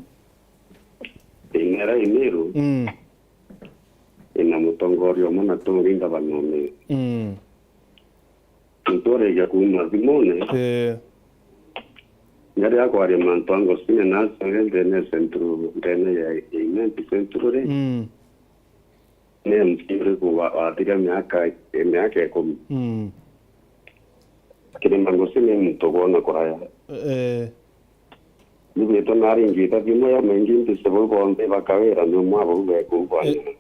Thina iria i Meru. Mm. Ina mutongoria umwe na tungi ngavana o Meru. Mm. Nturigia kuuma thimune. Eh. Ngaria kwaria mantu a Ngosine na Asore ndene ya Central, ndene ya, ya Imenti Central ri. Mm. Ni M C uriku wa, wathiria miaka, miaka ikumi? Mm. Kirima Ngusi ni muntu gwona kuraya. Eh. Nigwitwe naringite thimu ya maingi mbise bau bonthe ba Kawira, ni umwe wa bau beku bwana. Eh,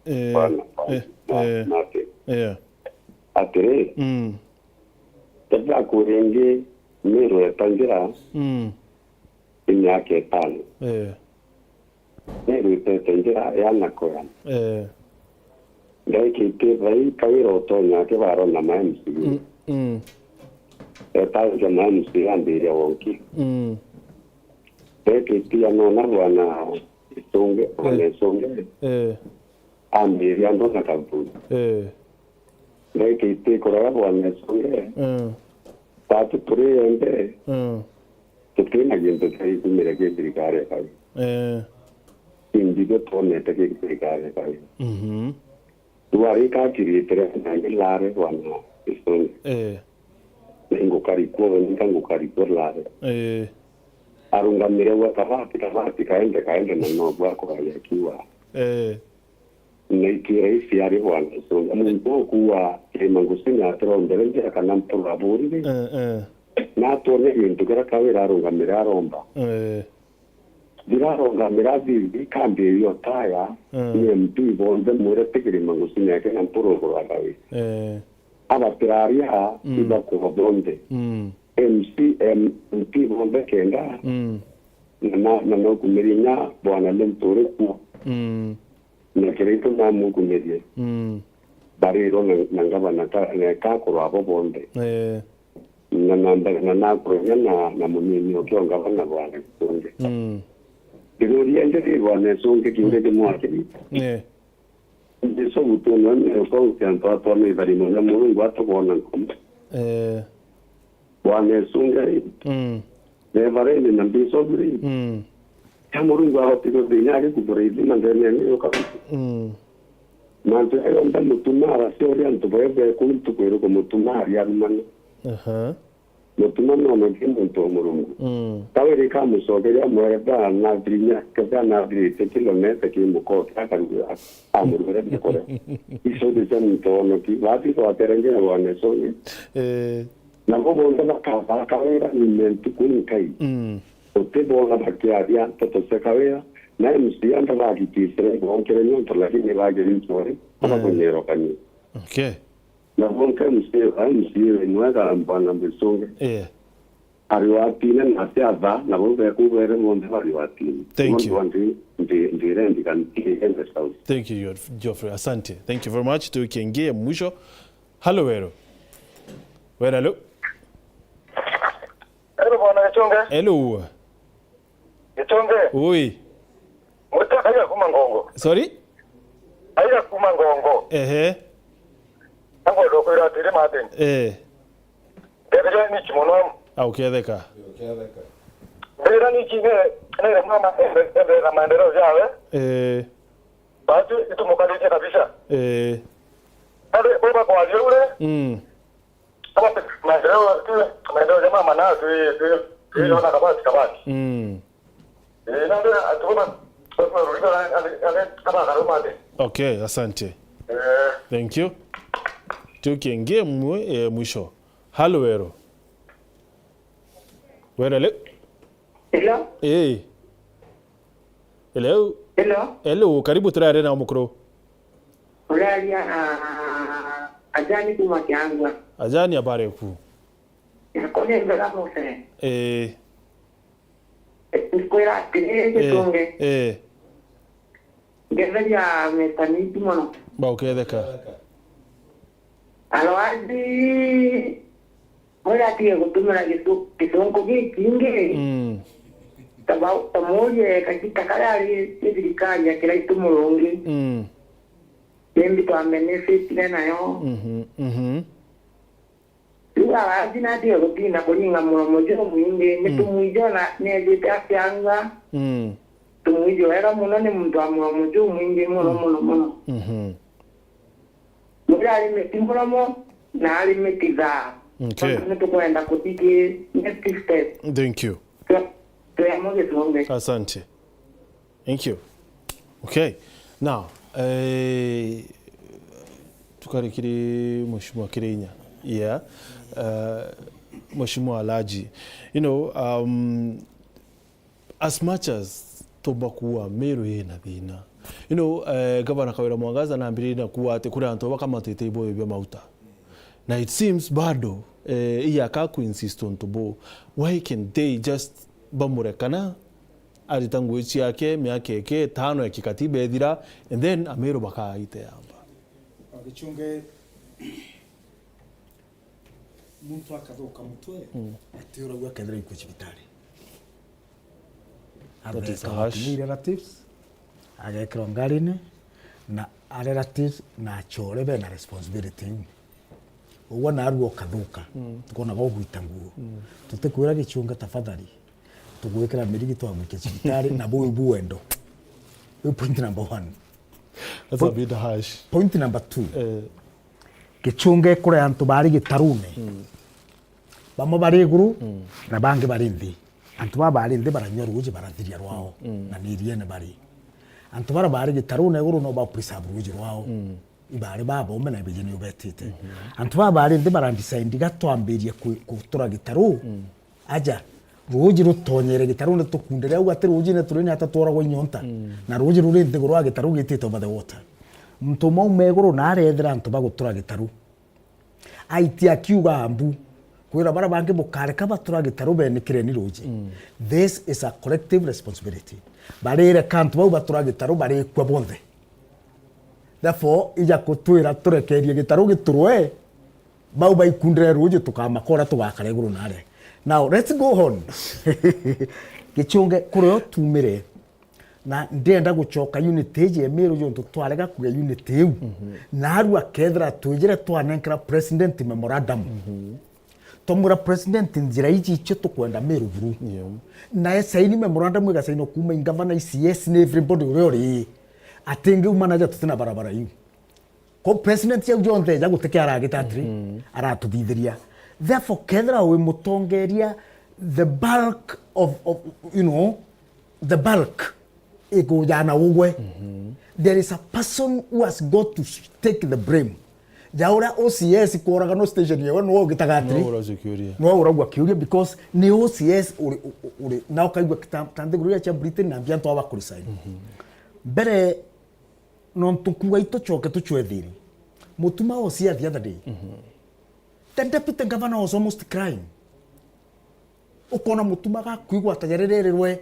eh, bwana, eh, bwana, eh. Nati. Eh. Atiri, mm. Tethira kuri ingi Meru eta njira, mm. Ni miaka itano. Eh. Nirwitete njira ya nakoya. Eh. Ndaikite thai Kawira utonya kibaro na ma M C A. Mm, mm. Etangia ma M C A ambiria wonki. Mm. Ndaikite anona bwana Isunge, bwana, eh, Isunge. Eh. Ambiria ndona kathuri. Eh. Ndaikite kurora bwana Isunge. Mm. Tatu turi ende. Mm. Tutina gintu kia gikumire ki thirikari ya Kawira. Eh. Inditwe twonete ki thirikari ya Kawira. Mhm. Twarika kiritire na ngilare bwana Isunge. Eh. Ningukari kuo, ninka ngukari kuo lare. Eh. Arungamire gwa kabati, kabati kaende, kaende na no gwa kugaria kiwa. Eh. Na ikira ici ari bwana Isunge. Muntu ukuua Kirima Ngusi ni atirombere njira kana mpuru aburire. Eh, eh. Natwone gintu kiria Kawira arungamire aromba. Eh. Ndirarongamira thithi, kambi iyo taya, mm, ni M P bonthe mwire ti Kirima Ngusi ni ake na mpuru kurwa Kawira. Eh. Abatiraria, mm, ibakuba bonthe. Mm. M C, M P bonthe kenda, mm, na, na, na naukumiria inya bwana Linturi kuo. Mm. Na kiria itu namukumirie. Mm. Barirwo na, na ngavana ka, na kakurwa abo bonthe. Eh. Na, na, na, na nakurania na, na munini ukio ngavana bwana Isunge. Mm. Ndiruria njiri bwana Isunge kiuria kimwe akiri. Eh. Jesu gutunwa ni uko ukiantu atwa ni tharimo na Murungu atubona nkomo. Eh. Bwana Isunge ri. Mm. Reverend na Bishop ri. Mm. Ka Murungu ahotire thiina agikuthura ithima ndene ya nyoka. Mm. Mantu jaria jonthe Mutuma aracoria antu baria be kuu ntuku iriku Mutuma ariarumana. Aha. Mutuma nonokie muntu wa Murungu. Mm. Ka wiri kamucokeria amwere ba nathirinya, kethira nathirite kilometa ki mukoke akaruga amurugure biakuria. Icio ni cia muntu wonoki. Bathi gwatere nginya bone cungi. Eh. Nabo bonthe bakabaka wira nyuma ntuku inkai. Mm. Utibona bakiaria nteto cia kawira, na M C A ndabagititire ibonkere niontu lakini bagiri ntwari, Mm. abakunyerokania. Okay. Na bonka M C A, M C A ni mwega bwana Mbisunge. Eh. Ari watine na ati atha, na bo bekubere bonthe bari watine. Thank you. Bonthe ndi, ndi, ndirendi kanti ende south. Thank you, Geoff-, Geoffrey. Asante. Thank you very much. Tukiingia mwisho. Halo, Weru. Weru, halo. Hello, bwana Gichunge. Hello. Gichunge. Ui. Mwita Kaira kuma Ngongo. Sorry? Kaira kuma Ngongo. Ehe. Ngongo ndokwira atiri, Martin. Eh. Ndethira ni kimono. Au ketheka. Ndethira ni kine, nere mama, ende, ende na maendeleo jawe. Eh. Basi itumukaritie kabisa. Eh. Ande, baba kwa ule. Mm. Kama maendeleo, tu, maendeleo jamaa mana, tu, tu, tu, Mm. ona kabati, kabati. Mm. Eh, na ndio, atuona, atuona, atuona, atuona, kama karumate. Okay, asante. Eh. Thank you. Tukiingia mwe-, eh, mwisho. Halo, Weru. Weru, hello? Hello? Eh. Hello? Hello? Hello, karibu turaria na mukuru. Uraria na Ajani kuma Kiangwa. Ajani, habari yaku? Yakwa ni mbega muno. Eh. Ndikwira atiri, Eh, Gichunge. Eh. Ngetheria metanitu mono. Ba uketheka. Arwathi, uria atige gutumira gitu-, gitungu gikingi. Mm. Taba-, tamurie kagita karia ari ni thirikari ya kiraitu murungi. Mm. Nimbi twamenefitire nayo. Mhm, mhm. Riu arathi na atige gutinda kuringa muromo jumwingi, ni Mm. tumwiji ona niejite akianga. Mm. Tumwiji wega muno ni muntu wa muromo jumwingi muno, Mm. muno, muno. Mhm. Muria ari miti muromo na ari miti thaa. Okay. Tontu nitukwenda kuthiki next step. Thank you. Twe-, twemo Gichunge. Asante. Thank you. Okay. Now, eh, tukari kiri Mheshimiwa Kirinya. Yeah. Uh, Mheshimiwa Alhaji, you know, um, as much as tumba kuuga Meru ina thina, you know, eh, Gavana Kawira Mwangaza nambiririe na kuuga ati kuri antu bakamatite iboyo bia mauta. Na it seems bado, eh, iyaka ku insist untu buu. Why can they just bamurekana arita ngui ciake miaka iki itano ya kikatiba ethira, and then Ameru bakaite yamba? Gichunge, muntu akathuka mutwe, Mm. atiuragua akethira ikue cibitari. That is Atheka harsh. Relatives, agekirwa ngarine, na a relatives na achore bena responsibility iu. Ugwo narua ukathuka, Mm. tukona gwa gwita nguo. Mm. Tutikwira Gichunge tafadhali, tugwikira mirigi twagwikia cibitari, na buu bu wendo. Iu point number one. That's a bit harsh. Point number two. Eh. Gichunge kuri antu bari gitarune. Mm. Bamwe bari iguru, Mm. na bangi bari nthi. Antu baa bari nthi baranyua ruuji barathiria rwao, Mm. na ni iriene bari. Antu bara bari gitarune iguru no ba preserve ruuji rwao. Mm. Ibari babome na ibiji ni ubetite. Mhm. Antu baa bari nthi bara decide ga twambirie ku-, gutura gitaru. Mm. Aja, ruuji rutonyere gitarune tukundire au ati ruujine turi ni ata tworagwa inyonta. Mm. Na ruuji ruri nthiguru wa gitaru gitite over the water. Muntu umwe auma iguru na arethera antu ba gutura gitaru. Aiti akiuga mbu, kwira bara bangi bukareka batura gitaru benikireni ruuji. Mm. This is a collective responsibility. Barireka antu bau batura gitaru barikua bonthe. Therefore, ija kutwira turekerie gitaru giturwe, bau baikundire ruuji tukamakora tugakara iguru nare. Now, let's go on. Gichunge, kuria utumire, na ndenda gucoka unity iji ya Meru, jontu twarega kugia unity iu. Mhm. Narua kethira twijire twanenkera president memorandum. Mhm. Twamwira president, njira iji icio tukwenda Meru buru. Yeah. Na esaini memorandum igasainwa kuuma in governor, E C S, na everybody uria uri. Ati ngiuma naja tutina barabara iu. Ko president jau jonthe eja gutike aragita atiri, aratuthithiria. Therefore, kethira wi mutongeria, the bulk of, of, you know, the bulk ikujana ugwe. There is a person who has got to take the blame. Ja uria O C S kworagano station yewe, nwe ugitaga atiri, nwe uragua kiuria because ni O C S uri, uri, na ukaigua ta, ta nthiguru iria cia Britain na mbia antu aba kuresign. Mbere, nontu kuuga itucoke tucwethiri. Mutuma O C the other day. The deputy governor was almost crying. Ukona mutuma gakwigwa ta jaririrwe,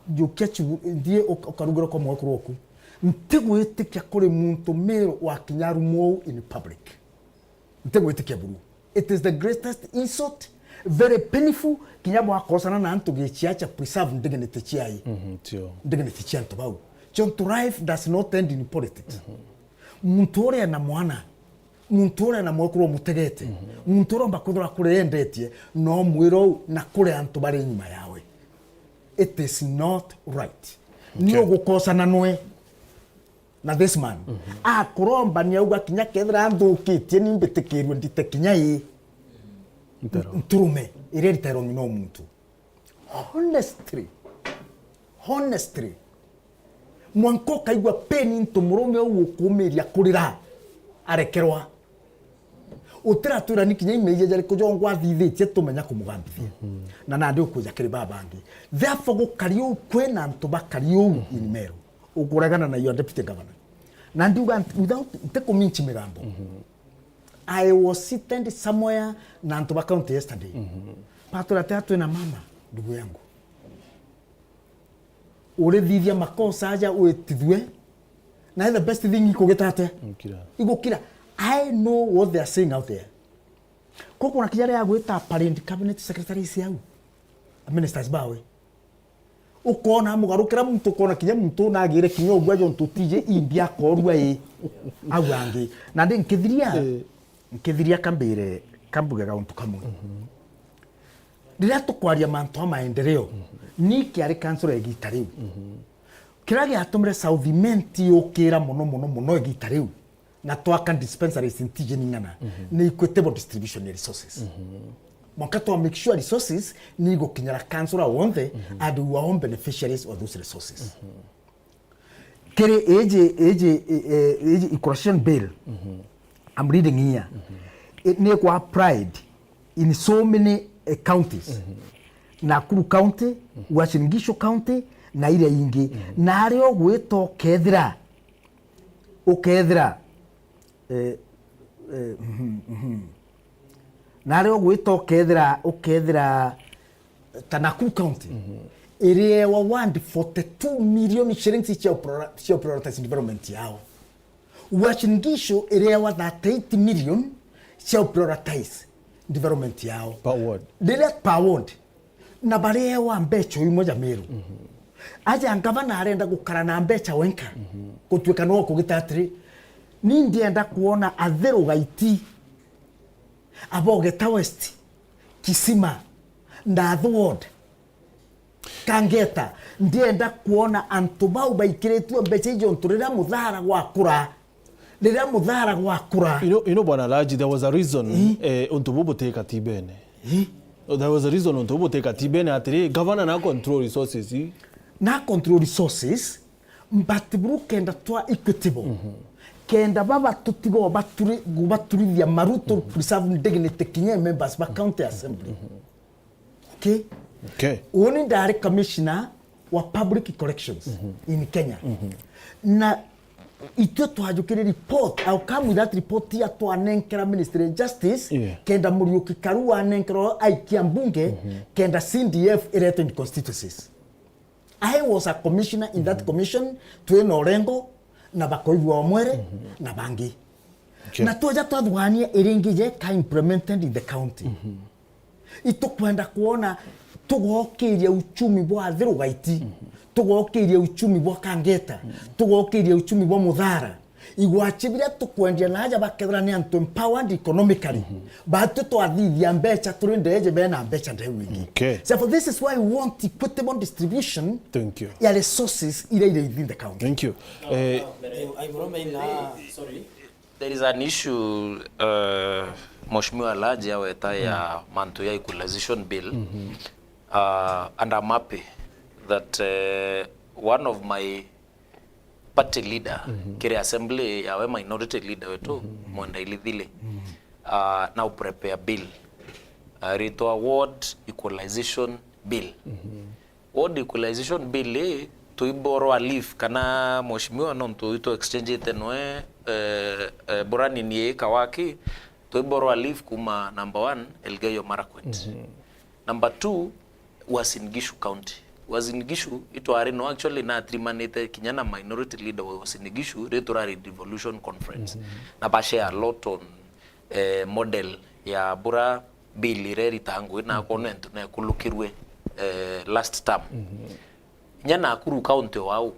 njukia chibu, ndie uk-, ukarugirwa kwa mwekuru oku. Ntigwitikia kuri muntu Meru wakinya arumwo uu in public. Ntigwitikia buru. It is the greatest insult, very painful, kinya bwakosana na antu gichiacha preserve dignity chiai. Mhm, tio. Dignity cia antu bau. Chontu life does not end in politics. Muntu uria na mwana, muntu uria na mwekuru umutegete, muntu uria umba kwithirwa kuria endetie, no mwira uu na kuri antu bari nyuma yawe. It is not right. Okay. Ni ugukosana nwe na this man. Akuromba ni auga kinya kethira nthukitie ni mbitikirwe ndite kinya i Ntaro. Nturume iria iritairwo ng'ina o muntu. Honestly, honestly, mwanka ukaigua pain into murume uu ukumiria kurira arekerwa. Utiratwira ni kinya imeija jariku jongwa athithitie tumenya kumugambithia. Na nandi ukwija kiri baba bangi. Therefore, gukari uu kwina antu bakari uu in Meru. Ukuregana na your deputy governor. Na ndiuga nti-, without, ntikuminchi migambo. I was seated somewhere na antu ba county yesterday. Patwira ati atwi na mama, ndugu yangu. Urithithia makosa aja uitithue. Na the best thing ikugita atia? Igukira. Igukira. I know what they are saying out there. Ko kuna kinya ria gwita parade cabinet secretaries au. Ministers bawe. Ukona amugarukira muntu, ukona kinya muntu nagire kinya ugwe jontu tije imbi akorua i. Au angi. Na ndi nkithiria, nkithiria kambire, kambuge gauntu kamwe. Riria tukwaria mantu a maendeleo, ni kiari kansura igita riu. Kiria giatumire South Imenti yukira mono, mono, mono igita riu, na twaka dispensaries ntiji ning'ana, ni equitable distribution ya resources. Mwanka twa make sure resources ni igukinyira kansura wonthe, and we are all beneficiaries of those resources. Kiri iji, iji, eh, iji equalization bill, I'm reading here. It ni kwa applied in so many, eh, counties. Nakuru County, Uasin Gishu County, na iria ingi. Na aria ugwita ukethira, ukethira, eh, eh, mhm, mhm. Na aria ugwita ukethira, ukethira ta Nakuru County, iriewa ward forty-two million shillings cia priori-, cia prioritize development yao. Uasin Gishu iriewa thirty-eight million cia prioritize development yao. Per ward. Riria per ward. Na bariewa mbecha imwe ja Meru. Aja ngavana arenda gukara na mbecha wenka. Gutuika no kugita atiri, ni ndienda kuona Athiru Gaiti, Abogeta West, Kisima, Ndathi Ward, Kangeta, ndienda kuona antu bau baikiritue mbecha ijo, ntu riria muthara gwakura, riria muthara gwakura. You know, you know, Bwana Laji, there was a reason, eh, untu bu buti katibene. There was a reason untu bu buti katibene, atiri, governor na control resources. Na control resources, but buru kenda twa equitable. Kenda baba tutigo baturi-, gubaturithia maru to preserve dignity kinya members ba county assembly. Okay? Okay. Uni ndari commissioner wa public corrections in Kenya. Na itwe twajukire report, au come with that report ya twanenkera Ministry of Justice, yeah, kenda Muriuki Karua anenkerwa aikia mbunge, kenda C D F iretwe in constituencies. I was a commissioner in that commission, twina Orengo, na Bakoigwa Omwere, na bangi. Okay. Na tweja twathugania iringi jeka implemented in the county. Itukwenda kuona tugokiria uchumi bwa Athiru Gaiti, tugokiria uchumi bwa Kangeta, tugokiria uchumi bwa Muthara, Igwachi biria tukwendia na aja bakethira ni antu empowered economically. Batu twathithia mbecha turi ndeje bena mbecha ndeu ingi. Okay. So for this is why we want equitable distribution Thank you. ya resources iria iri within the county. Thank you. Eh, There is an issue, uh, Mheshimiwa Alhaji aweta ya mantu ya equalization bill. Uh, and I'm happy that, uh, one of my party leader kiri assembly yawe minority leader wetu Mwenda Ilithili, uh, now prepare bill, uh, ritwa Ward Equalization Bill. Ward Equalization Bill ii, twi borrow a leaf kana mheshimiwa nontu itwe exchange-ite noe, eh, eh, burani ni kawaki, twi borrow a leaf kuma number one, Elgeyo Marakwet. Number two, Uasin Gishu County. Uasin Gishu itwari no actually natirimanite kinya na minority leader wa Uasin Gishu ri turari devolution conference. Na ba share a lot on, eh, model ya bura bill iria iritangwe na akorwo ni antu nekulukirwe, eh, last term. Inya Nakuru County wau.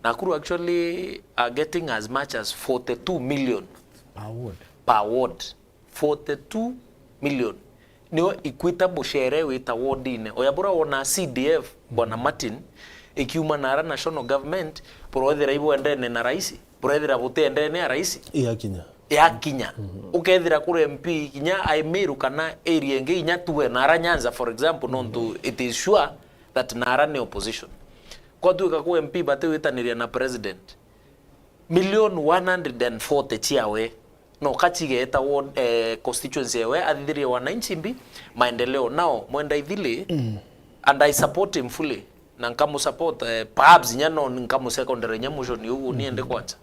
Nakuru actually are getting as much as forty-two million per ward. Per ward. Forty-two million. Nio equitable share wita ward-ine. Oya bura wona C D F, Bwana Martin, ikiuma nara national government, burethira ibwendene na raisi, burethira butiendene na raisi. Yakinya. Yakinya. Ukethira kuri M P kinya ai Meru kana area ingi inya tuwe nara Nyanza, for example, nontu it is sure that nara ni opposition. Kwatuika ku M P batiwitaniria na president, million one hundred and forty ciawe no kachigeta ward, eh, constituency ewe athithirie wananchi mbi maendeleo. Now, Mwenda Ithili, and I support him fully, na nkamusupport, eh, perhaps inya no nkamusecondary inya motion uguo niende kwanja.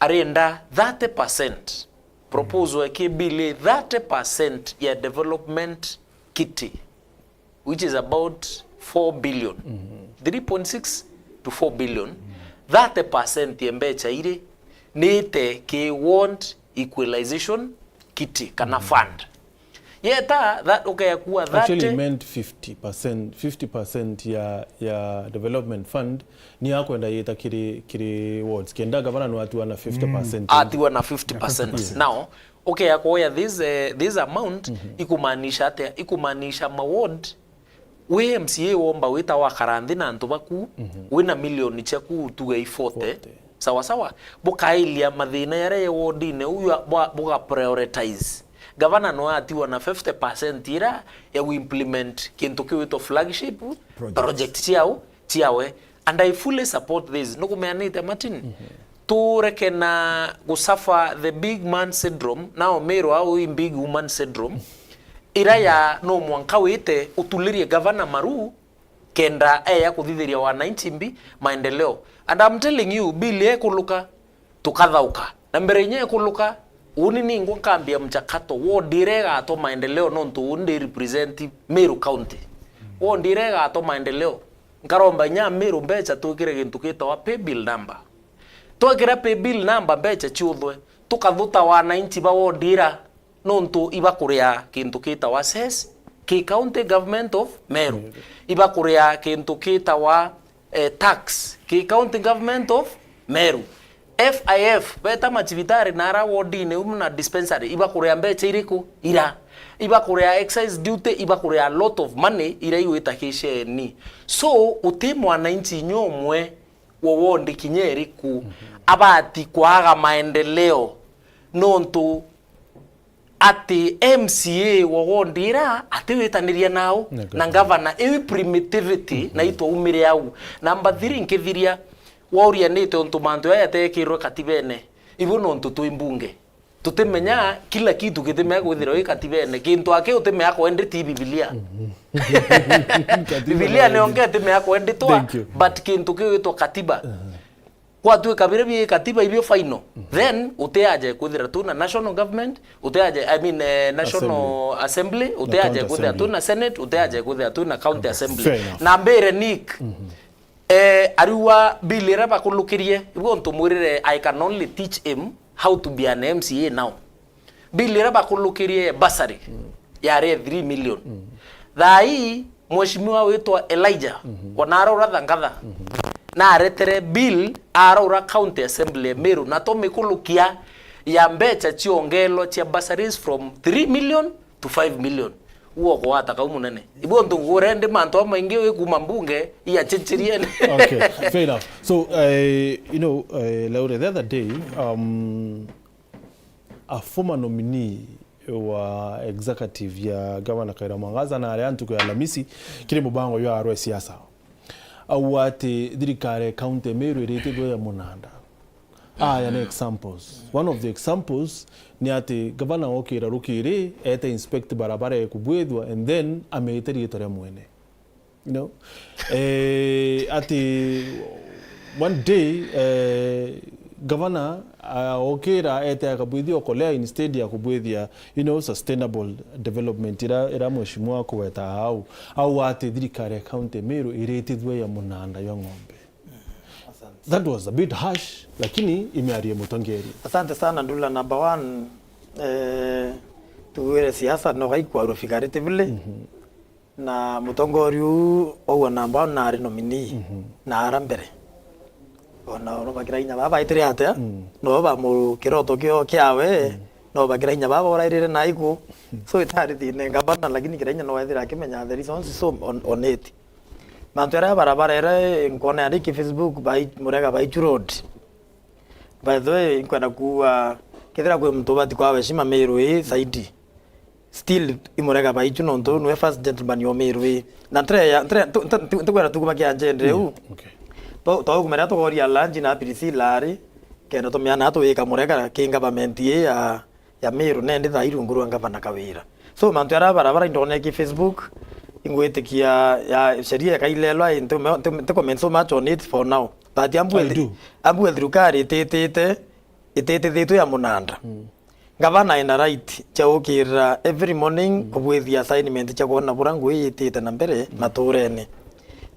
Arenda thirty percent proposal ya ki bill, thirty percent ya development kiti, which is about four billion, three point six to four billion, thirty percent ya mbecha iri niite ki ward equalization kiti kana fund. Yeta that, ukea kuwa Actually, he thirty. Meant fifty percent, fifty percent ya, ya development fund ni akwenda yita kiri, kiri wards. Kenda gavana no atiwa na fifty percent. Atiwa na fifty percent. Now, ukea kuoya this, eh, this amount, ikumaanisha atia? Ikumaanisha ma ward, wi M C A womba wita wakara nthi na antu baku, wina milioni ciaku tuge i forty. Forty. Sawa sawa. Bukailia mathina yaria ya ward-ine u ya, bwa, buga prioritize. Gavana no atiwa na fifty percent ira ya implement kintu kiwitwa flagship project ciao, ciawe. And I fully support this. Nukumeanite, Martin? Tureke na gusuffer the big man syndrome, now Meru au i big woman syndrome. Ira ya no mwanka wite utulirie gavana maru, kenda eya kuthithiria wananchi mbi maendeleo. And I'm telling you, bill ekuluka, tukathauka. Na mbere inya ekuluka, uni ningwa nkambia mchakato. Ward ira igatwa maendeleo nontu uni ndi represent Meru County. Ward ira igatwa maendeleo. Nkaromba inya Meru mbecha twikire gintu gitawa pay bill number. Twekira pay bill number mbecha ciuthwe, tukathuta wananchi ba ward ira. Nontu ibakuria kintu kitawa cess ki County Government of Meru. Ibakuria kintu kitawa, eh, tax ki County Government of Meru. F I F, beta macibitari na ara ward-ine umu na dispensary, ibakuria mbecha iriku? Ira. Ibakuria excise duty, ibakuria a lot of money ira igwita kisheni. So, uti mwananchi inya umwe wa ward kinya iriku abati kwaga maendeleo nontu ati M C A wa ward ira atiwitaniria nao na gavana. Iu primitivity na itwaumire au. Number three, nkithiria, wauria nite untu mantu jaya jatekirwe katibene. Ibu nontu twi mbunge. Tutimenya kila kitu gitimea kwithirwa i katibene. Kintu aki utimea kwenditi i Bibilia. Bibilia nionge itimea kwenditwa, but kintu kiu gitwa katiba. Gwatuika biria bi katiba ibio final, then utiaje kwithira tu na national government, utiaje, I mean, eh, national assembly, utiaje kwithira tu na senate, utiaje kwithira tu na county assembly. Fair enough. Na mbire Nick, eh, ariwa bill ira bakulukirie, ibu ntumwirire, I can only teach him how to be an M C A now. Bill ira bakulukirie bursary yari ya three million. Thaa ii, mheshimiwa witwa Elijah, ona arora thangatha. naretere bill araura County Assembly ya Meru, na tumikulukia ya mbeca ciongelwa cia bursaries from three million to five million. Uo gwata kau munene. Ibu untu ngure ndi mantu amaingi wi kuma mbunge iya chichiriene. Okay, fair enough. So, uh, you know, uh, Laure, the other day, um, a former nominee wa executive ya Governor Kawira Mwangaza na aria ntuku ya Alamisi kiri mubango jwa arwe siasa, au ati thirikari ya county Meru iritithwe ya munanda. Aya ni examples. One of the examples ni ati gavana okira rukiri, ete inspect barabara ikubwithwa and then amite riitwa ria mwene. You know? Eh, ati one day, eh, gavana, ah, okira ete akabwithia okolea instead ya kubwithia, you know, sustainable development ira, ira mheshimiwa akuweta au. Au ati thirikari ya county Meru iritithwe ya munanda jwa ng'ombe. That was a bit harsh, lakini imiario ya mutongeria. Asante sana, Ndula. Number one, eh, tugwire siasa no gaikwarua figuratively. Mhm. Na mutongoria uu aua number one na ari nominee, mhm, na ara mbere. Ona no bakira inya baba baitire atia, mm, no ba mu kiroto kio kiawe, mm, no bakira inya baba urairire na iku. So itari thine ngavana, lakini kira inya no ethira akimenya the reasons so on, on it. Mantu jaria barabara ira nkona yandiki Facebook bai Murega Baichu Road. By the way, nkwenda kuuga, kethira kwi muntu ubati kwa heshima Meru ii zaidi, still i Murega Baichu, nontu niwe first gentleman o Meru ii. Na ntire ya, ntire, ntu-, ntu-, ntu-, ntikwenda tuguma kia njendre uu. Okay. To, to guma riria tugoria lunch na Priscilla ari, kenda tumeana tuwika Murega ki government ii ya ya Meru nendi thaa ii rungu rwa ngavana Kawira. So, mantu jaria barabara indoneki Facebook, ingwitikia ya sheria ikailelwa, nti-, nti-, nti comment so much on it for now. But ambue I thi-, do. Ambue thirikari ititite, ititithitwe ya munanda. Mm. Ngavana ina right cia gukirira every morning, mm, kubwithia assignment cia kwona buria ngui itite na mbere, mm, maturene.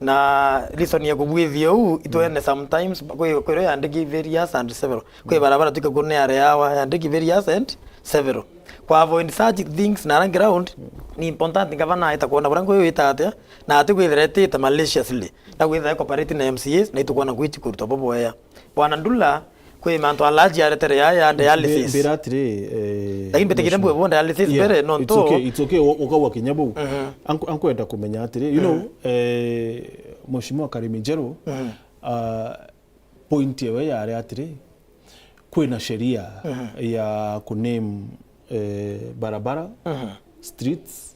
Na reason ya kubwithia uu, itwene sometimes, kwi, kwi rio yandiki various and several. Kwi barabara twikagua ni areawa, yandiki various and several. Kwa avoid such things na around ground, ni important ngavana aita kwona buria ngui wita atia, na ati kwithira etite maliciously, na kwithira cooperating na M C As, na itukwona ngui chikurutwa boboea. Bwana Ndula, kwi mantu alaji aretere ya, ya dialysis. Mbira atiri, eh, lakini mbitikire mbue bo dialysis mbere, no it's nto okay, it's okay, u-, ukauga kinya bau. Mhm. Anku-, ankwenda kumenya atiri, you know, mhm, eh, Mheshimiwa Karimi Njeru, mhm, ah, point yewe yari atiri, kwina sheria, mhm, ya kuname, eh, barabara, mhm, streets,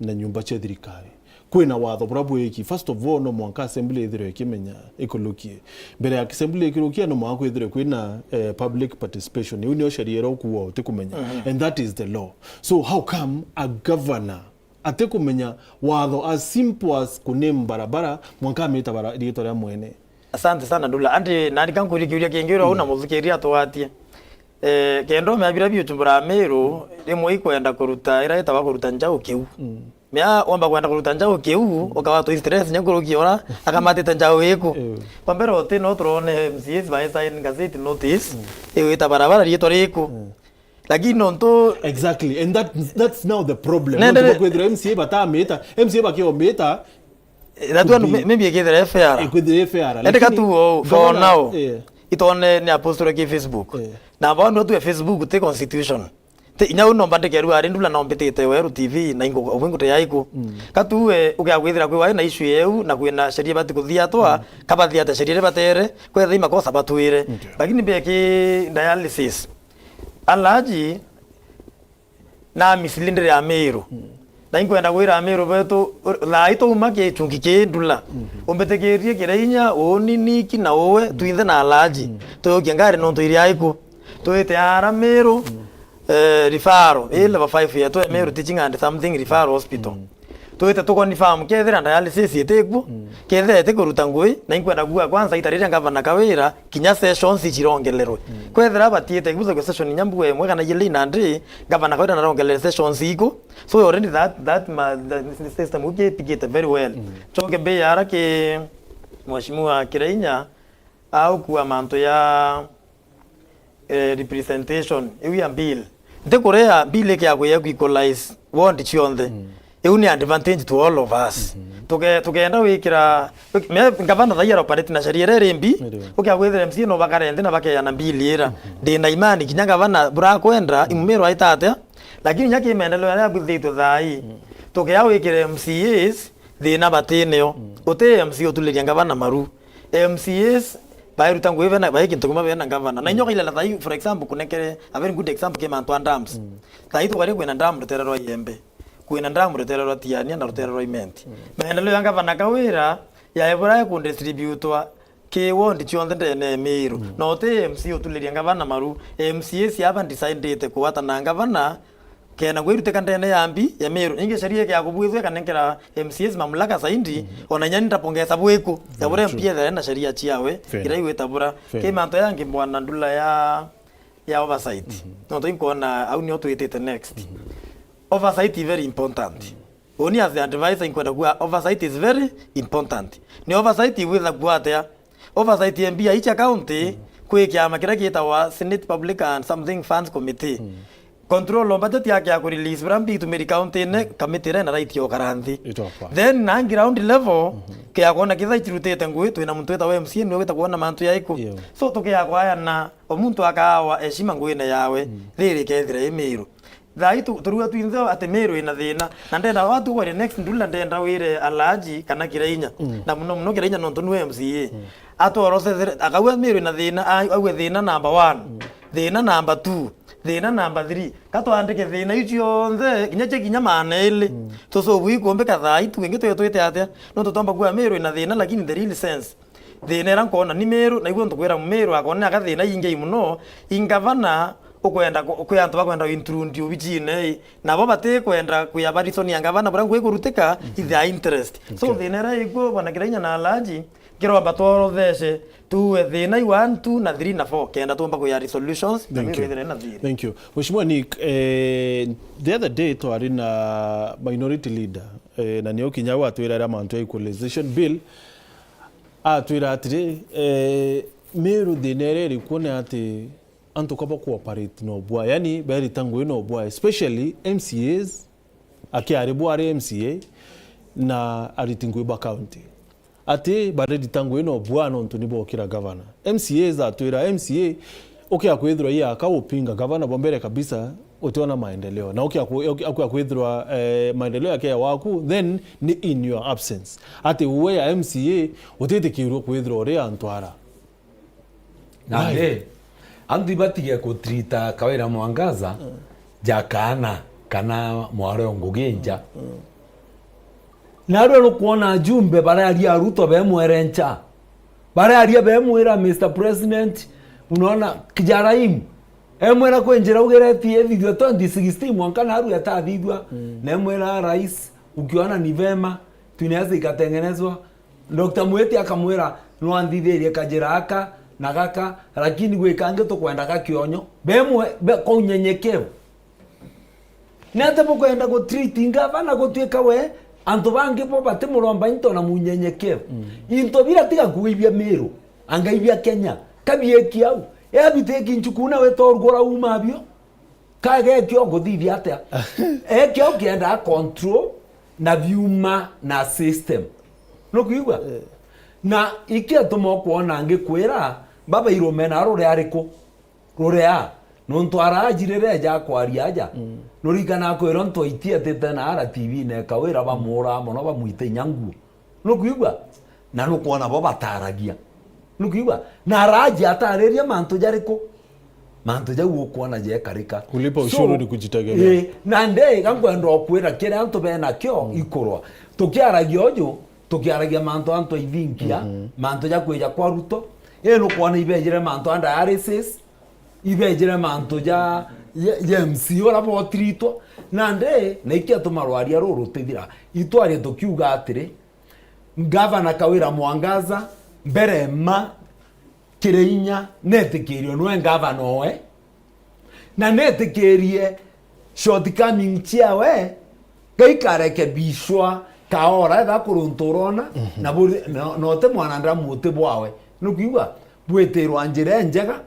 na nyumba cia thirikari. Kwina watho buria bwiki. First of all, no mwanka assembly ithirwe ikimenya, ikurukie. Mbere ya assembly ikirukia, no mwanka kwithirwe kwina, eh, public participation. Iu nio sheria iria ukuuga utikumenya. Mhm. And that is the law. So how come a governor atikumenya watho as simple as kuname barabara, mwanka amita bara-, riitwa ria mwene? Asante sana, Ndula. Andi nani kankuria kiuria kingi uria, mm, una muthikiria atugwatie. Eh, kenda umea biria biuchumbura Meru, rimwe ikwenda kuruta, ira itagwa kuruta njau kiu. Mm. Mea wamba kwenda kuruta njau kiu, mm, ukawatwa stress nya nkuruki ora, akamatite njau iku. Eh. Kwa mbere uti no turone M C As ba sign gazette notice, mm, iwita barabara riitwa riku. Mm. Lakini nontu exactly, and that, that's now the problem. Nende nontu bakwithira M C A batamita, M C A bakiomita, eh, that one may-, maybe ikithira F I R. Ikwithira F I R, ende lakini katu o, for now, eh, itone ni apostle ki Facebook. Eh. Na bandu tu ya Facebook ti constitution. Ti inya uno mbandike ru ari Ndula no mbitite weru T V na ingo, wingo te yaiku. Mm. Katu we ukia kwithira kwi wai na issue yeu na kwina sheria bati kuthia twa, mm, kabathia ta sheria batere, kwetha imakosa batwire. Okay. Lakini be ki dialysis. Alaji na misili ndiri Amiru. Mm. Na inkwenda kwira Amiru betu, thaa ii twauma ki chungi ki Ndula. Mm-hmm. Umbitikirie kiria inya, uni niki na uwe, twinthe na alaji. Mm. Tuyokia ngari nontu iri aiku. Twite ara Miru, mm, eh, referral, ii level five yetu, Miru Teaching and Something Referral Hospital. Mm. Twite tu confirm kethira dialysis itiku, mm, kethira itikuruta ngui, na inkwenda kuuga kwanza ita riria ngavana Kawira, kinya sessions ichirongelerwe. Mm. Kwethira batiite kubuza kwa session inya mbuga imwe kana ijiri na ndi, ngavana Kawira narongelere sessions iku. So already that, that ma-, the system ukitikite very well. Mm. Choke be ara ki Mheshimiwa Kirainya, au kuwa mantu ya eh, representation, iu ya bill. Ntikurea bill ikiagwia ku equalize ward cionthe. Mm. Iu ni advantage to all of us. Tuke-, tukenda wikira, me, ngavana thai ara operate na sheria iria iri mbi, ukia kwithira M C A no bakare nthi na bakeana mbili ira. Ndi na imani kinya ngavana burakwenda, imumirwa aita atia, lakini nya ki maendeleo aria abwithitwe thai, tukea wikire M C As thina batinio. Uti M C A utuliria ngavana maru. M C As bairuta ngui bena, bai kintu kimwe bena ngavana. Na inyo kaila na thai, for example, kunekere a very good example ki mantu a dams. Thai tukari kwina dam rutere rwa Iembe. Kwina dam rutere rwa Tiania na rutere rwa Imenti. Maendeleo ya ngavana Kawira ya ebura ya kundistributwa ki ward cionthe ndene ya Miru. Na uti M C A utuliria ngavana maru. M C A ciaba decidite kuwata na ngavana, kena gwirutika ndene ya mbi ya Miru. Ingi sheria ikia kubwithwa ikanenkera M C As mamlaka zaidi, ona inya ni ndapongeza bwiku ya buria M P ethera na sheria ciawe iria igwita bura. Ki mantu yangi bwana ndula ya, ya oversight. Nontu inkwona au nio twitite next. Oversight is very important. Uni as the advisor inkwenda kuga oversight is very important. Ni oversight igwitha kuatia? Oversight ya mbia icia county kwi kiama kiria gitawa Senate Public and Something Funds Committee. Control of budget yake ya kurelease bura mbi itumiri county-ine, committee iria ina right ya ukara nthi. Then na ground level, kia kwona kitha itirutite ngui, twina muntu witawa M C A niwe wita kwona mantu yaiku. So tukia kwayana, o muntu akawa heshima nguine yawe, thiri kethira i Miru. Thai tu-, turua twinthe ati Miru ina thina. Na ndenda watu wale next ndula ndenda wire Alhaji kana Kirainya. Na muno muno Kirainya nontu niwe M C A. Atworosethire, akauga Miru ina thina, a-, auge thina number one, thina number two, thina number three. Ka twandike thina iu cionthe, kinya cia kinya maana ili. Tucobu ikumbika thai tu, ingi twi-, twite atia? Nontu twamba kuga Miru ina thina, lakini the real sense. Thina ira nkona ni Miru, na igwe ntukwira Miru akona aka thina ingi muno, ingavana ukwenda ku-, kwi antu bakwenda intrundi ubicine, nabo batikwenda kwia barisoni ya ngavana buria ngui kurutika, is their interest. So thina ira ikuo bwana Kirainya na Alhaji, kiromba tworothece, tuwe thina i one, two na three na four, kenda tumba kuya resolutions, na Miru ithire na thiri. Thank you. Mheshimiwa Nick, eh, the other day twari na minority leader, eh, na nio kinya watwira aria mantu ya equalization bill, atwira atiri, eh, Miru thina iria iri kuo ni ati antu ka bakuoperate no bwa, yani berita ngui no bwa, especially M C As, akiari bwari M C A na ariti ngui ba county. Ati barerita ngui no bwa nontu ni bokira governor. M C As atwira, M C A ukia kwithirwa i aka upinga governor bo mbere kabisa, utiona maendeleo. Na ukia ku-, ukia, ukia kwithirwa, eh, maendeleo yake ya waku, then ni in your absence. Ati uwe ya M C A utitikirwe kwithirwa uri antwara. Nandi, antu ibatige kutrita Kawira Mwangaza ja kaana kana mware o ngugi nja. Narua nukwona ajumbe barearia Ruto bemwere ncha. Barearia bemwira, Mister President, unaona, Jaraimu, emwira kwi njira ugeretie ithithue twenty sixteen mwanka narua etathithua. Na emwira, Rais, ukiona ni vema, tunaweza ikatengenezwa. Doctor Mwiti akamwira, "Nwanthithirie kajira aka na gaka, lakini gwi kangi tukwenda ga kionyo." Bemwe, be, kwa unyenyekevu. Ni atia bukwenda gutreat ngavana gutuika we, antu bangi bo batimuromba into na munyenyekevu? Into bira tiga kuibia Miru, anga ibia Kenya, kabieki au. E abiteki nchuku na we torugura uma abio. Kagekio nguthithia atia? Ekio kiendaa control na biuma na system. Nukwigua? Na ikiatuma ukwona ngikwira, baba irume na ruria ariku? Ruria. Nontu araji riria eja kwaria aja. Nurikana kwira ntu aitietite na R T V na ekawira bamuraa mono bamwite inya nguo. Nukwigua? Na nukwona bo bataragia. Nukwigua? Na araji atariria mantu jariku? Mantu jau ukwona jekarika. Kulipa ushuru ni kujitegemea. Eh, na ndi, ga nkwenda ukwira kiria antu benakio ikurwa. Tukiaragia uju, tukiaragia mantu antu aithinkia, mantu ja kwija kwa Ruto. Ii nukwona ibejire mantu a dialysis, ibejire mantu ja, ja, ja M C A uria botiritwa. Na ndi, na ikiatuma rwaria ruru rutithira. Itwaria tukiuga atiri, Ngavana Kawira Mwangaza, mbere mma kiri inya, netikirio nwe ngavana owe, na netikirie shortcoming ciawe gaikarekebishwa kaora, etha kuri untu urona, na buri, na, na uti mwanadamu uti bwawe. Nukwigua? Bwitirwa njira injega,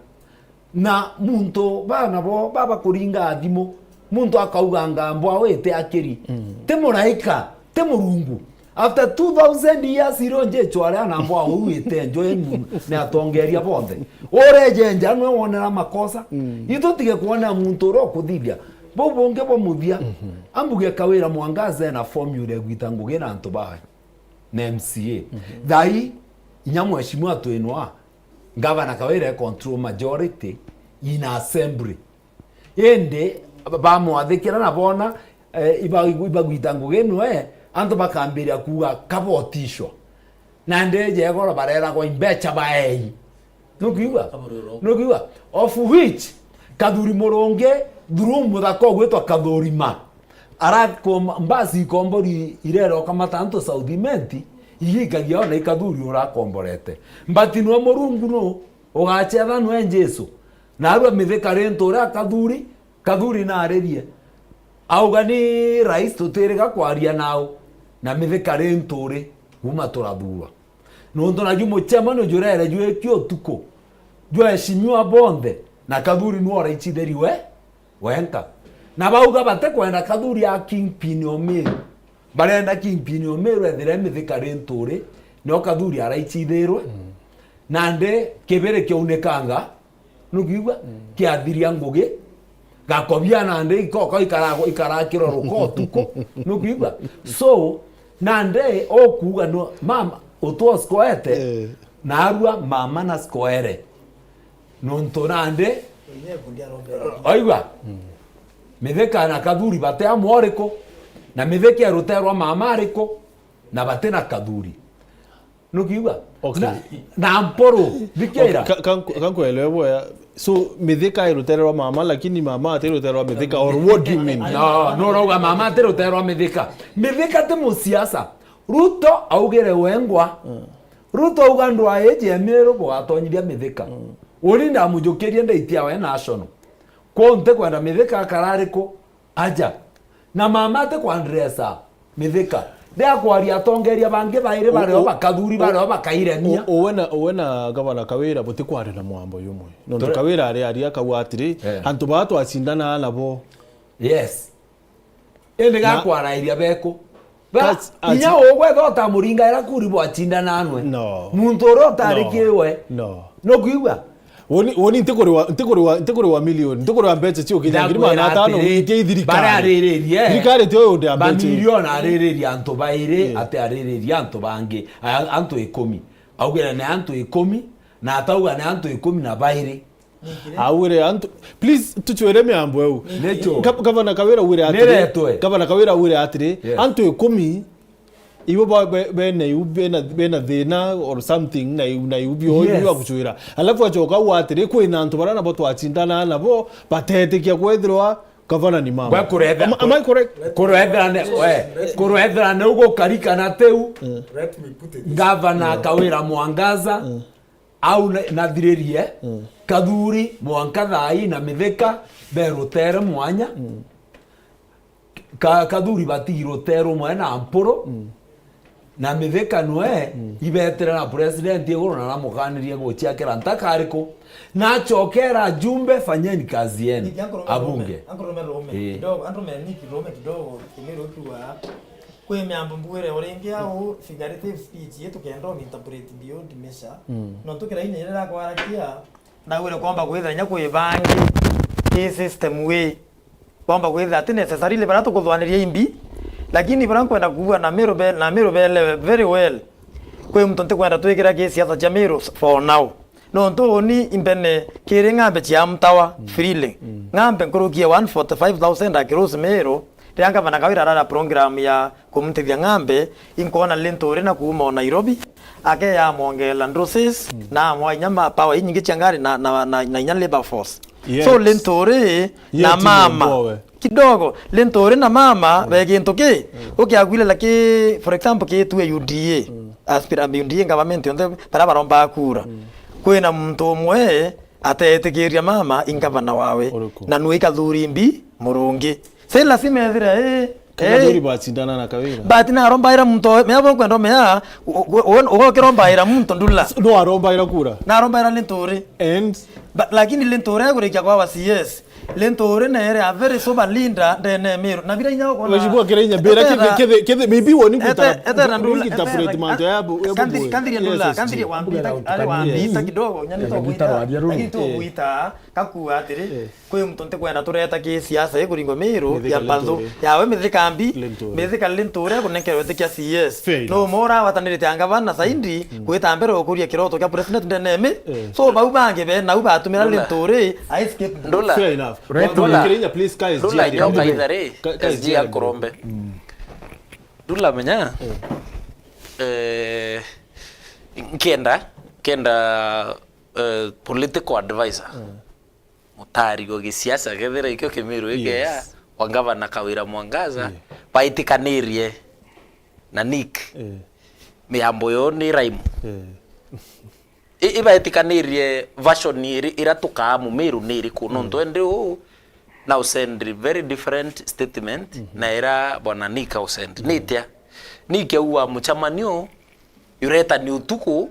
na muntu bana bo baba kuringa thimu, Muntu akauga ngambo au ite akiri. Mm. Ti muraika, ti Murungu. After two thousand years, irio njichware ana mbwa uu ite njo emu ni atongeria bonthe. Urejenja nwe wonera makosa. Mm. Itutige kwonera muntu uria ukuthithia. Bau bungi bwa muthia, mhm, ambuge Kawira Mwangaza ena formula egwita ngugi na antu bawe na M C A. Mhm. Thai, inya mheshimiwa twinwa, Gavana Kawira e control majority in assembly. Indi bamwathikira na boona, eh, iba-, ibagwita ngugi nwe, antu bakambiria kuuga kabotishwa. Na ndeje igoro bareragwa imbecha baei. Nukwigua? Nukwigua? Of which, Kathuri Murungi, through muthaka ugwitwa Kathurima, arako mbasi ikombori ireroka matantu South Imenti, igikagia ona ikathuri urakomborete. But nwe Murungu nu ugachetha nwe Jesu. Narua Mithika rintu uria Kathuri, Kathuri naririe. Auga ni rais tutiriga kwaria nao. Na Mithika rintu uri, kuma turathurwa. Nontu naju mucemanio jurere jwiki utuku, jwa eshimiwa bonthe, na Kathuri nwe uraichitheri we wenka. Na bauga batikwenda Kathuri a kingpin o Meru. Barenda kingpin o Meru ethire Mithika rintu uri, nio Kathuri araichithirwe. Mm. Nandi kibiri kiaunikanga, nukwigua? Mm. Kiathiria ngugi, gakobia nandi ikoko ikara-, ikarakirwa ruko utuku, nukwigua? So, nandi ukuuga no, mama, utwo sikoete, eh, narua mama na sikoere. Nontu nandi, oigua? Mm. Mithika na Kathuri bati amwe uriku, na Mithika e rutere rwa mama ariku, na bati na Kathuri. Nukiigua? Okay. Na, na Mpuru, thikira. Okay, ka-, ka-, kankuelewe bwega. So, Mithika e rutere rwa mama, lakini mama ati rutere rwa Mithika, or what do you mean? No, no, urauga mama ati rutere rwa Mithika. Mithika ti musiasa. Ruto augire wengwa. Mm. Ruto auga ndwaiji ya Meru bugatonyithia Mithika. Mm. Uni ndamujukirie ndaitia we national. Kwou ntikwenda Mithika akara ariku? Aja. Na mama ati kwandresa Mithika. Ndea kwaria atongeria bangi bairi, o-, bareo o-, bakathuri, o-, bareo bakairemia. O-, owe na, owe na Gavana Kawira butikwaria na mwambo jumwe. Nontu Kawira ari aria akauga atiri, eh, antu baa twacindana nabo. Yes. Indi na gakwarairia beku. Ba, that's, inya ugwetha utamuringaira kuri bwacindana nwe. No. Muntu uria utari, no, kiwe. No. Nukwigua? Woni, woni ntikuriwa, ntikuriwa, ntikuriwa milioni, ntikuriwa mbecha cio kinya ngiri magana atano, atiri, witie thirikari. Baria ariririe, thirikari tio yunde ya mbecha. Milioni ariririe antu bairi, yeah, ati ariririe antu bangi, a-, antu ikumi. Augire ni antu ikumi, na atauga ni antu ikumi na bairi. Augire antu, please, tuchwere miambo eu. Nicho. Ga-, Gavana Kawira augire atiri, niretwe. Gavana Kawira augire atiri, yes, antu ikumi ibo ba-, be-, bena iu, bena, bena thina or something, na iu, na iu bio, yes, iu aguchwira. Alafu achoka auga atiri, kwina antu baria nabo twacindana nabo, batetikia kwethirwa gavana ni mama. Bwa kurethera, am, am I correct? Kurethera ne, we, kurethera ne ugukarikana tiu. Mm. Let me put it this way. Gavana, yeah, Kawira Mwangaza, mm, au na-, nathiririe, mm, Kathuri, mwanka thaa ii na Mithika, be rutere mwanya. Mm. Ka-, Kathuri batigi rutere rumwe na Mpuru, mm, na Mithika nwe, mm, ibetere na president iguru na aramuganirie guciakira ntaka ariku. Na achokera ajumbe, fanyeni kazi yenu. Niki, uncle Rome, abunge. Uncle Rome, Rome, ii, kidogo, uncle Rome, Nick, Rome kidogo, Kimiru kiuga, kwi miambo mbwire o ringi au, figurative speech, ii tukenda umiinterpret beyond measure. Mm. Nontu kira inya riria kwarakia, ndagwire kwamba kwithira inya kwi bangi, ii system wi, kwamba kwithira ati necessarily baria tukuthwaniria imbi, lakini baria nkwenda kuuga na Meru be-, na Meru beelewe very well. Kwi muntu ntikwenda twikira kisiasa cia Meru for now. Nontu uni imbene kiri ng'ambe cia mtawa, mm, freely. Mm. Ng'ambe nkuruki ya one forty-five thousand akirusi Meru, riria ngavana Kawira arara program ya kumutithia ng'ambe, inkwona Linturi na kuuma o Nairobi, akeya amwongela doses, mm, na amwa inya ma power inyingi cia ngari na, na, na, na inya labor force. Yes. So Linturi na, yes, mama. Mbowe. Kidogo, Linturi na mama, mm, be gintu ki, mm, ukiagwirira ki, for example, ki tue U D A, mm, aspira-, U D A government yonthe, baria barombaga kura. Mm. Kwina muntu umwe atetikiria mama i ngavana wawe. Uriku? Na nwe i Kathuri mbi Murungi. Si lazima ethire, eh, kana eh, Kathuri bacindana na Kawira. But narombaira muntu, mea bo nkwenda mea, u-, u-, u-, ugokirombaira muntu ndula. No arombaira kura? Narombaira Linturi. And? But, lakini Linturi agurikia kwa wa C S. Linturi nere a very sober leader ndene Miru. Na bira inya ukona. Mheshimiwa Kirainya, mbira kithe, kithe, kithe, maybe woni kuta-, kuinterpret mantu ya bu-, ya bubu. Kanthiri, kanthiri ndula, kanthiri wambita, are wambita kidogo, nyani to gwita. Lakini to gwita, kakua atiri, kwi muntu ntikwenda tureta ki siasa ikuringwa Miru ya mpanthu. Yawe Mithika mbi, Mithika Linturi kunenkerwe ti kia C S. No mora watanirite anga bana saindi, gwita mbere ukuria kiroto kia president ndene mi. So bau bangi be, nau batumira Linturi, a escape. Ndula. Fair enough. Right. Ndula. Ndula, nyoka ithari, S G ya Nkurombe. Ndula menya. Eh, nkenda, nkenda, eh, political advisor. Mutari wa gisiasa, kethira ikio Kimiru igeya, wa Gavana Kawira Mwangaza, baitikanirie na Nick. Miambo yo ni raimu. I-, ibaetikanirie version iri, ira tukaa Mumiru ni iriku? Nontu endi uu na usend very different statement na ira bwana Nick ausend. Ni itia? Nick aua mucemanio uretani utuku,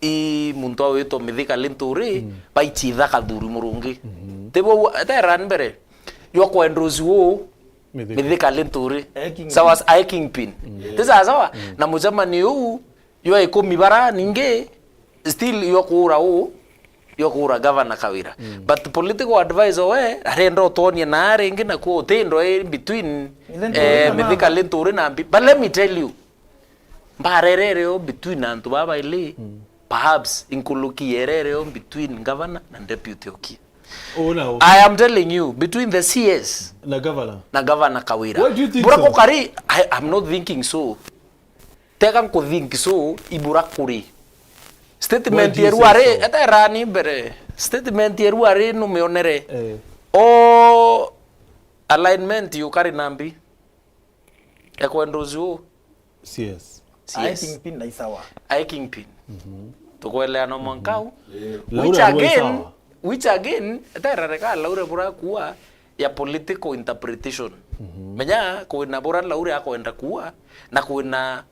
i muntu awitwa Mithika Linturi, baichitha Kathuri Murungi. Tibo ete ran mbere, ywa kwendrusi uu, Mithika Linturi. Sawa, ae kingpin. Ti sawa sawa? Na mucemanio uu, ywa ikumi bara ningi, still ywa kuura uu, ywa kuura Gavana Kawira. But political advisor we, arenda utwonie na ringi na kuo utindo in between, eh, Mithika Linturi na mbi. But let me tell you, mbara irere yo between antu baba baili, perhaps inkuluki irere yo between Gavana na Deputy Okia. I am telling you, between the C S na Gavana, na Gavana Kawira. Why do you think so? Bura kukari, I am not thinking so. Tega nkuthink so, ibura kuri. Statement yeru ari, ete rani mbere. Statement yeru ari numionere. O alignment yukari na mbi. Ekwendrusi uu. C S. C S. Ae kingpin na isawa. Ae kingpin. Tukweleana mwanka u. Which again, which again, ete rareka Laure bura kuwa ya political interpretation. Menya, kwina bura Laure akwenda kuwa, na kwina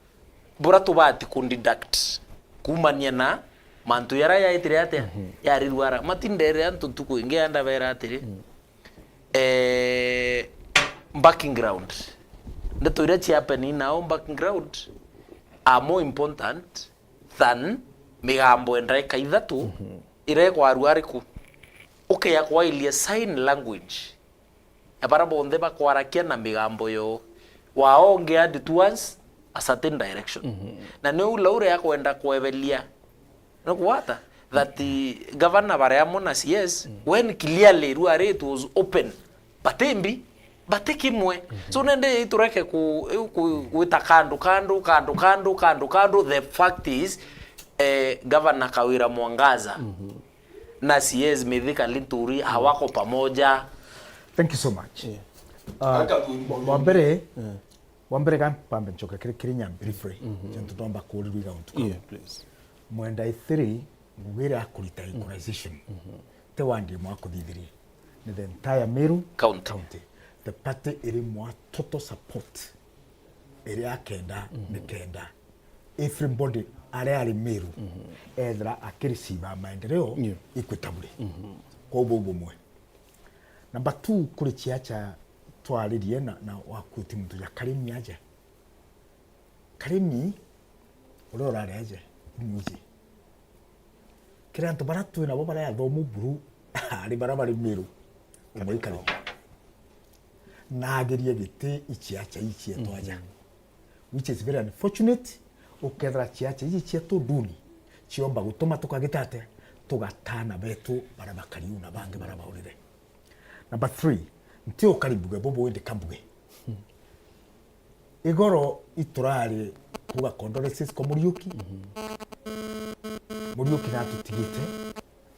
bura tubati ku deduct kumania na mantu yara yaitire atia, yarirwara. Matindere antu ntuku ingi andabera atiri, eh, background. Ndeto iria cia happen nao background are more important than migambo ya ndaika ithatu iria ikwarua ariku. Ukeya kwailia sign language ya bara bonthe bakwarakia na migambo yo. Wao ungead towards a certain direction. Na niu Laure akwenda kwebelia. Nukugwata? That, eh, governor bare amwe na C S, when clearly ruari it was open. Batimbi, bati kimwe. So nende itureke ku-, ku-, gwita kandu, kandu, kandu, kandu, kandu, kandu. The fact is, eh, Governor Kawira Mwangaza na C S Mithika Linturi hawako pamoja. Thank you so much. Yeah. Uh, wa mbere, wa mbere ga mpambe nchoke kiri Kirinya briefly. Ntu twamba kurirwa iga untu kau. Yeah, please. Mwenda ithiri, ngugi iria akurita equalization, ti wandi imwe akuthithirie. Ni the entire Meru County. The party iri mwa total support iria akenda, ni kenda everybody aria ari Meru ethira akiriciba maendeleo equitably. Kwa ubu bumwe. Number two, kuri Chiacha twaririe na, na wakuti muntu ja Karimi aja. Karimi, uria urari aja, imwiji. Kiri antu bara twi nabo baria athomu buru, ari bara bari Meru, umwe i Karimi. Na agerie giti i Chiacha ii cietu aja. Which is very unfortunate, ukethira Chiacha ii cietu nduni, ciomba gutuma tukagita atia, tugatana betu bara bakari u na bangi bara baurire. Number three, nti ukari mbuge bubu indi kambuge. Igoro iturari kuga condolences kwa Muriuki. Muriuki natutigite,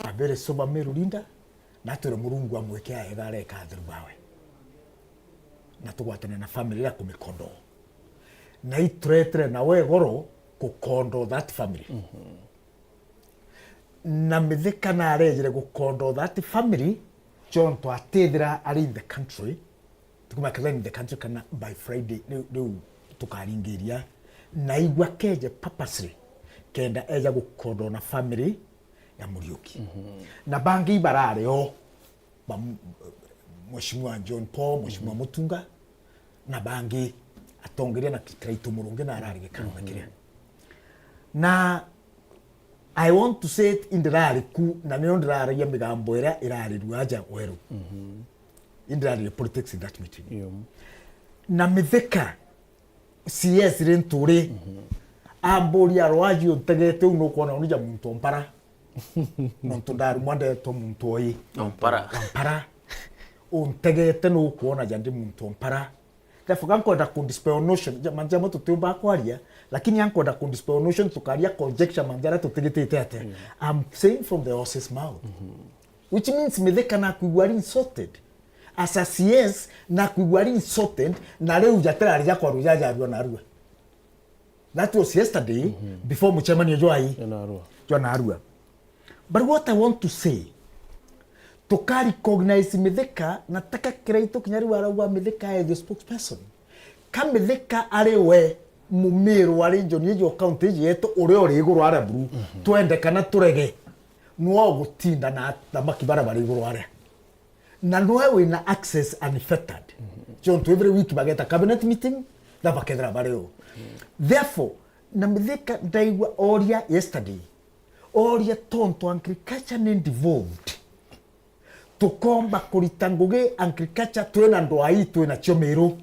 a very sober Meru leader, natwire Murungu amwike aega areka atheru bawe. Na tugwatane na family iria kumikondo. Na ituretire nawe igoro gukondo that family. Na Mithika narejire gukondo that family, jontu atithira ari in the country, tukuma kethira in the country kana by Friday, riu, riu tukaringiria, na igua keje purposely, kenda eja gukondo na family ya Muriuki. Na bangi ibarare o, bam-, Mheshimiwa John Paul, Mheshimiwa Mutunga, na bangi, atongeria na Kiraitu Murungi na arari gikaro na kiria. Na I want to say it, indirari ku, na nio ndiraragia migambo iria irarirua aja Weru. Indirarire politics in that meeting. Na Mithika, C S Linturi, amburia, "Rwaji untegete u nukwona unija muntu o mpara?" Nontu ndarumwa ndetwa muntu oi. O mpara. O mpara. Untegete nukwona ja ndi muntu o mpara. Therefore, gankwenda ku dispel notion, ja-, mantu jamwe tutiumbaga kwaria, lakini ankwenda ku dispel notion, tukaria conjecture mantu jaria tutigitite ate. I'm saying from the horse's mouth. Which means Mithika nakwigua ari insulted. As a C S, nakwigua ari insulted, na riu jatirari jakwa rujajarua narua. That was yesterday, before mucemanio jwai. Jwa Narua. Jwa Narua. But what I want to say, tuka recognize Mithika, na taka Kiraitu kinya riu arauga Mithika ethwe spokesperson. Ka Mithika ari we Mumiru wa region iji o county iji yetu, uria uri iguru aria buru, twende kana turege, nwe ugutinda na athamaki baria bari iguru aria. Na nwe wina access unfettered. Jontu every week bageta cabinet meeting, na bakethira bari o. Therefore, na Mithika ndaigua oria yesterday, oria tontu agriculture ni devolved. Tukomba kurita ngugi agriculture twina ndwai twinacio Miru.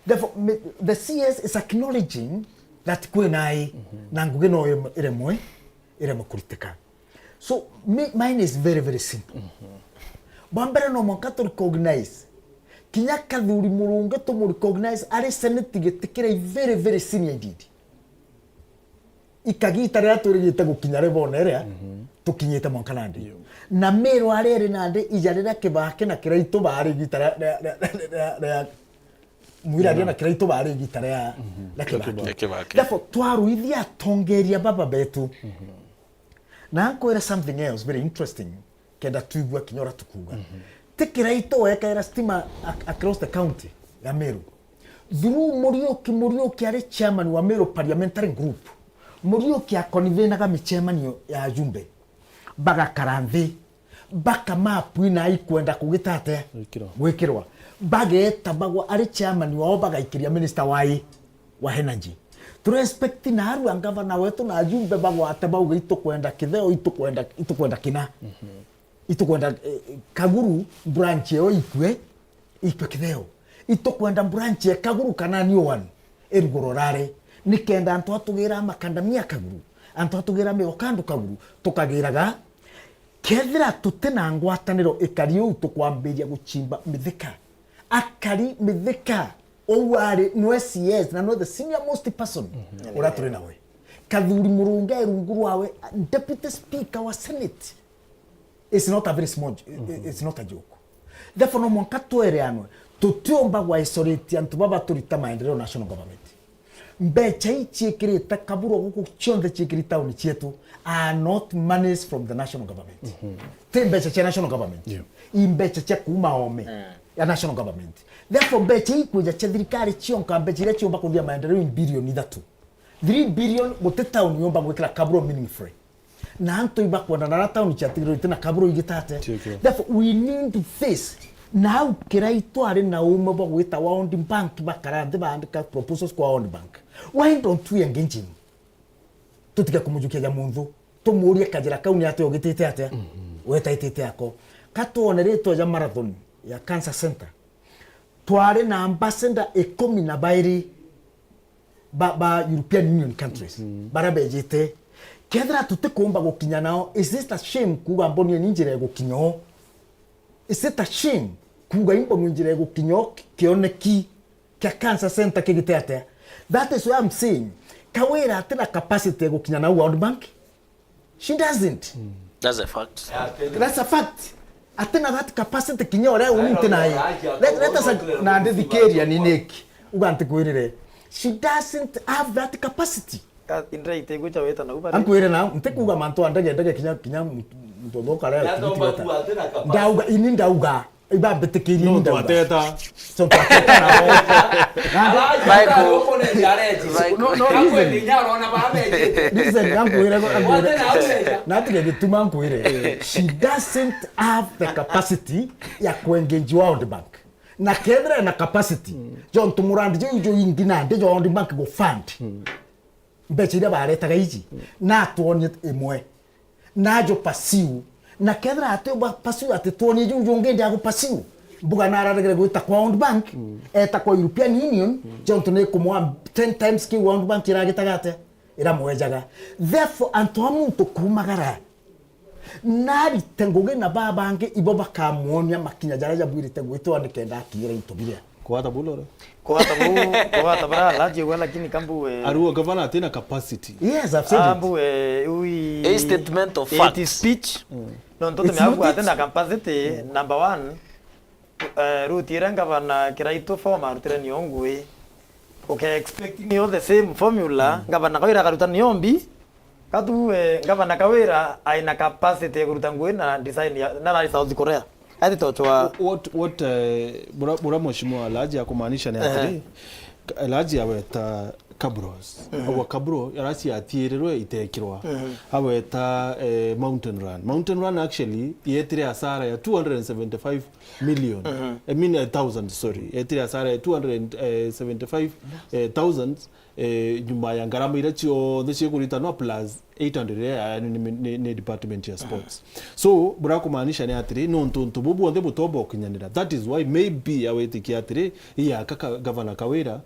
Therefore, mi-, the C S is acknowledging that kwina ai, na ngugi no irem-, iremwe, iremwe kuritika. So, mi-, mine is very, very simple. Bwa mbere no mwanka tu recognize, kinya Kathuri Murungi tumu recognize ari senate giti kiria very, very senior indeed. Ikagita riria twirigite gukinya ri bone iria tukinyite mwanka nandi. Na Miru aria iri nandi, ija riria Kibaki na Kiraitu bari igita ria, ria, ria, ria, ria, Mwiraria na Kiraitu bari igita ria, ria Kibaki. Ria Kibaki. Therefore, twaruithia atongeria baba betu. Na nkwire something else very interesting, kenda twigua kinya uria tukuuga. Ti Kiraitu wekaira stima ac-, across the county ya Meru. Through Muriuki, Muriuki ari chairman wa Meru Parliamentary Group. Muriuki akonivinaga micemanio ya ajumbe. Bagakara nthi, bakamapwi na ikwenda kugita atia? Gwikirwa. Gwikirwa. Bageta bagwa ari chairman wao, bagaikiria minister wa i-, wa energy. Turespect na arua ngavana wetu na ajumbe bagwate bauga, "Itukwenda Kitheo, itukwenda, itukwenda kina." Itukwenda, eh, Kaguru branch eo ikue, ikue Kitheo. Itukwenda branch ya Kaguru kana new one irugurwe rari, nikenda antu atugira makandamia Kaguru, antu atugira miokandu Kaguru, tukagiraga. Kethira tuti na ngwataniro ikari uu, tukwambiria guchimba mithika. Akari mithika, uu ari nwe C S na nwe the senior most person uria turi nawe. Kathuri Murungi rungu rwawe, deputy speaker wa senate. It's not a very small j-, it's not a joke. Therefore, no mwanka twereanwe, tutiumba gwa isolate antu baba turita maendeleo national government. Mbecha ii ciikirite Kaburu guku, cionthe ciikiri tauni cietu are not monies from the national government. Ti mbecha cia national government. Yeah. I mbecha cia kuuma ome ya national government. Therefore, mbecha ii kwija cia thirikari cionka, mbecha iria ciumba kuthia maendeleo i bilioni ithatu. Three billion guti tauni yumba gwikira Kaburu meaningfully. Na antu ibakwenda na ara tauni ciatigirwe iti na Kaburu igitate. Tio, tio. Therefore, we need this. Na au Kiraitu ari na ume bwa gwita World Bank, bakara nthi baandika proposals kwa World Bank. Why don't we engage him? Tutige kumujukia ja munthu. Tumurie kajira kau ni atia ugitite atia? Wetaitite ako. Ka twone ritwa ja marathon ya cancer center. Twari na ambassador ikumi na bairi ba, ba European Union countries, baria bejite. Kethira tutikumba gukinya nao, is it a shame kuuga mbonue ni njira igukinya o? Is it a shame kuuga imbonue njira igukinya o ki-, kioneki kia cancer center kigite atia? That is why I'm saying, Kawira atina capacity ya gukinya nao World Bank. She doesn't. That's a fact. That's a fact. Atina that capacity kinya uria uni nti nayo. Let, let us ag-, na ndithikiria ni niki. Uga ntikwirire. She doesn't have that capacity. Ka-, indira itigwicha weta nau bari. Ankwire na, ntikuga mantu a ndege, ndege kinya, kinya muntu, muntu uthoka leo, tigiti weta. Ndauga, ini ndauga. Ibambitikirie. No, ni ndauga. Twateta. So, twateta na Michael. No, no, listen. Listen, ankwire, ankwire. Natige gituma nkwire. She doesn't have the capacity ya kuengage World Bank. Na kethira ena capacity, jontu murandi juu juu ingi nandi jo World Bank go fund. Mbeca iria baretaga iji, na atwonie imwe. Na ajo pursue. Na kethira ati ba pursue ati twonie juu jungi ndi agu pursue. Mbuga na araregere gwita kwa World Bank, eta kwa European Union, jontu ni kumwa ten times ki World Bank iragitaga atia? Iramwejaga. Therefore, antu a muntu kumagara. Narite ngugi na babangi ibo bakamwonia makinya jaria jabwirite gwitwa nikenda akinyira into biria. Kwata bulore. Kwata bu-, kwata bara alaji gwa, lakini kambu, eh, Arua gavana atina capacity. Yes, I've said it. Ambu, eh, ui, a statement of fact. It is speech. No, ntoto me agu atina capacity, number one. Eh, Ruth ira ngavana Kiraitu form arutire niyo ngui. Uke expect niyo the same formula, ngavana Kawira akaruta niyo mbi. Katu, eh, ngavana Kawira aina capacity ya kuruta ngui na design ya, na rai South Korea. Ati tochwa. What, what, eh, bura, bura mheshimiwa Alhaji akumaanisha ni atiri, Alhaji aweta Kabros. Agwa Kabro, arasi atirirwe itekirwa. Aweta, eh, Mountain Run. Mountain Run actually yetire hasara ya two hundred and seventy-five million. I mean, a thousand, sorry. Yetire hasara ya two hundred and seventy-five thousand, eh, nyuma ya ngarama iria cionthe ciekuritanwa plus eight hundred, eh, ni, ni, ni, ni department ya sports. So, bura kumaanisha ni atiri, nontu untu bubu buonthe butomba ukinyanira. That is why maybe awitikia atiri, iya ka, ka, Governor Kawira,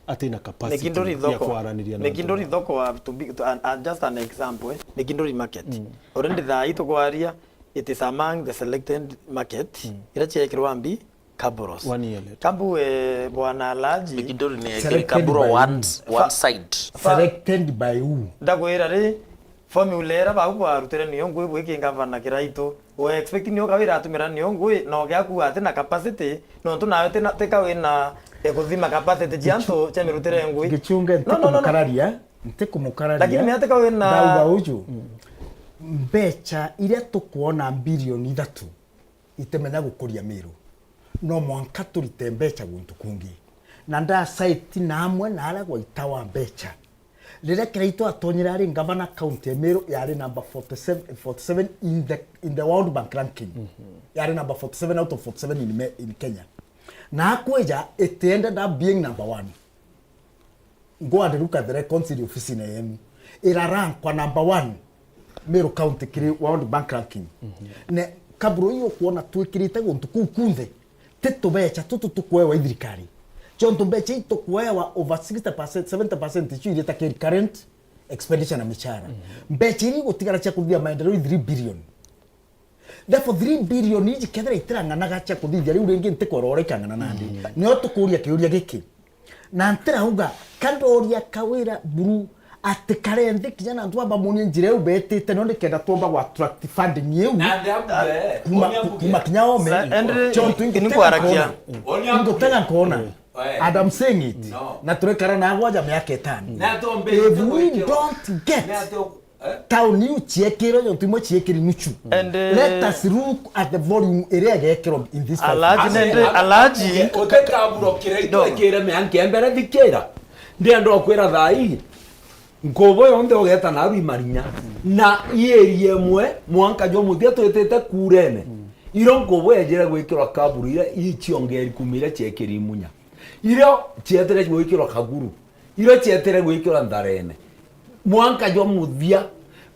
atina capacity ya kwaraniria na Nikindori antu. Thoko wa, to be, to, an, an, just an example, eh. Nikindori market. Already thaa hii tukwaria, it is among the selected market, ira ciekirwa mbi, Kabros. One year later. Kambu, eh, bwana Alhaji. Nikindori ni ekiri Kabro one, one side. Selected by who? Ndakwira ri, formula ira bau barutire niyo ngui bwiki ngavana Kiraitu. We expect niyo Kawira atumira niyo ngui, na ugiaku atina capacity, nontu nawe tina, tika wina, eh, kuthima capacity cia antu cia mirutire ngui. Gichunge, no, no, no, no. Ntikumukararia, ntikumukararia. Lakini ni atika wina. Ndauga uju, mbeca iria tukwona bilioni ithatu itimenya gukuria Meru. No mwanka turite mbeca guntu kungi. Na ndasaiti na amwe na aria gwaitawa mbeca. Riria Kiraitu atonyire ari ngavana, county ya Meru yari number forty-seven, forty-seven in the, in the World Bank ranking. Yari number forty-seven out of forty-seven in Me-, in Kenya. Na akwija, it ended up being number one. Go and look at the records iri ofisine yenu. Irarankwa number one Meru County kiri World Bank ranking. Ne kaburo iyo kuona twikirite guntu kuu kunthe. Ti tubeca tutu tukwewa i thirikari. Ciontu mbeca ii tukwewa over sixty percent, seventy percent icio irita ki current expenditure na michara. Mbeca iria igutigara cia kuthithia maendeleo i three billion. Therefore, three billion iji kethira itirang'anaga cia kuthithia, riu ringi ntikwera uria ikang'ana nandi. Nio tukuria kiuria giki. Na ntirauga, ka ndoria Kawira buru ati kare nthi kinya na antu aba bamuonie njira iu betite, no nikenda twomba gwa attract funding iu. Na nthi abu, eh, kuma, onia abu kuma ge. Kinya ome. Sa-, Endi, Ciontu ini ingutega kwarakia. Nkona. Onia abu ge. Ingutega nkona. Eh. And I'm saying it. No. Na turekara na agwaja miaka itano. Na tuombe. If we don't get, na tu-, eh? Town iu ciekirwe, jontu imwe ciekiri nuchu. And, eh, let us look at the volume iria igekirwa in this five years. Alaji nende, alaji. Utekaburo kira itwekire mianka ya mbere thikira. Ndienda kwira thaa ii, nkubu yonthe ugeta naru i Marinya. Na i area imwe, mwanka jwa muthia twitite kurene. Iro nkubu yejire gwikirwa kaburu iria icio ngeri kumi iria ciekiri Imunya. Irio cietire gwikirwa Kaguru. Irio cietire gwikirwa Ntharene. Mwanka jwa muthia.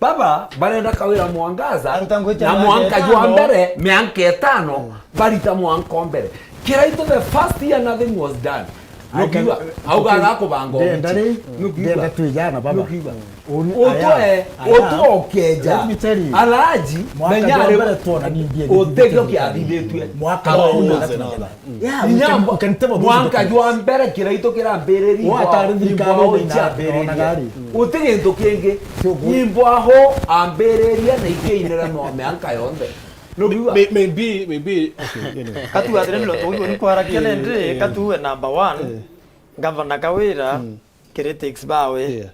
Baba, barenda Kawira Mwangaza, aruta ngui cia na mwanka jwa mbere, mianka itano, barita mwanka o mbere. Kiraitu the first year nothing was done. Nukiwa, auga arakubanga ndenda ri, nukiwa. Ndenda twijana, baba. Nukiwa. Utwe, aya, aya. Utwe ukeja. Let me tell you. Alaji, menya ari utekio kiathithitue. Mwaka wa Yeah, we can, we can table those documents. Mwanka jwa mbere Kiraitu kirambiriria. Watari thirikari imbwa ina ciambiririe. Uti gintu kingi. Imbwa ho ambiririe na ikiinira no mianka yonthe. Nukiuga? May-, maybe, maybe, okay, anyway. Katu atire nilo tuwe ni kwarakia nende, katu we number one. Governor Kawira, critics bawe. Yeah.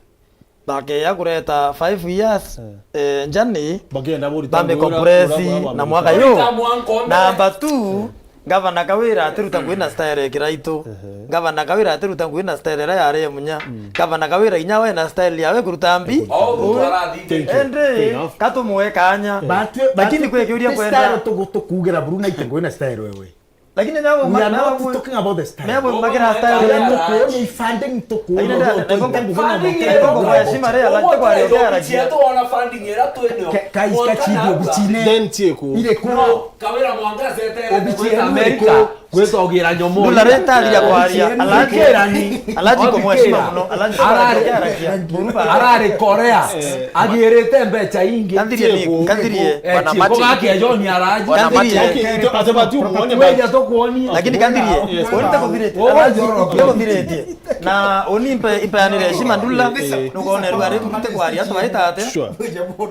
Bakeya kureta five years, eh, njani, Bakenda burita bambe ngugi uria, compress uria, uria na bambe mwaka guta. Yo. Kurita mwanka umwe. Number two, Gavana Kawira atiruta ngugi na style ya kiraitu. Ehe. Gavana Kawira atiruta ngugi na style iria yari ya munya. Mm. Gavana Kawira inya we na style yawe kuruta mbi. Oh, rutu arathi. Thank you. Fair enough. Ende, katumwe kanya. But, lakini kwe kiuria kwenda. Style tugu-, tukugira buru na ite ngugi na style wewe. Lakini nabo We are not talking about the style. Nabo makira style. Tukuonia funding, tukuonia. Lakini ndio, ndio, ndio, kwa heshima leo, la, kwa leo, kwa leo, kwa leo. Ka-, guys, ka chidi obichine. Then tie ku. Ile kuo. Kawira Mwangaza etere obichine Amerika. Gwitogira nyomo. Ndula reta aria kwaria. Alaji. Alaji kwa mheshimiwa muno. Alaji kwa arari Korea. Agirite mbecha ingi. Kandirie ni, kandirie. Eh, bwana Mati. Koga kia John araji. Bwana Mati. Kandirie. Okay, ito-, atoba tu muone. Weja to kuonia. Lakini kandirie. Yes. Onita kuthirete. Alaji kuthirete. Na oni impe, impeanire heshima Ndula. Eh. Nukone rua ri mute kwaria twaita ate. Sure.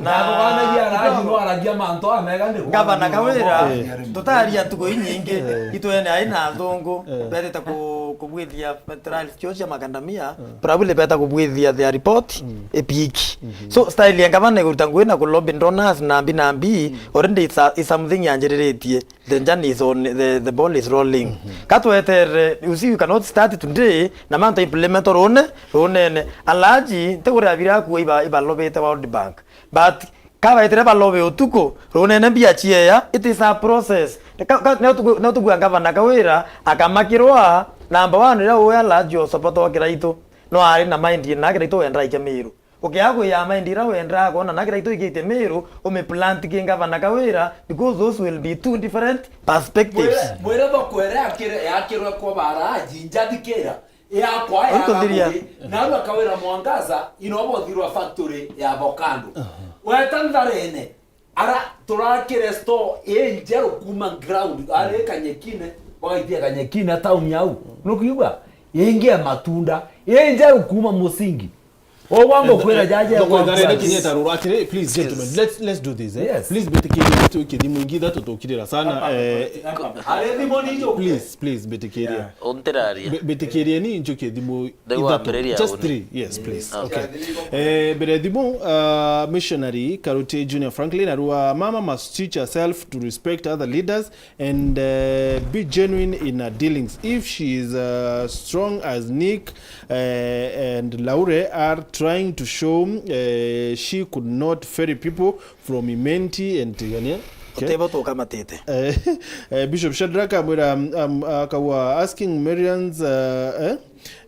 Na bwana ya araji no aragia manto amega ndi. Gavana Kawira, eh, tutaria ntuku inyingi. Eh. Itwene aina athungu. Eh. Betete ku-, kubwithia trials cio cia makandamia. Eh. Probably beta kubwithia their report. Mm. Epiki. Mhm. So style ya gavana iguruta ngugi na ku lobby donors na mbi na mbi, mm, already it's a, it's something yanjiriritie. The journey is on, the, the ball is rolling. Mhm. Katwetere, you see, you cannot start today, na mantu implement rune, runene. Alaji, ntegure abira ku iba, iba lobete World Bank. But kabaitire balobe utuku, runene mbia chieya, it is a process. Ka, ka, neo tugu-, neo tugua gavana Kawira, akamakirwa, number one, ria uwe alaji osopoto kiraitu. No ari na mind na kiraitu wenda ike miru. Ukiaga kwiyama indi iria wendaa kwona na kiraitu ikiite Meru, umiplant ki Gavana Kawira, because those will be two different perspectives. Mwire, mwire bakwere akire, yakirwe kwa baraji, njathikira, yakwa, yakwa, yakwa, narua Kawira Mwangaza, ino bothirwa factory ya avocado. Aha. Weta ntharene, ara turakire store injeru kuma ground, ari Kanyekine, bagaitia Kanyekine town yau. Nukiigua? Ingi ya matunda, injeru kuma musingi. Ogwa ngokwira jaja ya Ndokwenda rene kinyeta ruru. Atiri, please, gentlemen, let's, let's do this, eh? Yes. Please, mbitikirie tu kithimo ingi ithatu tukirira sana, eh, ari thimo ni njo. Please, please, mbitikirie. Yeah. Onteraria. Mbi-, mbitikirie ni njo kithimo ithatu. Just three, yes, please. Okay. Okay. Eh, mbere thimo, uh, missionary Karuti Junior Franklin arua, "Mama must teach herself to respect other leaders and, uh, be genuine in her dealings. If she is, uh, strong as Nick, uh, and Laure are trying to show, uh, she could not ferry people from Imenti and Tigania." Okay. Utebo tukamatite. Eh, eh, Bishop Shadrack amwira, um, um, akawa asking Marians, uh, eh?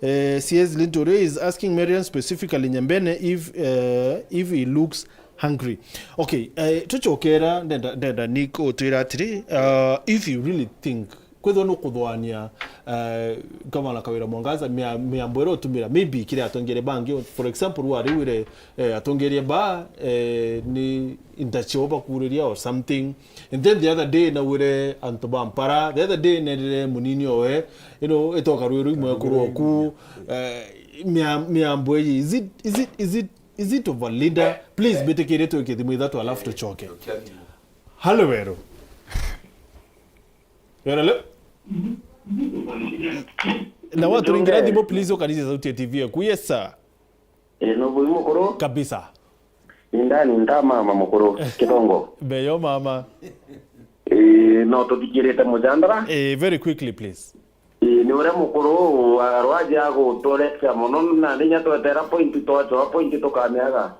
Eh, C S Lintore is asking Marian specifically Nyambene if, uh, if he looks hungry. Okay, eh, tuchokera, ndenda, ndenda Nick utwira atiri, uh, if you really think, kwithwa nukuthwania, eh, Gavana Kawira Mwangaza, mia-, miambo iria utumira, maybe kiri atongeria bangi, for example, wari wire, eh, atongeria ba, eh, ni intacho bakuriria or something. And then the other day nawire antu ba Mpara, the other day nerire munini owe, you know, itoka rwiru imwe kurwa ku, eh, mia-, miambo iji, is it, is it, is it, is it of a leader? Please, mbitikirie twike thimu ithatu alafu tuchoke. Halo Weru. Hello? Na watu ringira thimu, please, ukanize sauti ya T V yaku. Yes, sir. Eh, no bui mukuru? Kabisa. Indani nda mama mukuru, Kitongo. Beyo mama. Eh, no tuthikirite mujandara? Eh, very quickly, please. Ii, ni uria mukuru wa rwaji aguturekea mono, na rinya twetera point, twachoa point tukamiaga.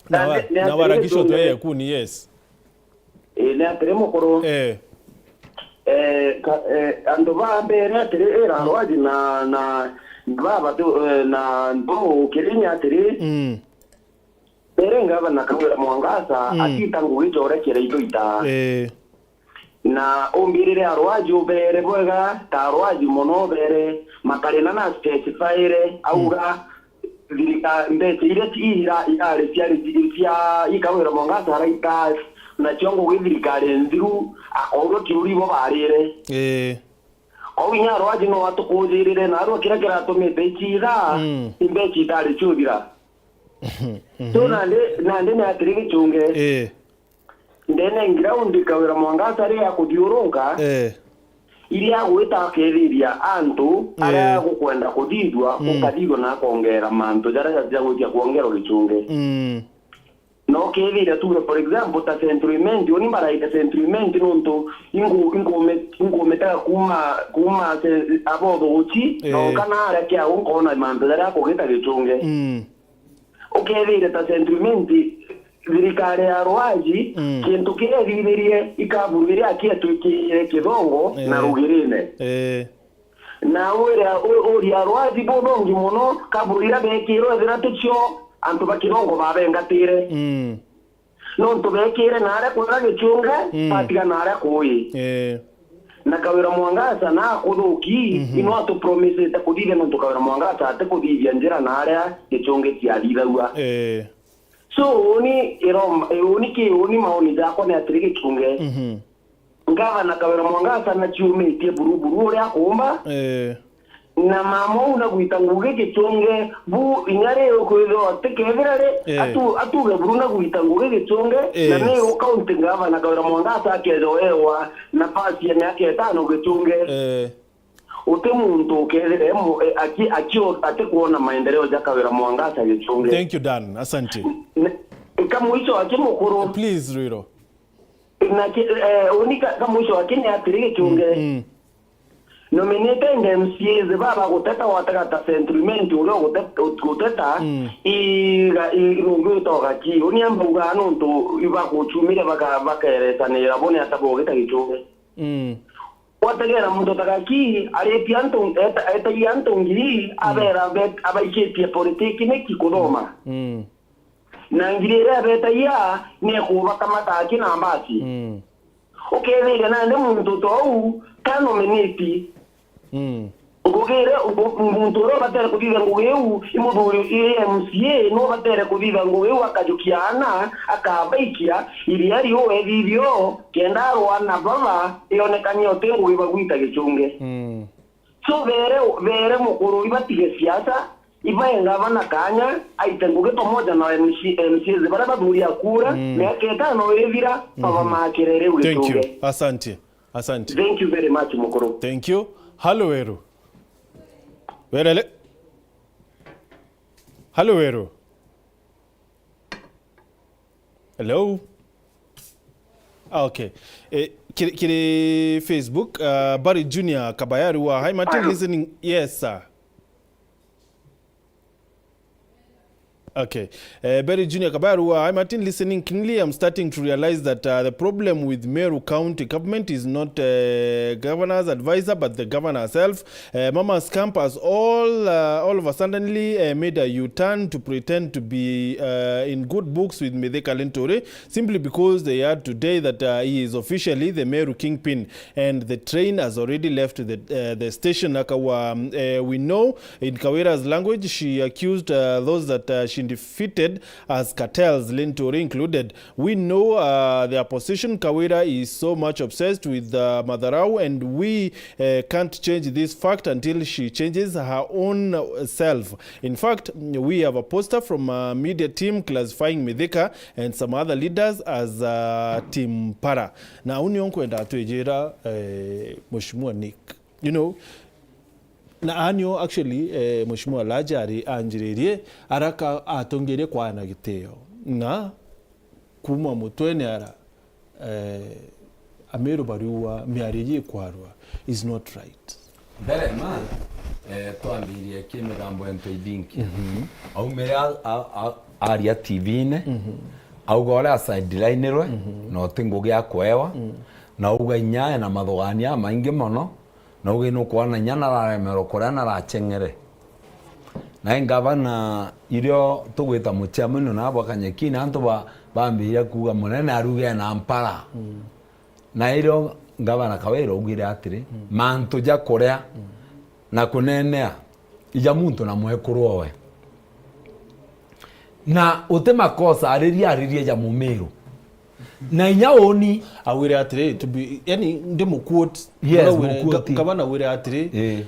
Na wa-, ni, ni na atiri warakisho gicungi tweye kuni, yes. Ii, ni atiri mukuru. Eh. Eh, ka-, eh, antu ba mbere atiri, ira rwaji na, na, na baba tu, eh, na ntu ukiri ni atiri. Mm. Mbere ngavana Kawira Mwangaza, mm, atita ngugi chorekera into ita. Eh. Na umbirire arwaji ubere bwega, ta arwaji mono ubere, makarina na specifyre, auga, mm, thirika-, mbeca iria ci-, ira-, irari ciari ci-, cia i Kawira Mwangaza araita, nacio ngugi thirikari nthiru, akourwa kiuri bo barire. Eh. Kwou inya arwaji no atukujirire, na arua kiria kiratumite iciitha, mm, i mbeca itari ciuthira. Mhm. So nandi, nandi ni atiri gichunge. Eh. Ndene ground Kawira Mwangaza ri akuthiurunka, eh, iria agwita akethiria antu aria gukwenda kuthithua, gukathithua na akongeera mantu jaria jatiga gwitia kwongerwa gichungi. Mm. Na ukethira tuge, for example, ta Central Imenti, uni mbaraite Central Imenti nontu ingu-, ingume-, ingumitega kuma, kuma se-, abothuguchi, eh, noka na aria kiao nkona mantu jaria akugita gichungi. Mm. Ukethire ta Central Imenti, thirikari ya Rwaji, mm, kintu kiria ithithirie ikaburu iria akietwikiire kithongo, eh, na rugirine. Eh. Na wira u-, uria Rwaji buthongi mono, kaburu iria bekirwe ethira ticio antu ba kithongo babengatire. Mm. Nontu bekire na aria kwega gichunge, mm, batiga na aria kui. Eh. Na Kawira Mwangaza na akuthuki, mhm, ino atupromisite kuthithia nontu Kawira Mwangaza atikuthithia njira na aria gichunge ciathithagua. Eh. So, uni iroma, uni ki, uni maoni jakwa ni atiri gichunge. Mhm. Ngavana Kawira Mwangaza na ciumitie buru buru uria akumba. Eh. Na mama uu na gwita ngugi gichunge, bu inya ri ukwithirwa ti kethira ri, eh, atu-, atuge buru na gwita ngugi gichunge, na, yes, ni u county gavana Kawira Mwangaza akeja wewa nafasi ya miaka itano gichunge. Eh. Uti muntu ukethira emu-, e, aki-, aki-, atikwona maendeleo ja Kawira Mwangaza gichunge. Thank you, Dan. Asante. Ne-, kamwicho aki mukuru. Please, Rwiro. Na ki-, eh, uni ka-, kamwicho aki ni atiri gichunge. Mm, mm. Nominated M C As baba guteta watega ta Central Imenti uria ugute-, guteta, mm, iga-, i-, nungi utoga ki. Uni ambauga nontu ibakuchumire baka-, bakeresanira bo ni ata bogita gichunge. Mm. Wategera muntu ta Gaki, aritie antu, eta-, etagia antu ngiri, mm, abera bet-, abaikitie politiki niki kuthoma. Mm. Na ngiri iria abetagia ni ekubakamata aki na mbasi. Mm. Ukethira nandi muntu ta uu ta nominate. Mm. Ngugi iria, ngu-, muntu uria ubatere kuthitha ngugi iu, i muthuri, i M C A, no ubatere kuthitha ngugi iu, akajukia ana, akabaikia, iria riu ethithio, kenda arwa na baba, ionekanie uti ngugi bagwita gichunge. Mm. So, beere, beere mukuru, ibatige siasa, ibae ngavana kanya, aite ngugi pamoja na M C, M C As baria bathuria kura, mm, miaka itano ithira, baba, mhm, makire riu gichunge. Thank you. Asante. Asante. Thank you very much, mukuru. Thank you. Halo, Weru. Werele. Halo, Weru. Hello? Ah, okay. Eh, kiri, kiri Facebook, uh, Barry Junior Kabayaru wa, "Hi, Martin, listening." Yes, sir. Okay. Eh, Barry Junior Kabayaru wa, "Hi, Martin, listening keenly. I'm starting to realize that, uh, the problem with Meru County government is not, uh, governor's advisor, but the governor herself." Eh, Mama's Camp has all, uh, all of a suddenly, eh, made a U-turn to pretend to be, uh, in good books with Mithika Linturi simply because they heard today that, uh, he is officially the Meru kingpin and the train has already left the, uh, the station. Akawa, um, eh, we know in Kawira's language, she accused, uh, those that, uh, she defeated as cartels, Linturi included. We know, uh, their position. Kawira is so much obsessed with, uh, Madharau, and we, uh, can't change this fact until she changes her own self. In fact, we have a poster from, uh, media team classifying Mithika and some other leaders as, uh, Team Para. Na uni onkwenda atwijira, eh, Mheshimiwa Nick. You know, na anio actually, eh, Mheshimiwa Laja ari anjiririe, araka atongerie kwana gitio. Na kuma mutwene ara, eh, Ameru bariua miario ji ikwarua is not right. Mbere ma, eh, twambirie ki migambo into ithinki. Mhm. Aumire a, a, a, aria T V-ini, mhm, auga uria sideline-irwe, mhm, na uti ngugi akwewa, mhm, na auga inya ena mathugania amaingi mono, na auga nukwona inya nararemerwa kuria naracheng'ere. Nae ngavana irio tugwita muchairman na bwa Kanyekini, antu ba, bambiria kuuga munene aruge na mpara. Mm. Na irio ngavana Kawira augire atiri, mm, mantu ja kuria, mm, na kunenea, ija muntu na mwekuru owe. Na uti makosa aririe, aririe ja Mumiru. Na inya uni augire atiri, to be, yani, ndi mu quote, yes, ngavana augire atiri, eh,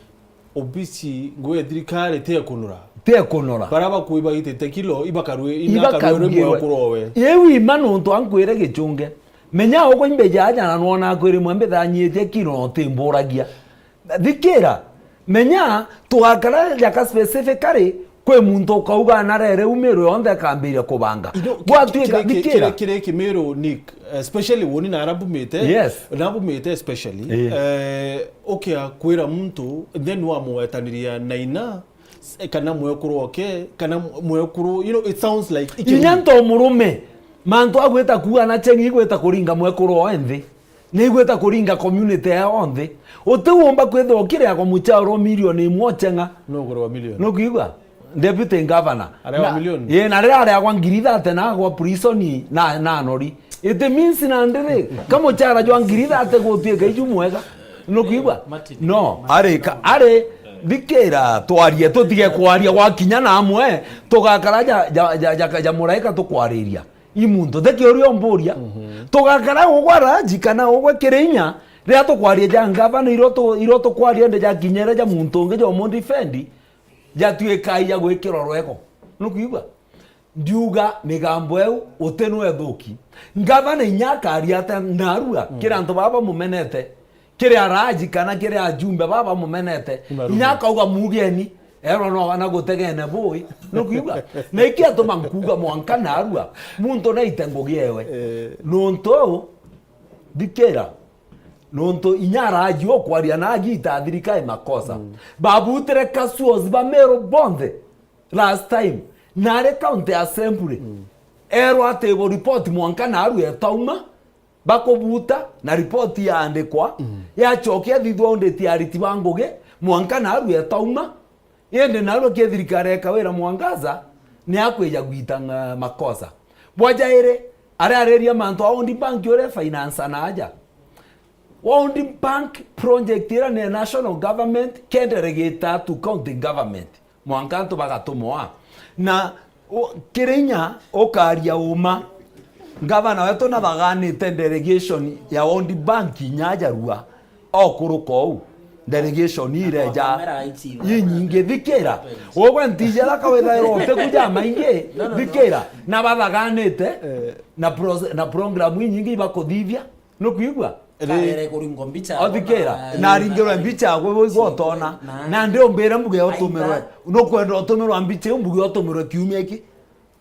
obisi ngugi ya thirikari ti ekunura. Ti ekunura. Bara bakui baitite kilo, ibakarue, ibakarue mwe kurowe. Iu ima nontu ankwire gichunge. Menya ugwe imbeja aja na nwona kwi rimwe mbithanyitie kiro na utimburagia. Thikira, menya, tugakara jaka specifically, kwi muntu ukauga na rere umiro yonthe akambiria kubanga. Ino, ki-, Gwatuika, kiri, ki-, thikira. Kiri, kiri kimiru ni, especially woni na ara mbumite, Yes. na mbumite especially, Eh. eh, ukia kwira muntu, then wamwetaniria na ina, s-, kana mwekuru oke, kana mwekuru, you know, it sounds like iki- Inya nto murume, mantu agwita kuga na chengi igwita kuringa mwekuru o enthi. Ni igwita kuringa community ya onthe. Utiumba kwithirwa ukireagwa mucharo milioni imwe uchenga. Nugurwa milioni. Nukwigua? Deputy governor. Areagwa Na, milioni? Ye, na riria areagwa ngiri thate na agwa prison na, na nori. It means na ndiri, ka muchara jwa ngiri thate gutuika iju mwega. Nukwigua? Martin. No, arika, ari, thikira, twarie, tutige kwaria gwakinya na amwe, tugakara ja, ja, ja, ja, ja muraika tukwariria. I muntu, theke uria umburia. Mhm. Tugakara ugwa raji kana ugwe kiri inya, riria tukwaria ja ngavana, irio tu-, irio tukwaria nde jakinyere ja muntu ungi ja umundifendi, jatuika ija gwikirwa rwego. Nukwigua? Ndiuga migambo eu uti nwe thuki. Ngavana inya akaria ata narua, Mm. kiri antu baba bamumenete, kiri araji kana kiri ajumbe baba bamumenete. Ni maruma. Inya akauga mugeni, erwa no ana gutegene bui. Nukwigua? Na iki atuma nkuga mwanka narua, muntu naite ngugi ewe. Eh. Nuntu, thikira, nuntu inya araji ukwaria na agita thirikari makosa. Mm. Babutire kasuos ba Meru bonthe last time. Nari county assembly. Mm. Erwa ati bo report mwanka narua etauma, bakubuta na report yaandikwa, Mm. yachokia thithwa audit ya ariti ba ngugi, mwanka narua etauma. Indi narua ki thirikari eka wira Mwangaza, ni akwija gwita nga-, makosa. Bwa jairi, aria areria mantu a World Bank uria finance na aja. World Bank project ira ni national government, kenderegeta to county government. Mwanka antu bagatumwa. Na u-, kiri inya ukaria uma, ngavana wetu nabaganite delegation ya World Bank inya ajarua, okuruka uu, delegation ireja inyingi, thikira. Ugwe ntijera kawithairwa uteku ja maingi, No, no, no. thikira. Na bathaganite Eh. na pros-, na program inyingi ibakuthithia. Nukwigua? Karere kuringwa mbicha, Othikira, na- na aringirwe mbicha agwe bo igotona. Na- Na ndi umbire mbuge utumirwe. Aitha. Nukwenda utumirwa mbicha iu mbuge utumirwe kiumia iki?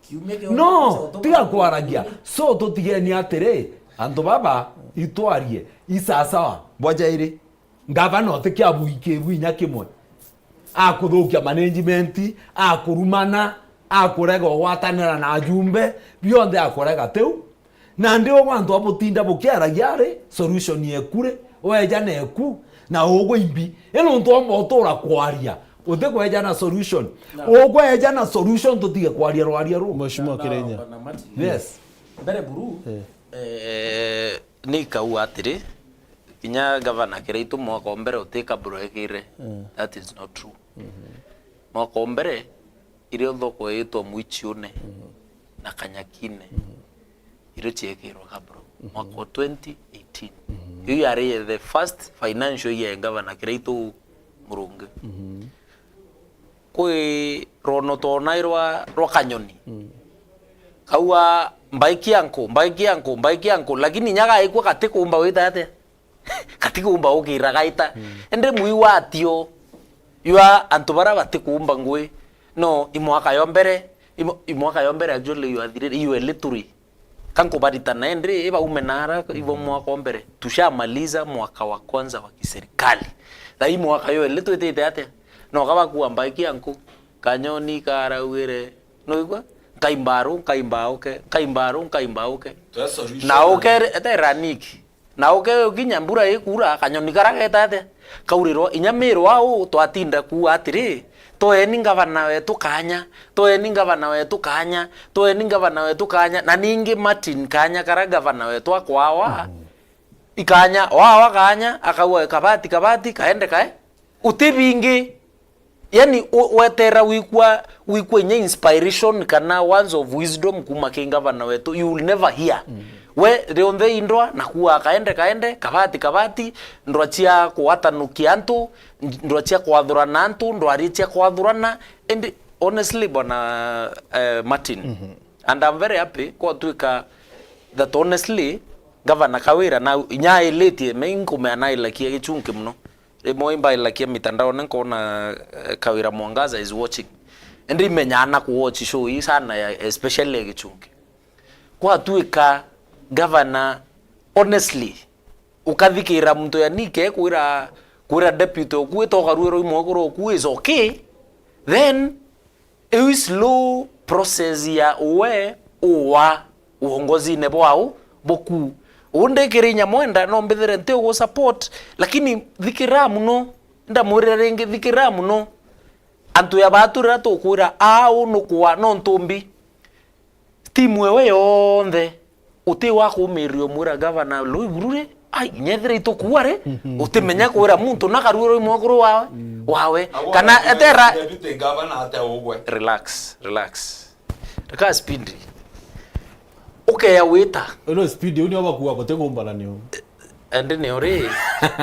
Kiumia kio No, mbicha utumirwe tiga kwaragia. kiumia. So tutigeni atiri, antu baba itwarie isasawa. Bwa jairi, ngavana utikia buiki bwinya kimwe. Akuthukia management, akurumana, akurega ugwatanira na ajumbe, bionthe akurega tiu. Nandi ugwe antu abutinda bukiaragia ari, solution yeku ri, weja neku, na ugwe imbi. I nuntu omba utura kwaria, utikweja na solution. No. Ugweja na solution, tutige kwaria rwaria ru. Mheshimiwa Kirenya. Bwana Martin. Yes. Mbere buru, Eh. eh, ni kau atiri, kinya gavana Kiraitu mwaka o mbere utika burekire. Eh. That is not true. Mhm. Mwaka o mbere, irio thoko yitwa Mwichiune Mhm. na Kanyakine, Mhm. irio ciekirwe kabro Mhm. mwaka wa twenty eighteen. Mhm. Iu yari the first financial year ya Gavana Kiraitu Murungi. Mhm. Kwi rwono twona rwa, rwa kanyoni. Mhm. Kaua, "Mbaikia nku, mbaikia nku, mbaikia nku," lakini inya gaikua gatikumba wita atia? Gatikumba ukira gaita. Mm. Indi mwi watio ywa antu bara batikumba ngui. No, i mwaka yo mbere, i mwa-, i mwaka yo mbere actually ywathirire, iwe literally. Ka nkubaritana indi, ibaume nara, ibo mwaka o mbere. Tushamaliza mwaka wa kwanza wa kiserikali. Thaa ii mwaka yo indi twitite atia? No, kabakua mbaikia nku, kanyoni karauire. Noigua? Nkaimba aru, nkaimba auke, nkaimba aru, nkaimba auke. Twa solution. Na uke, ete raniki. Na uke ukinya mbura ikura, kanyoni kara geta atia? Kaurirwa, inya mirwa uu twatinda kuuga atiri, "Toeni ngavana wetu kanya, toeni ngavana wetu kanya, toeni ngavana wetu kanya." Na ningi Martin kanya kara ngavana wetu akwawa, Mhm. ikanya, wawa kanya, akauga, "Kabati, kabati, kaende kae." Uti bingi. Yani, u-, wetera wikwa, wikwa inya inspiration kana words of wisdom kuma ki ngavana wetu, you will never hear. Mm. We, rionthe indwa, na kuuga kaende, kaende, kabati, kabati, ndwa cia kuatanukia antu, ndwa cia kwathurana antu, ndwari cia kwathurana. And honestly, bwana, eh, Martin, Mhm. and I'm very happy, kwatwika that honestly, Gavana Kawira, na inya ailitie, me inkumea na ilakia Gichunki muno. Rimwe imba ilakia mitandaone nkona, eh, Kawira Mwangaza is watching. Indi imenyaa na ku watch show ii sana ya, especially ya Gichunki. Kwatuika gavana, honestly, ukathikira muntu ya Nick ekwira, kwira deputy oku ita ukaruirwa i mwekuru oku is okay, then iu slow process ya uwe uwa uongozine bwau buku. Uu ndikiri inya mwenda, no mbithire nti ugu support, lakini thikira muno, ndamwirira ringi, thikira muno. Antu ya batu riria tukwira aa uu nukwa, no ntumbi. Timu ewe yonthe, uti wa kuumiria umwira gavana, "Lui buru ri, ai, nyethira itukua ri, utimenya kwira muntu na karuiro i mwekuru wawe, wawe." Agwa Kana na etera deputy gavana ate ugwe. Relax, relax. Reka speed. Ukeya wita. Ino speed, uu nio bakua, butikumbana nio. Indi nio ri,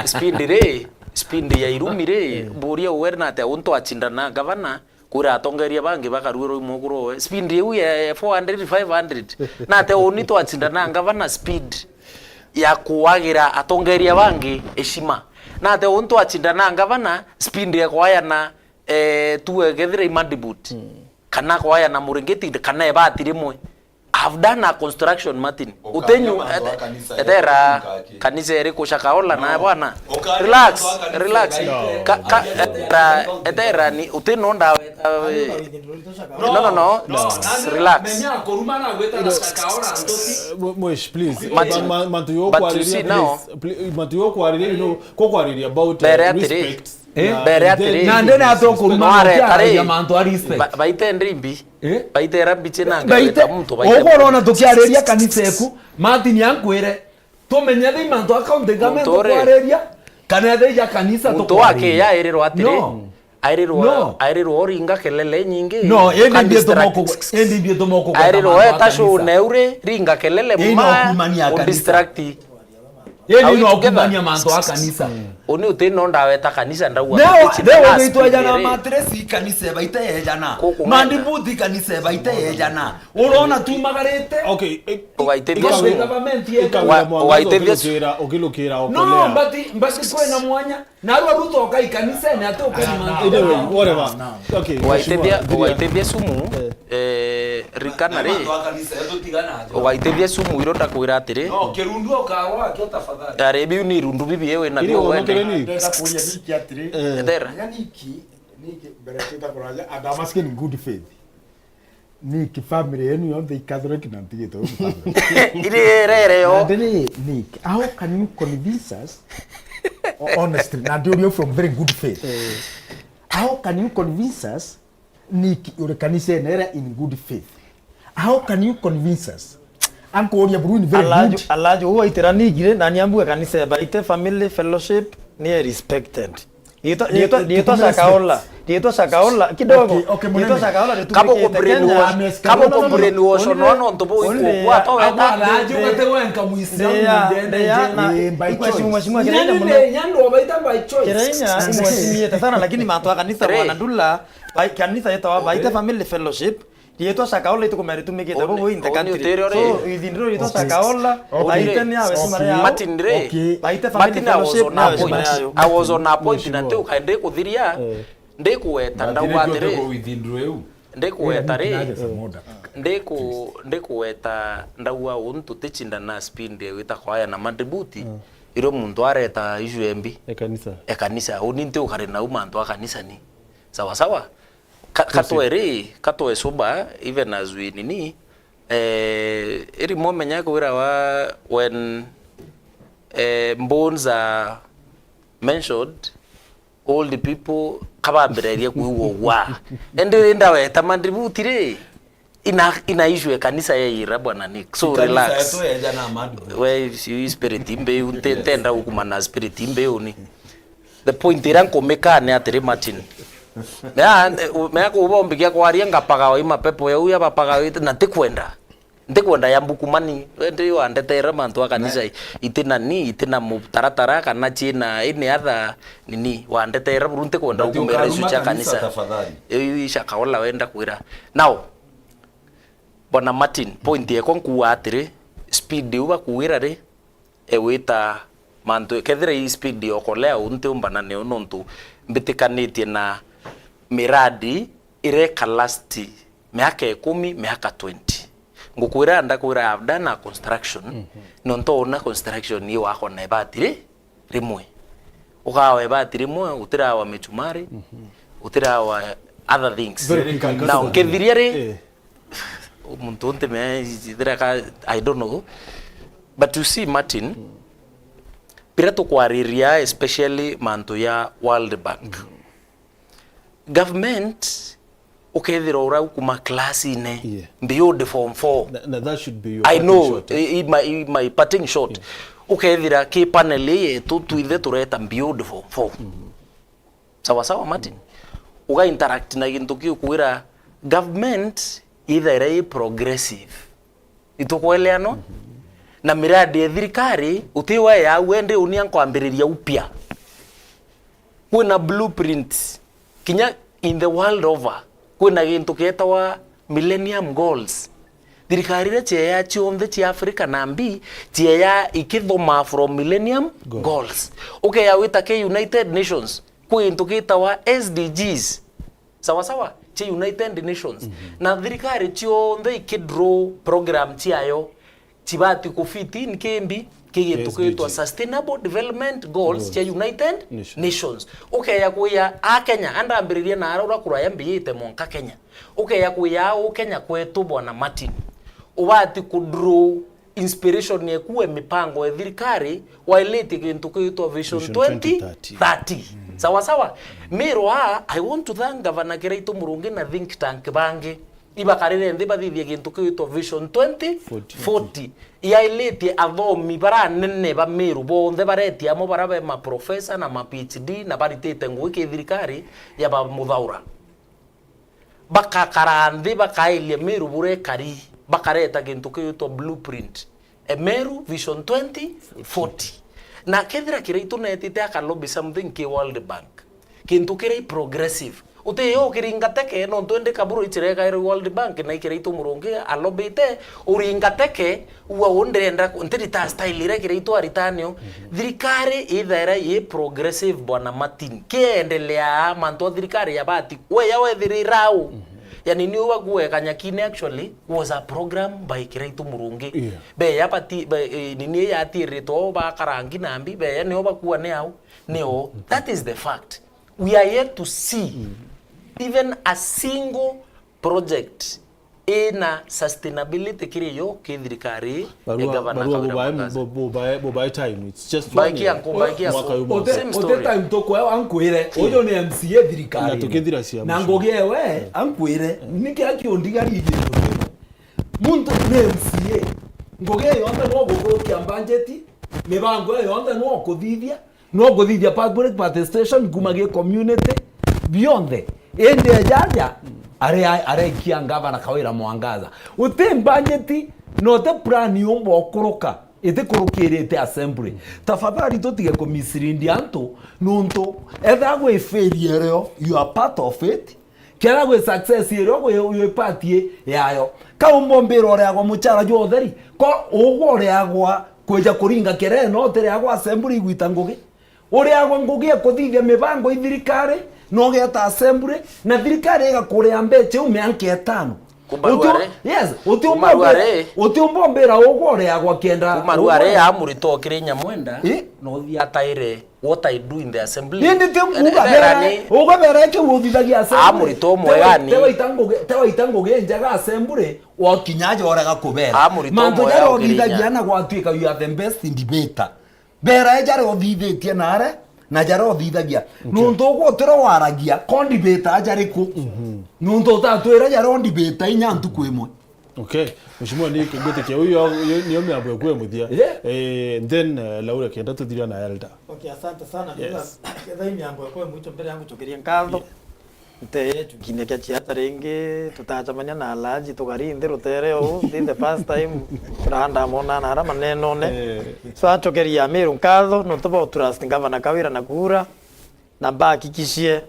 speed ri, speed ya irumi ri, mburia uwe na atia untu acindana gavana, kwira atongeria bangi bakaruirwa i mwekuru owe. Speed iu ya, ya four hundred, five hundred. Na atia uni twacindana gavana speed ya kuagira atongeria bangi heshima. Na atia uni twacindana gavana speed ya kwayana, eh, tuwe kethira i madibut. Kana kwayana muringiti, kana ebati rimwe. I've done a construction, Martin. Utenyu, mantu a kanisa etera, kanisa iriku Shakahola na bwana? Relax, relax. Ka, ka, etera, etera ni, uti no ndaweta. No, no, no. Relax. Menya kuruma na gweta na Shakahola ntuti. Eh, mwe-, mwesh, please. But, ma-, ma-, mantu yo but you kwariria, see now, please. Pl-, mantu yo kwariria, you know, ko kwariria about, uh, mbere atiri, respect. Eh? Na mbere atiri, na ndene atokuruma no kiaragia mantu a respect. Ba-, baite ndrimbi. Eh? Baitera mbichi na Baite, ngaweta muntu, baite oguo urona tukiariria kanisa eku, Martin ankwire, tumenye thi mantu a county government tukwariria, kana thi ja kanisa tukwariria. Muntu wake yairirwa atiri, no, airirwa, no, airirwa uringa kelele nyingi. No, indi ndie tumoko, indi ndie tumoko. Airirwa eta show na uri, ringa kelele muma, udistract. Ii ni no kumania mantu a kanisa. Uni uti no ndaweta kanisa ndauga. Leo, leo witwa jana matresi kanisa baite yejana. Mandibuti kanisa baite yejana. Urona tumagarite. Okay, eh, ugaitithia sumu. Government yetu. Ugaitithia sumu. Ukilukira, ukilukira. No, mbati, mbati kwena mwanya. Na arua ruto ukai kanisa ni ati ukai mantu. Either way, whatever. Okay, ugaitithia, ugaitithia sumu. Eh, rikana ri. Ugaitithia sumu iro ndakwira atiri. No, kirundu ukagwa akio tafadhali. Ari biu ni irundu bibi ewe na biu wende. Ndenda kuria Niki atiri. Eh. Ndera. Nya Niki, Niki, mbere twita kuraja, and I'm asking in good faith. Niki family yenu yonthe i Catholic na ntigite family. Iri rere yo. Na ndiri Niki, how can you convince us? Honestly, na ndiuria from very good faith. Eh. How can you convince us Niki uri kanisene iria in good faith? How can you convince us? Ankuuria buru in very good. Alaju, alaju, uwaitira Niki ri, na niambue kanisa baite family fellowship ni respected. Riitwa, riitwa, riitwa Shakahola. Riitwa Shakahola kidogo. Okay, okay, riitwa Shakahola ritumikite Kenya. Kabo ku brainwash, kabo ku brainwash, no, no, nontu buu ikukwa, to weta. Alaju gate wenka Muislamu ndende. Eh, by choice. Mheshimiwa, mheshimiwa Kirenya muno. Nyandu obaita by choice. Kirenya, mheshimiwa sana, lakini mantu a kanisa mwana ndula. Bai-, kanisa yetawa Baite Family Fellowship, riitwa Shakahola itukumenya ritumikite bubu in the country. So, ithindiro riitwa Shakahola, Baite ni awe cuma riao. Martin ri, Baite Family Fellowship ni awe cuma riao. I was on a point na nti ukae ndikuthiria, ndikuweta ndauga atiri, ndikuweta ri, ndiku-, ndikuweta ndauga untu ticindana speed wita kwaya na madributi, irio muntu areta issue embi. Ekanisa. Ekanisa, uni nti ukari nau mantu a kanisa ni. Sawa sawa. Ka-, katwe ri, katwe sober, even as we nini, eh, iri momenya kwirawa when, eh, bones are mentioned, old people kabambirerie kuigua ugwa. Indi ri ndaweta madributi ri, ina, ina issue ya kanisa ya ira, bwana Nick. So relax. Yetu yeja na madributi. We, si spirit imbe, nte-, ntenda gukuma na spirit imbe ni. The point iria nkumika ni atiri, Martin. Mea, mea kubombikia kwaria ngapagawa i mapepo yau yabapagawite na ntikwenda. Ntikwenda ya mbukumani. Wendi wandetere mantu a kanisa itina ni, itina mutaratara kana ciina ini atha nini. Wandetere buru ntikwenda gukumira icio cia kanisa. Iu i Shakahola wenda kwira. Now, Bwana Martin, point yekwa nkuuga atiri, speed iu bakuwira ri, e wita mantu, kethira ii speed yokolea uu ntiumbana niu, nontu mbitikanitie na miradi ireka last miaka ikumi, miaka twenty. Ngukwira, ndakwira, I've done a construction, nontu una construction ii wakwa na ibati ri-, rimwe. Ukawa ibati rimwe, utirawa michumari, utirawa other things. Very quick, now, nkethiria ri, eh, muntu unti me, thira ka, I don't know. But you see, Martin, biria tukwariria, especially mantu ya World Bank, government, ukethira urau kuma class ine, yeah, mbiundi form four. Na, na that should be your I parting know, shot, eh? I, I, my, I, my parting shot. Yeah. Ukethira ki panel ii yetu twithe tureta mbiundi form four. Sawa sawa, Martin? Uga interact na gintu kiu kwira government ithaira i progressive. Itukweleanwa? Na miradi ya thirikari, utiwa yau, ende unia nkwambiriria upya. Kwina blueprint, kinya in the world over, kwina gintu kietawa Millennium Goals. Thirikari iria cieya cionthe cia Africa na mbi, cieya ikithoma from Millennium Goals. Goals. Ukeya wita ki United Nations, kwi gintu gitawa S D Gs. Sawa sawa? Cia United Nations. Na thirikari cionthe ikidraw program ciayo, cibati ku fit in kimbi ki gintu S D G, kitwa Sustainable Development Goals, goals, cia United Nations. Nations. Ukeya kwia a Kenya, andambiririe na ara ura kuraya mbiyite monka Kenya. Ukeya kwia u Kenya kwetu, Bwana Martin, ubati kudraw inspiration yeku e mipango ya thirikari, wailitie gintu kiitwa Vision, Vision twenty thirty. Sawa sawa? Meru aa, I want to thank Governor Kiraitu Murungi na think tank bangi. Ibakarire nthi bathithie gintu kiitwa Vision twenty forty. Yailitie athomi baranene ba Meru bonthe baretie amo, bara be ma professor na ma P H D na baritite ngugi ki thirikari ya ba muthaura. Bakakara nthi, bakairia Meru buria ikari, bakareta gintu kiitwa blueprint, e Meru Vision twenty forty. Na kethira Kiraitu netite aka lobby something ki World Bank, gintu kiria i progressive. Utiyo ukiringa teke, nontu indi kaburu ichirekairwe World Bank na i Kiraitu Murungi alobbyte, uringa teke, ua u ndirenda ku-, ntirita style iria Kiraitu aritanio. Thirikari ithaira i progressive, Bwana Martin. Kiendeleaa mantu a thirikari yabati, weya wethirira au. Yani, ni ubakuwe Kanyakine actually was a program by Kiraitu Murungi. Yeah. Beya bati, be, eh, nini yatiririte o bakarangi nambi, beya nio bakua ni au, ni o. That is the fact. We are yet to see even a single project ina sustainability kiri yo ki thirikari ya Gavana Kawira Mwangaza. Barua, barua bubae, bu-, bubae, bubae time. It's just one year. Baikia nku, baikia nku. Mwaka umwe. Same story. Ote time tukweo ankwire, uyu ni M C A thirikari. Na tukithira cia na mwisho. Ngugi ewe, ankwire, niki akiundigari iji? Muntu ni M C A. Ngugi eyo yonthe no guthukia budget, mibango eyo yonthe no kuthithia, no kuthithia public participation kuma gi community, bionthe. Indi ejaja, are, arekia Gavana Kawira Mwangaza. Uti budget, no te plan yumba ukuruka, itikurukirite assembly. Tafadhali tutige kumislead antu, nuntu etha gwi failure rio, you are part of it. Kethira gwi success iria gwi, gwi part i yayo. Kaumba umbira ureagwa muchara jwa utheri, ko ugwe ureagwa kwija kuringa kireno, utireagwa assembly igwita ngugi. Ureagwa ngugi ya kuthithia mibango i thirikari, na ugeeta assembly, na thirikari igakuria mbecha iu mianka itano. Kuma Uti-, ruare. Yes, utiumba Kuma ruare. Umbira, utiumba umbira ugwe ureagwa kienda Kuma ugwe ruare ureagwa. Amuritwo kiri Nyamwenda, eh? Na uthii ataire. What I do in the assembly. Indi ti mbuga, eh, bera, ni ugwe bera eke uthithagia assembly. Amuritwo mwega ni. Tewa, tewa ita ngugi, tewa ita ngugi njega assembly, wakinya aja urega kubera. Amuritwo mwega ukirinya. Mantu jaria uthithagia na gwatuika you are the best debater. Bera jaria uthithitie na are, na jaria uthithagia. Okay. Nuntu ugwe utira waragia, ko debater aja riku. Mhm. Nuntu utatwira jaria debater inya ntuku imwe. Okay, Mheshimiwa, ni ngwitikia uyu yo, yo, niyo miambo yaku ya muthia. Yeah. Eh, then, eh, Laura, kenda tuthiria na Elder. Okay, asante sana. Yes. Ketha i miambo yaku ya mwicho mbere yangu chukirie nkatho. Yeah. Nteye chukinya kia chiata ringi, tutachamania na alaji, tugari nthi rutere uu, this is the first time, turanda mona na ara manenone. Eh. So, achokeria Meru nkatho, nontu ba trust Gavana Kawira na kura, na mbahakikishie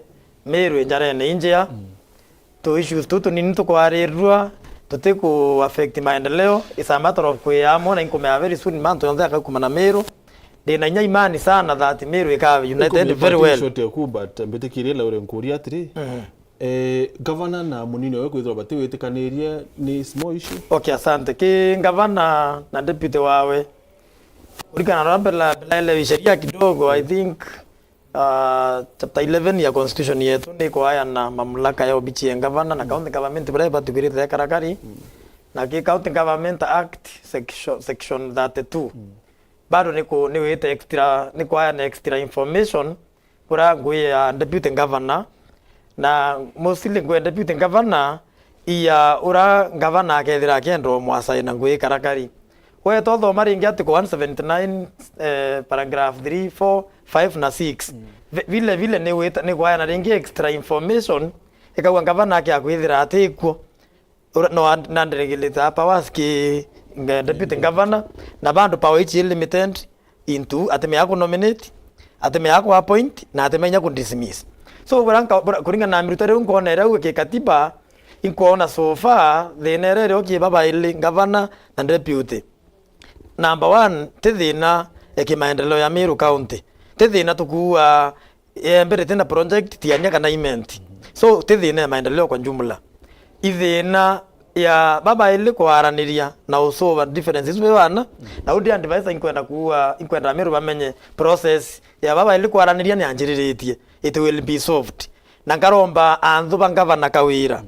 Meru injarene injia. Mm. Tu issues tu tunini tukwarirua, tuti ku affect maendeleo. It's a matter of kwia amwe na inkumea very soon mantu yonthe akakumana Meru. Ndina inya imani sana that Meru ika united very well. Short yaku, but mbitikirie Laure nkuria atiri, eh, gavana na munini owe kwithirwa batiwitikanirie ni small issue? Okay, asante. Ki gavana na deputy wawe, kurikana na mbela, mbela ile sheria kidogo, I think, uh, chapter eleven ya constitution yetu ni kwayana mamlaka ya obichi ya gavana na county government buria ibatukwirite ya karakari. Na ki County Government Act section, section thirty-two. Bado ni ku-, ni wite extra, ni kwayana extra information kura ngui ya deputy governor, na mostly ngui ya deputy governor iya ura governor akethira akienda umwasaina ngui karakari. Weta uthoma ringi article one seventy-nine, eh, paragraph three, four, five na six. Vi-, vile vile ni wita, ni kwayana ringi extra information, ikauga governor akia kwithira atikuo. Ura-, no and-, na nderegelete powers ki nge-, deputy governor, na bandu power ici limited into atimea ku nominate, atimea ku appoint, na atimenya ku dismiss. So, bura nka-, bura, kuringana na miruto riu nkwona iria u kikatiba, inkwona so far, thina iria irio ki babaili, governor na deputy. Number one, ti thina ya kimaendeleo ya Meru County. Ti thina tukuua, eh, mbere tina project, tiania kana imenti. So, ti thina ya maendeleo kwa jumla. Ithina ya babaili kwaraniria na usolve differences we wana, na undi advisor inkwenda kuua, inkwenda Meru bamenye process ya babaili kwaraniria ni anjiriritie. It will be solved. Na nkaromba anthu ba ngavana Kawira.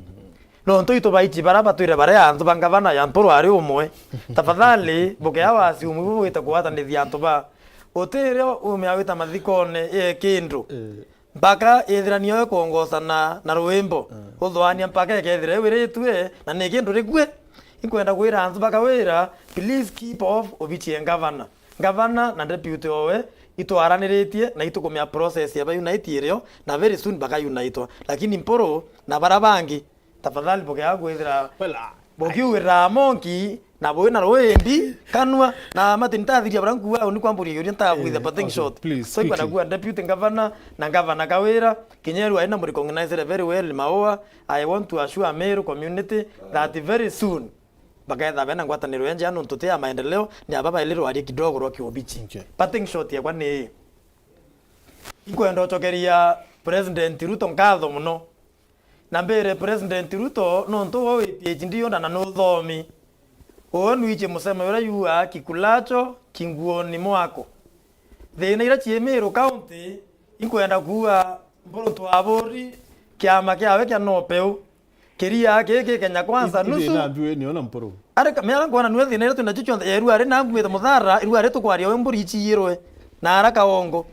Nontu itu baichi bara batwire bare anthu ba ngavana ya Mpuru ari umwe. Tafadhali, bukea wasi umwe bwite kugwatanithia antu ba. Utirio umea wita mathikone ye kindu. Eh. Mpaka ithira nio ikongosa na, na rwimbo. Eh. Uthwania mpaka ikethira iwiritue, na ni kindu rikue. Inkwenda kwira anthu ba Kawira, please keep off obichi ya ngavana. Ngavana na deputy owe, itwaraniritie na itukumia process ya ba unite irio, na very soon baka unitwa. Lakini Mpuru na bara bangi, tafadhali bukea kwithira, well, ah, bukiuwirira monki, na bwi na ruimbi kanua, na mati ntathiria bara nkuwa, ni kwamburia yuria ntakwitha, eh, but in short. Please, so, ikwenda kuwa deputy governor na governor Kawira, kinya riu aina murecognize very well Maua. I want to assure Meru community that very soon, baketha bena ngwataniro ya njea nontu ti ya maendeleo, ni aba baili rwarie kidogo rwa kiobichi. Okay. Parting shot yakwa ni ii. Inkwenda ucokeria President Ruto nkatho muno. Na mbire President Ruto, nontu we wi PhD ona na nuthomi. Uwe nuiche musemo uria yuaa kikulacho kinguoni mwako. Thina iria cii Meru County, inkwenda kuuga Mpuru Twaburi, kiama kiawe kia nopeu. Kiria giki Kenya Kwanza nusu. Ithina mbiwe ni ona Mpuru. Ari ka-, mera nkona nwe thina iria twina cio cionthe, ya irua ri na nguite muthara, irua ri tukwaria we mburi iciirwe, na ara kaongo.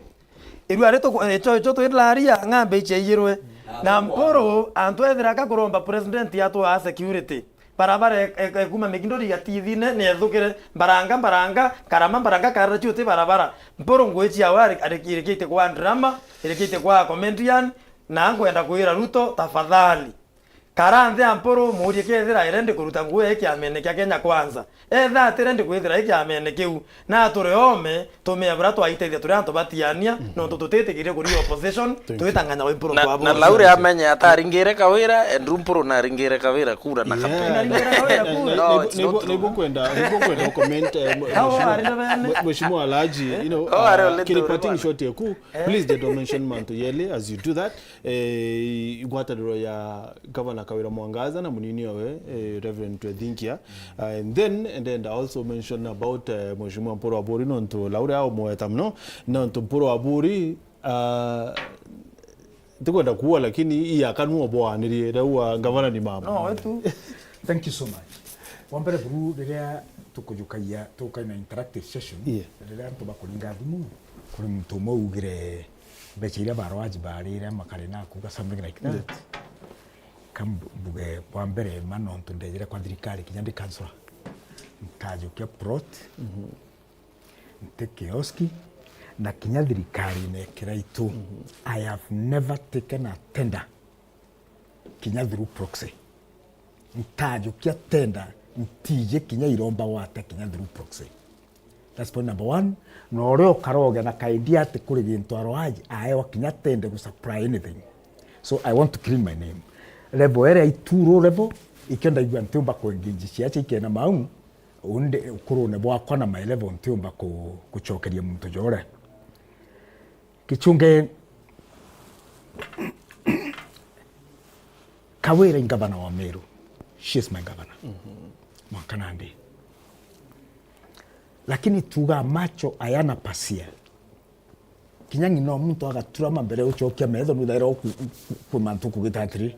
Irua ri tuku-, icho, icho twiraria, ng'ambe ichiaiyirwe. Na Mpuru, antu ethira ka kuromba president atwaa security. Barabara e-, e-, ekuma Mikinduri ya Tithine, ni ethukire, mbaranga, mbaranga, karama, mbaranga, karara ciuti barabara. Mpuru ngui ciawe ari-, ari-, irikite kwa drama, irikite kwa comedian, na nkwenda kwira Ruto, tafadhali. Kara nthi ya Mpuru, muurie kethira arendi kuruta ngugi ii kiamene kia Kenya Kwanza. Etha atirendi kwithira i kiamene kiu, na ature oome, tumea buria twaitethia turi antu batiania, nontu tutitikirie kuri opposition, twitang'anya wi Mpuru. Na, na Laure amenye ataringire Kawira, Andrew Mpuru naringire Kawira kura na kapera. Naringire Kawira kura. No, it's not true. Niguo nkwenda, niguo nkwenda comment, eh, mwe-, Hao mheshimiwa, arire bene. Mwe-, Mheshimiwa Alhaji, you know, oh, uh, are a little kiri parting shot yaku, please, don't mention mantu yeli as you do that. Eh, ngwataniro ya Gavana Kawira Mwangaza na munini owe, eh, Reverend Twethinkia. Uh, and then, and then I also mention about, eh, Mheshimiwa Mpuru Aburi, nontu Laure aumweta muno, nontu Mpuru Aburi, uh, tikwenda kuua, lakini iya kanua bwanirie, rau wa gavana ni mama. No, wetu. Thank you so much. Wa mbere buru, riria tukujukagia, tukaina interactive session, yeah, riria antu bakuringa thimu, kuri muntu umwe ugire mbeca iria barwaji barire, makari na kuga something like that. Yeah. Ka mbu-, mbuge bwa mbere ma nontu ndejire kwa thirikari kinya ndi councillor, nkajukia plot, mhm, nti kioski, na kinya thirikarine kiraitu, mhm, I have never taken a tender kinya through proxy. Ntajukia tender, ntiji kinya iromba wate kinya through proxy. That's point number one. Na uria ukaroge na kaidi ati kuri gintu arwaji aewa kinya tende gu supply anything. So I want to clean my name. Level iria ituru level, Ikio ndaigua ntiumba ku engage ciaca ikena mau, undi ukurune bwakwa na my level ntiumba ku-, gucokeria muntu jore. Gichunge, Kawira i ngavana wa Meru. She is my governor. Mwanka nandi. Lakini tuga macho ayana pasia. Kinya ng'ina o muntu agaturama mbere ucokia metho, nuthaira ku-, ku-, ku-, kwi mantu kugita atiri.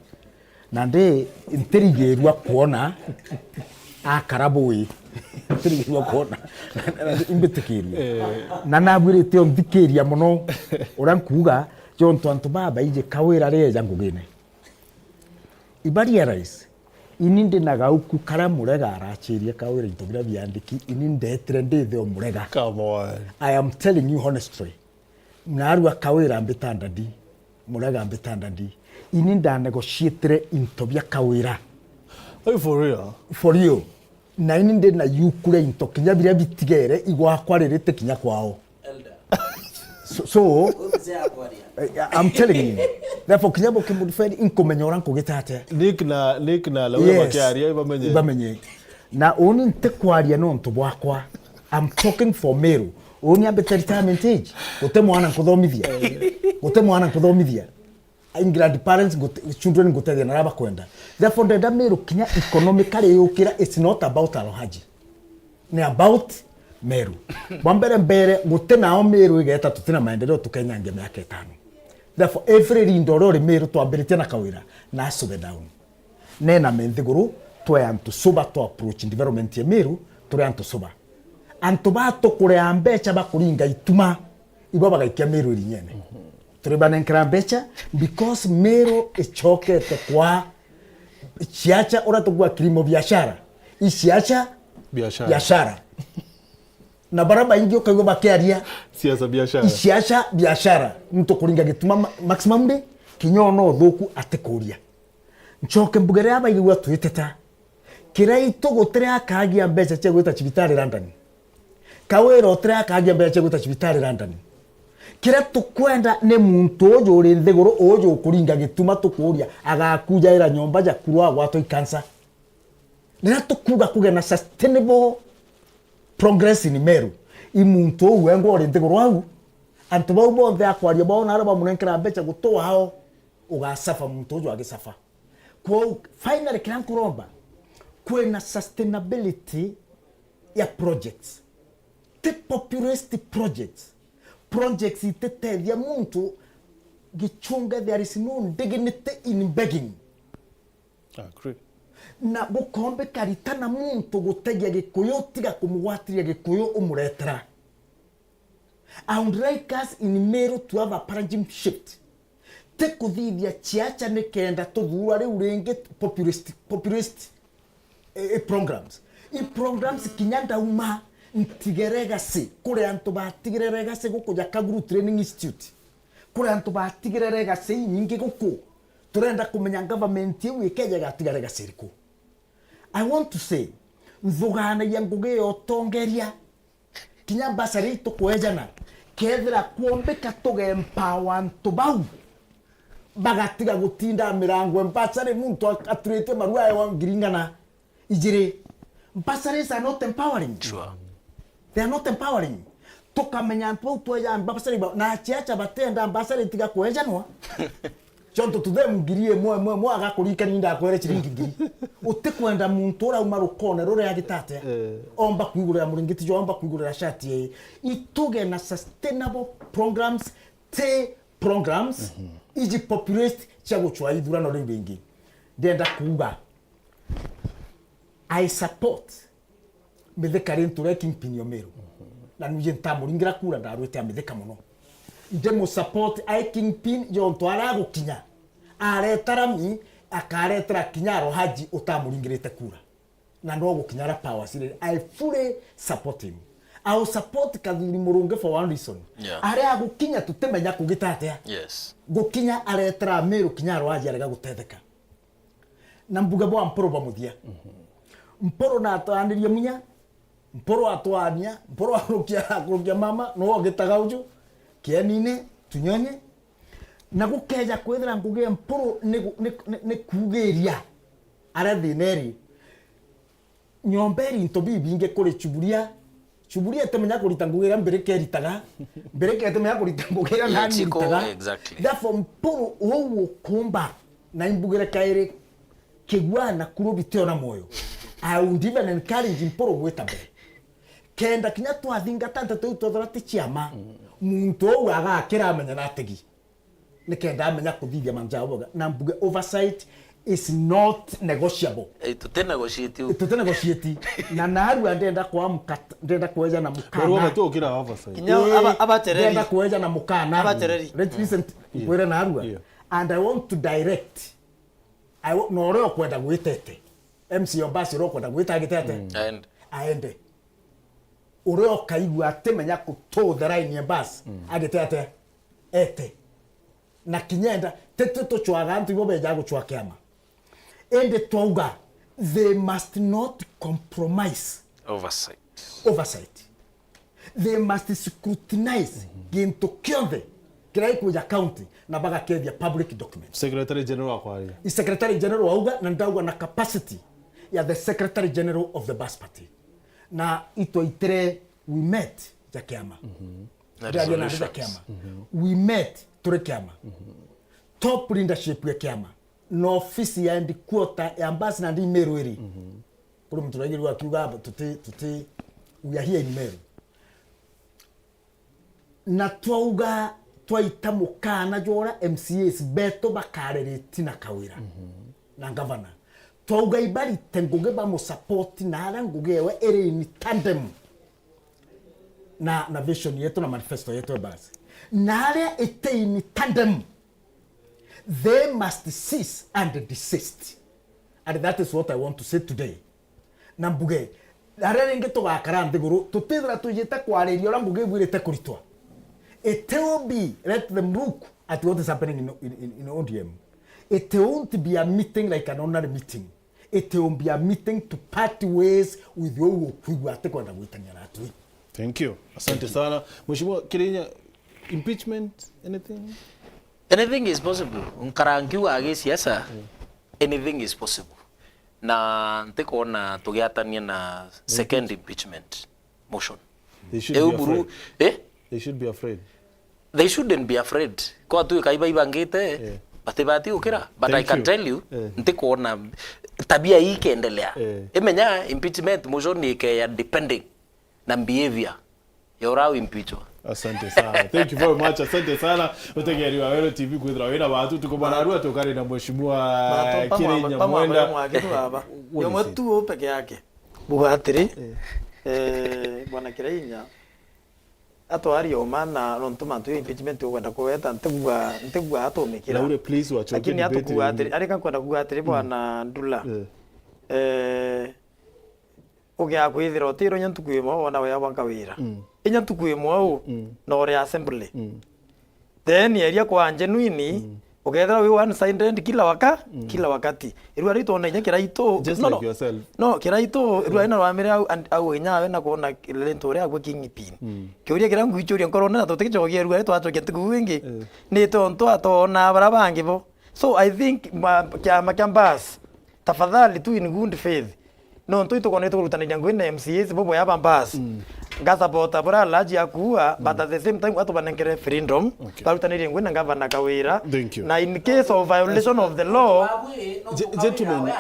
Nandi ntirigirua kwona akara bui. Ntirigirua kwona. Nandi imbitikirie. Eh. Na nabwirite o nthikiria mono uria nkuuga, jontu antu babaingi Kawira rieja ngugine. Iba realize, ini ndi na gauku karia Murega arachirie Kawira into biria biandiki, ini ndetire ndithe o Murega. Come on. I am telling you honestly. Narua Kawira mbita ndadi, Murega mbita ndadi. Ini ndanegotiatire into bia Kawira. Are you for real? For real. Na ini ndi na yuku ria into kinya biria bitigere igwakwa ririte kinya kwao. Elder. So, so, Huyu mzee akwaria. Eh, I'm telling you. Therefore, kinya bukimudefend, inkumenya uria nkugita atia. Nick na, Nick na Lawi Yes. bakiaria, ibamenye. Ibamenye. Na uni ntikwaria nontu bwakwa. I'm talking for Meru. Uni ambite retirement age. Guti mwana nkuthomithia. Guti mwana nkuthomithia. In grandparents, ngut-, children ngutethia na aria bakwenda. Therefore, ndenda Meru kinya economically yukira, it's not about Alhaji. Ni about Meru. Bwa mbere mbere, guti nao Meru igeta tutina maendeleo tukenyangia miaka itano. Therefore, every leader uria uri Meru twambiritie na Kawira, na slow down. Nena me nthiguru, twe antu sober to approach development ya Meru, turi antu sober. Antu batukurea mbeca bakuringa ituma, ibo bagaikia Meru irinyene. Turi banenkera mbeca because Meru icokete kwa ciaca, uria tukuga kilimo biashara. I ciaca Biashara. biashara. Na bara baingi ukaigua bakiaria Siasa biashara. i ciaca biashara. Ntukuringa gituma ma-, maximum day, kinya ona uthuku atikuria. Ncoke mbuge riria baigua twiteta. Kiraitu gutiri akagia mbeca cia gwita cibitari London. Kawira utiri akagia mbeca cia gwita cibitari London. Kiria tukwenda ni muntu uju uri nthiguru uju ukuringa gituma tukuria agakujaira nyomba ja kurwa agwatwa i cancer. Riria tukuga kugia na sustainable progress in Meru, i muntu uu wengwa uri nthiguru au, antu bau bonthe akwaria bao na aria bamunenkera mbeca guti wao. Ugasafa muntu uju agisafa. Kwou, finally, kiria nkuromba, kwina sustainability ya projects. Ti populist projects. Projects ititethia muntu. Gichunge, there is no dignity in begging. I agree. Na gukombika ritana muntu gutegia Gikuyu, tiga kumugwatiria Gikuyu umuretera. I would like us in Meru to have a paradigm shift. Ti kuthithia ciaca nikenda tuthuura riu ringi populist, populist, eh, eh, programs. I programs kinya ndauma ntige legacy kuri antu batigire legacy guku ja Kaguru Training Institute. Kuri antu batigire legacy inyingi guku. Turenda kumenya government iu ikeja igatiga legacy iriku. I want to say, nthuganagia ngugi ya utongeria. Kinya bursary itukwejana, kethira kwombika tugempower antu bau, bagatiga gutinda mirango. Bursary muntu at-, aturite marua aewa ngiri ng'ana ijiri. Bursaries are not empowering. Sure. They are not empowering. Tukamenya antu bau tweja bursary ba-, na aciaca batenda bursary tiga kwejanwa. Chonto to them ngiri imwe, imwe, imwe, agakuririkania ndakwere chiringi ngiri. Utikwenda muntu urauma rukone ruria agitatia. Eh. Omba kwigurira muringiti jo, omba kwigurira shati ii. Ituge na sustainable programs, ti programs, iji populist cia gucwa ithurano riu ringi. Ndenda kuuga, I support Mithika ri ntu ria kingpin o Meru. Na nwiji ntamuringira kura, ndarwite a Mithika mono. Ndimu support ai kingpin, jontu aragukinya. Areta rami, akaretera kinya Alhaji utamuringirite kura. Na no gukinya ara powers iri. I fully support him. I will support Kathuri Murungi for one reason. Yeah. Aria agukinya tutimenya kugita atia. Yes. Gukinya aretera Meru kinya Alhaji arega gutetheka. Na mbuge bwa Mpuru bwa muthia. Mpuru natwanirie munya, Mpuru atwania, Mpuru akurukia, akurukia mama, no ogitaga uju, kienine, tunyonye. Na gukeja kwithira ngugi ya Mpuru ni gu-, ni, ni, ni kugiria. Aria thina iri, nyomba iri into bibingi kuri chuburia. Chuburia itimenya kurita ngugi iria mbirika iritaga. Mbirika itimenya kurita ngugi iria nani iritaga. Exactly. Therefore, Mpuru uu ukumba na imbugire kairi kigua na kuru bitiona moyo. I would even encourage Mpuru gwita mbere. Kenda kinya twathingata nteto iu twethira ti ciama, muntu uu agakira amenya na ategi. Nikenda amenya kuthithia mantu ja Obonga. Na mbuge oversight is not negotiable. Eh, tuti negotiate u. Tuti negotiate. Na narua ndenda kwamka, ndenda kweja na mukana. Barua batu ukira oversight. Kinya Eh, aba-, abatereri. Ndenda kweja na mukana. Abatereri. Let's listen. Yeah. Kwira narua. Yeah. And I want to direct. I wa-, na uria ukwenda gwitete. M C A o basi uria ukwenda gwita agitete. Mm. Aende. Aende. Uria ukaigua atimenya ku toe the line ya bus, agite atia? Ete. Na kinya enda, ti tu tucwaga antu ibo beja gucwa kiama. Indi twauga, they must not compromise. Oversight. Oversight. They must scrutinize gintu kionthe kiria gikwija county na bagakethia public documents. Secretary General akwaria. I Secretary General auga, na ndauga na capacity ya the Secretary General of the bus party. Na itwaitire, we met ja kiama. Mhm. That is Ndiaria na andu ja solutions. Kiama. Mhm. We met turi kiama. Mhm. Top leadership ya kiama. Na ofisi ya headquarter ya ambassador ndi Meru iri. Mhm. Kuri muntu uraigirwa akiuga, "Tuti, tuti, we are here in Meru." Na twauga, twaita mukana jwa uria M C As betu bakarereti na Kawira na ngavana. Twauga ibarite ngugi bamusupport na aria ngugi ewe iri in tandem na, na vision yetu na manifesto yetu ya basi. Na aria iti in tandem, they must cease and desist. And that is what I want to say today. Na mbuge, aria ringi tugakara nthiguru, tutithira twijite kwariria uria ngugi ibwirite kuritwa. It will be, let them look at what is happening in, in, in, in O D M. It won't be a meeting like an ordinary meeting. It will be a meeting to part ways with uu ukwigua atikwenda gwitania na atui. Thank you. Asante sana. Mheshimiwa Kirinya, impeachment, anything? Anything is possible. Nkara nkiuga gisiasa, anything is possible. Na ntikwona tugiatania na second impeachment motion. They should Eu be buru, afraid. Eh? They should be afraid. They shouldn't be afraid. Kwa tu ikai baibangite, yeah, batibati gukira. But I can tell you, yeah, ntikwona tabia hii ikiendelea. Yeah. Imenya impeachment motion ni ikeya depending na behavior ya uria wimpichwa. Asante sana. Thank you very much. Asante sana. Utegeri wa Wero T V kwithira wina watu tuko bana arua tukari na mheshimiwa Kirinya Mwenda. Mwake tu baba. Yomwe tu peke yake. Buga atiri, eh, bwana Kirinya, atwari oma na nontu mantu ya impeachment ukwenda kuweta, ntigua, ntigua atumikira. Laure, please, wachoke. Lakini debate atukua yu. Atiri, arika kwenda kuga atiri, mm, bwana Ndula. Eh. Eh, ugia kwithira utiro nya ntuku imwe wona wea bwa Kawira. Mm. Inya ntuku imwe u, mm, na uri assembly. Mm. Then eria kwa genuine, mm, ukethira wi one sided kila waka-, mm, kila wakati. Irua riu twona inya Kiraitu, just no, like no, yourself. No, Kiraitu, irua, mm, ina rwamire au, and-, au inyawe na kwona Kiraitu uria agwe kingpin. Mm. Kiuria kiria ngwichuria nkorone na tutigicokia irua ri twacokia ntuku ingi. Eh. Ni tontu atona bara bangi bo. So I think ma-, kiama kia Mbas, tafadhali tu in good faith. Nontu itukonete kurutaniria ngugi na M C As bobo ya Bambas. Mm. Nga support bura Alhaji akuua, mm, but at the same time atu banengere freedom. Okay. Barutanirie ngugi na Gavana Kawira. Thank you. Na in case of violation of the law, Ge-, gentlemen,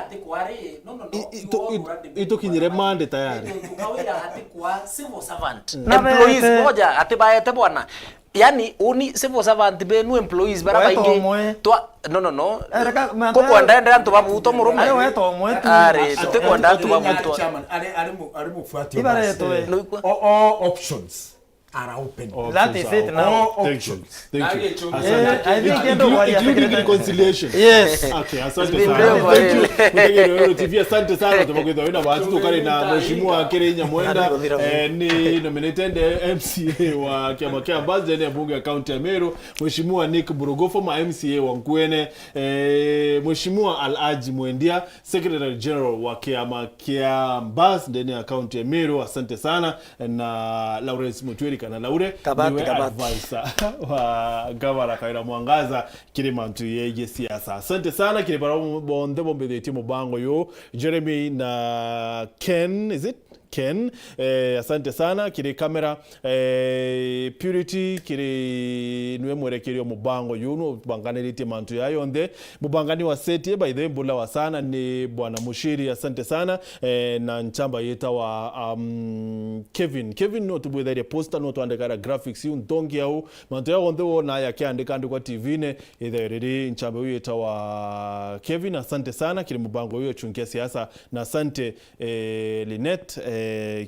i-, itu-, itu-, itukinyire Monday tayari. Kawira atikwa civil servant. Na employees bete moja atibaete bwana. Yani, uni civil servant benu employees bara baingi. Wetwa umwe. Twa, no, no, no. Ereka, ma-, kukwenda endera antu babutwa murume. Ari wetwa umwe tu. Ari, tutikwenda antu babutwa. Chairman, ari, ari mu-, ari mufuati wa Ibaretwe. Basi. Nuikwa? All, all options are open. All options are open. That is it now. All options. Thank you. Thank you. Eh, asante. I think endo including reconciliation. Yes. Okay, asante sana. Thank you. Mutegeri wa Wero T V, asante sana. Tumakwithwa wina bahati tukari na Mheshimiwa Kirinya Mwenda, eh, ni nominated M C A wa kiama kia Mbas ndene ya bunge ya kaunti ya Meru, Mheshimiwa Nick Burogo, former M C A wa Nkuene, eh, Mheshimiwa Alhaji Mwendia, Secretary General wa kiama kia Mbas ndene ya kaunti ya Meru, asante sana, na Lawrence Mutwiri, Kana Laure, Kabati, niwe kabati. Advisor wa Gavana Kawira Mwangaza kiri mantu yegie siasa. Asante sana kiri bara bonthe bombithitie mubango yu, Jeremy na Ken, is it? Ken, eh, asante sana kiri kamera, eh, Purity, kiri niwe mwerekerio mubango yu, no banganiritie mantu ya yonthe. Mubangani wa seti, by the way, mbulawa sana ni Bwana Mushiri, asante sana, eh, na nchamba yetawa, um, Kevin. Kevin no tubwithaire poster, no twandikaira graphics yu ntongi au, mantu ya yonthe wona yakiandika andikwa T V-ne, ithaire riri nchamba yu yetawa Kevin, asante sana kiri mubango yu ochunkia siasa, na asante eh, Linet, eh,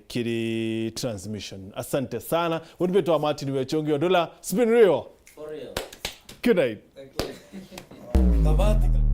kiri transmission. Asante sana. Uni mbitwa Martin Wechongi Odula. Spin Rio. For real. Good night. Thank you.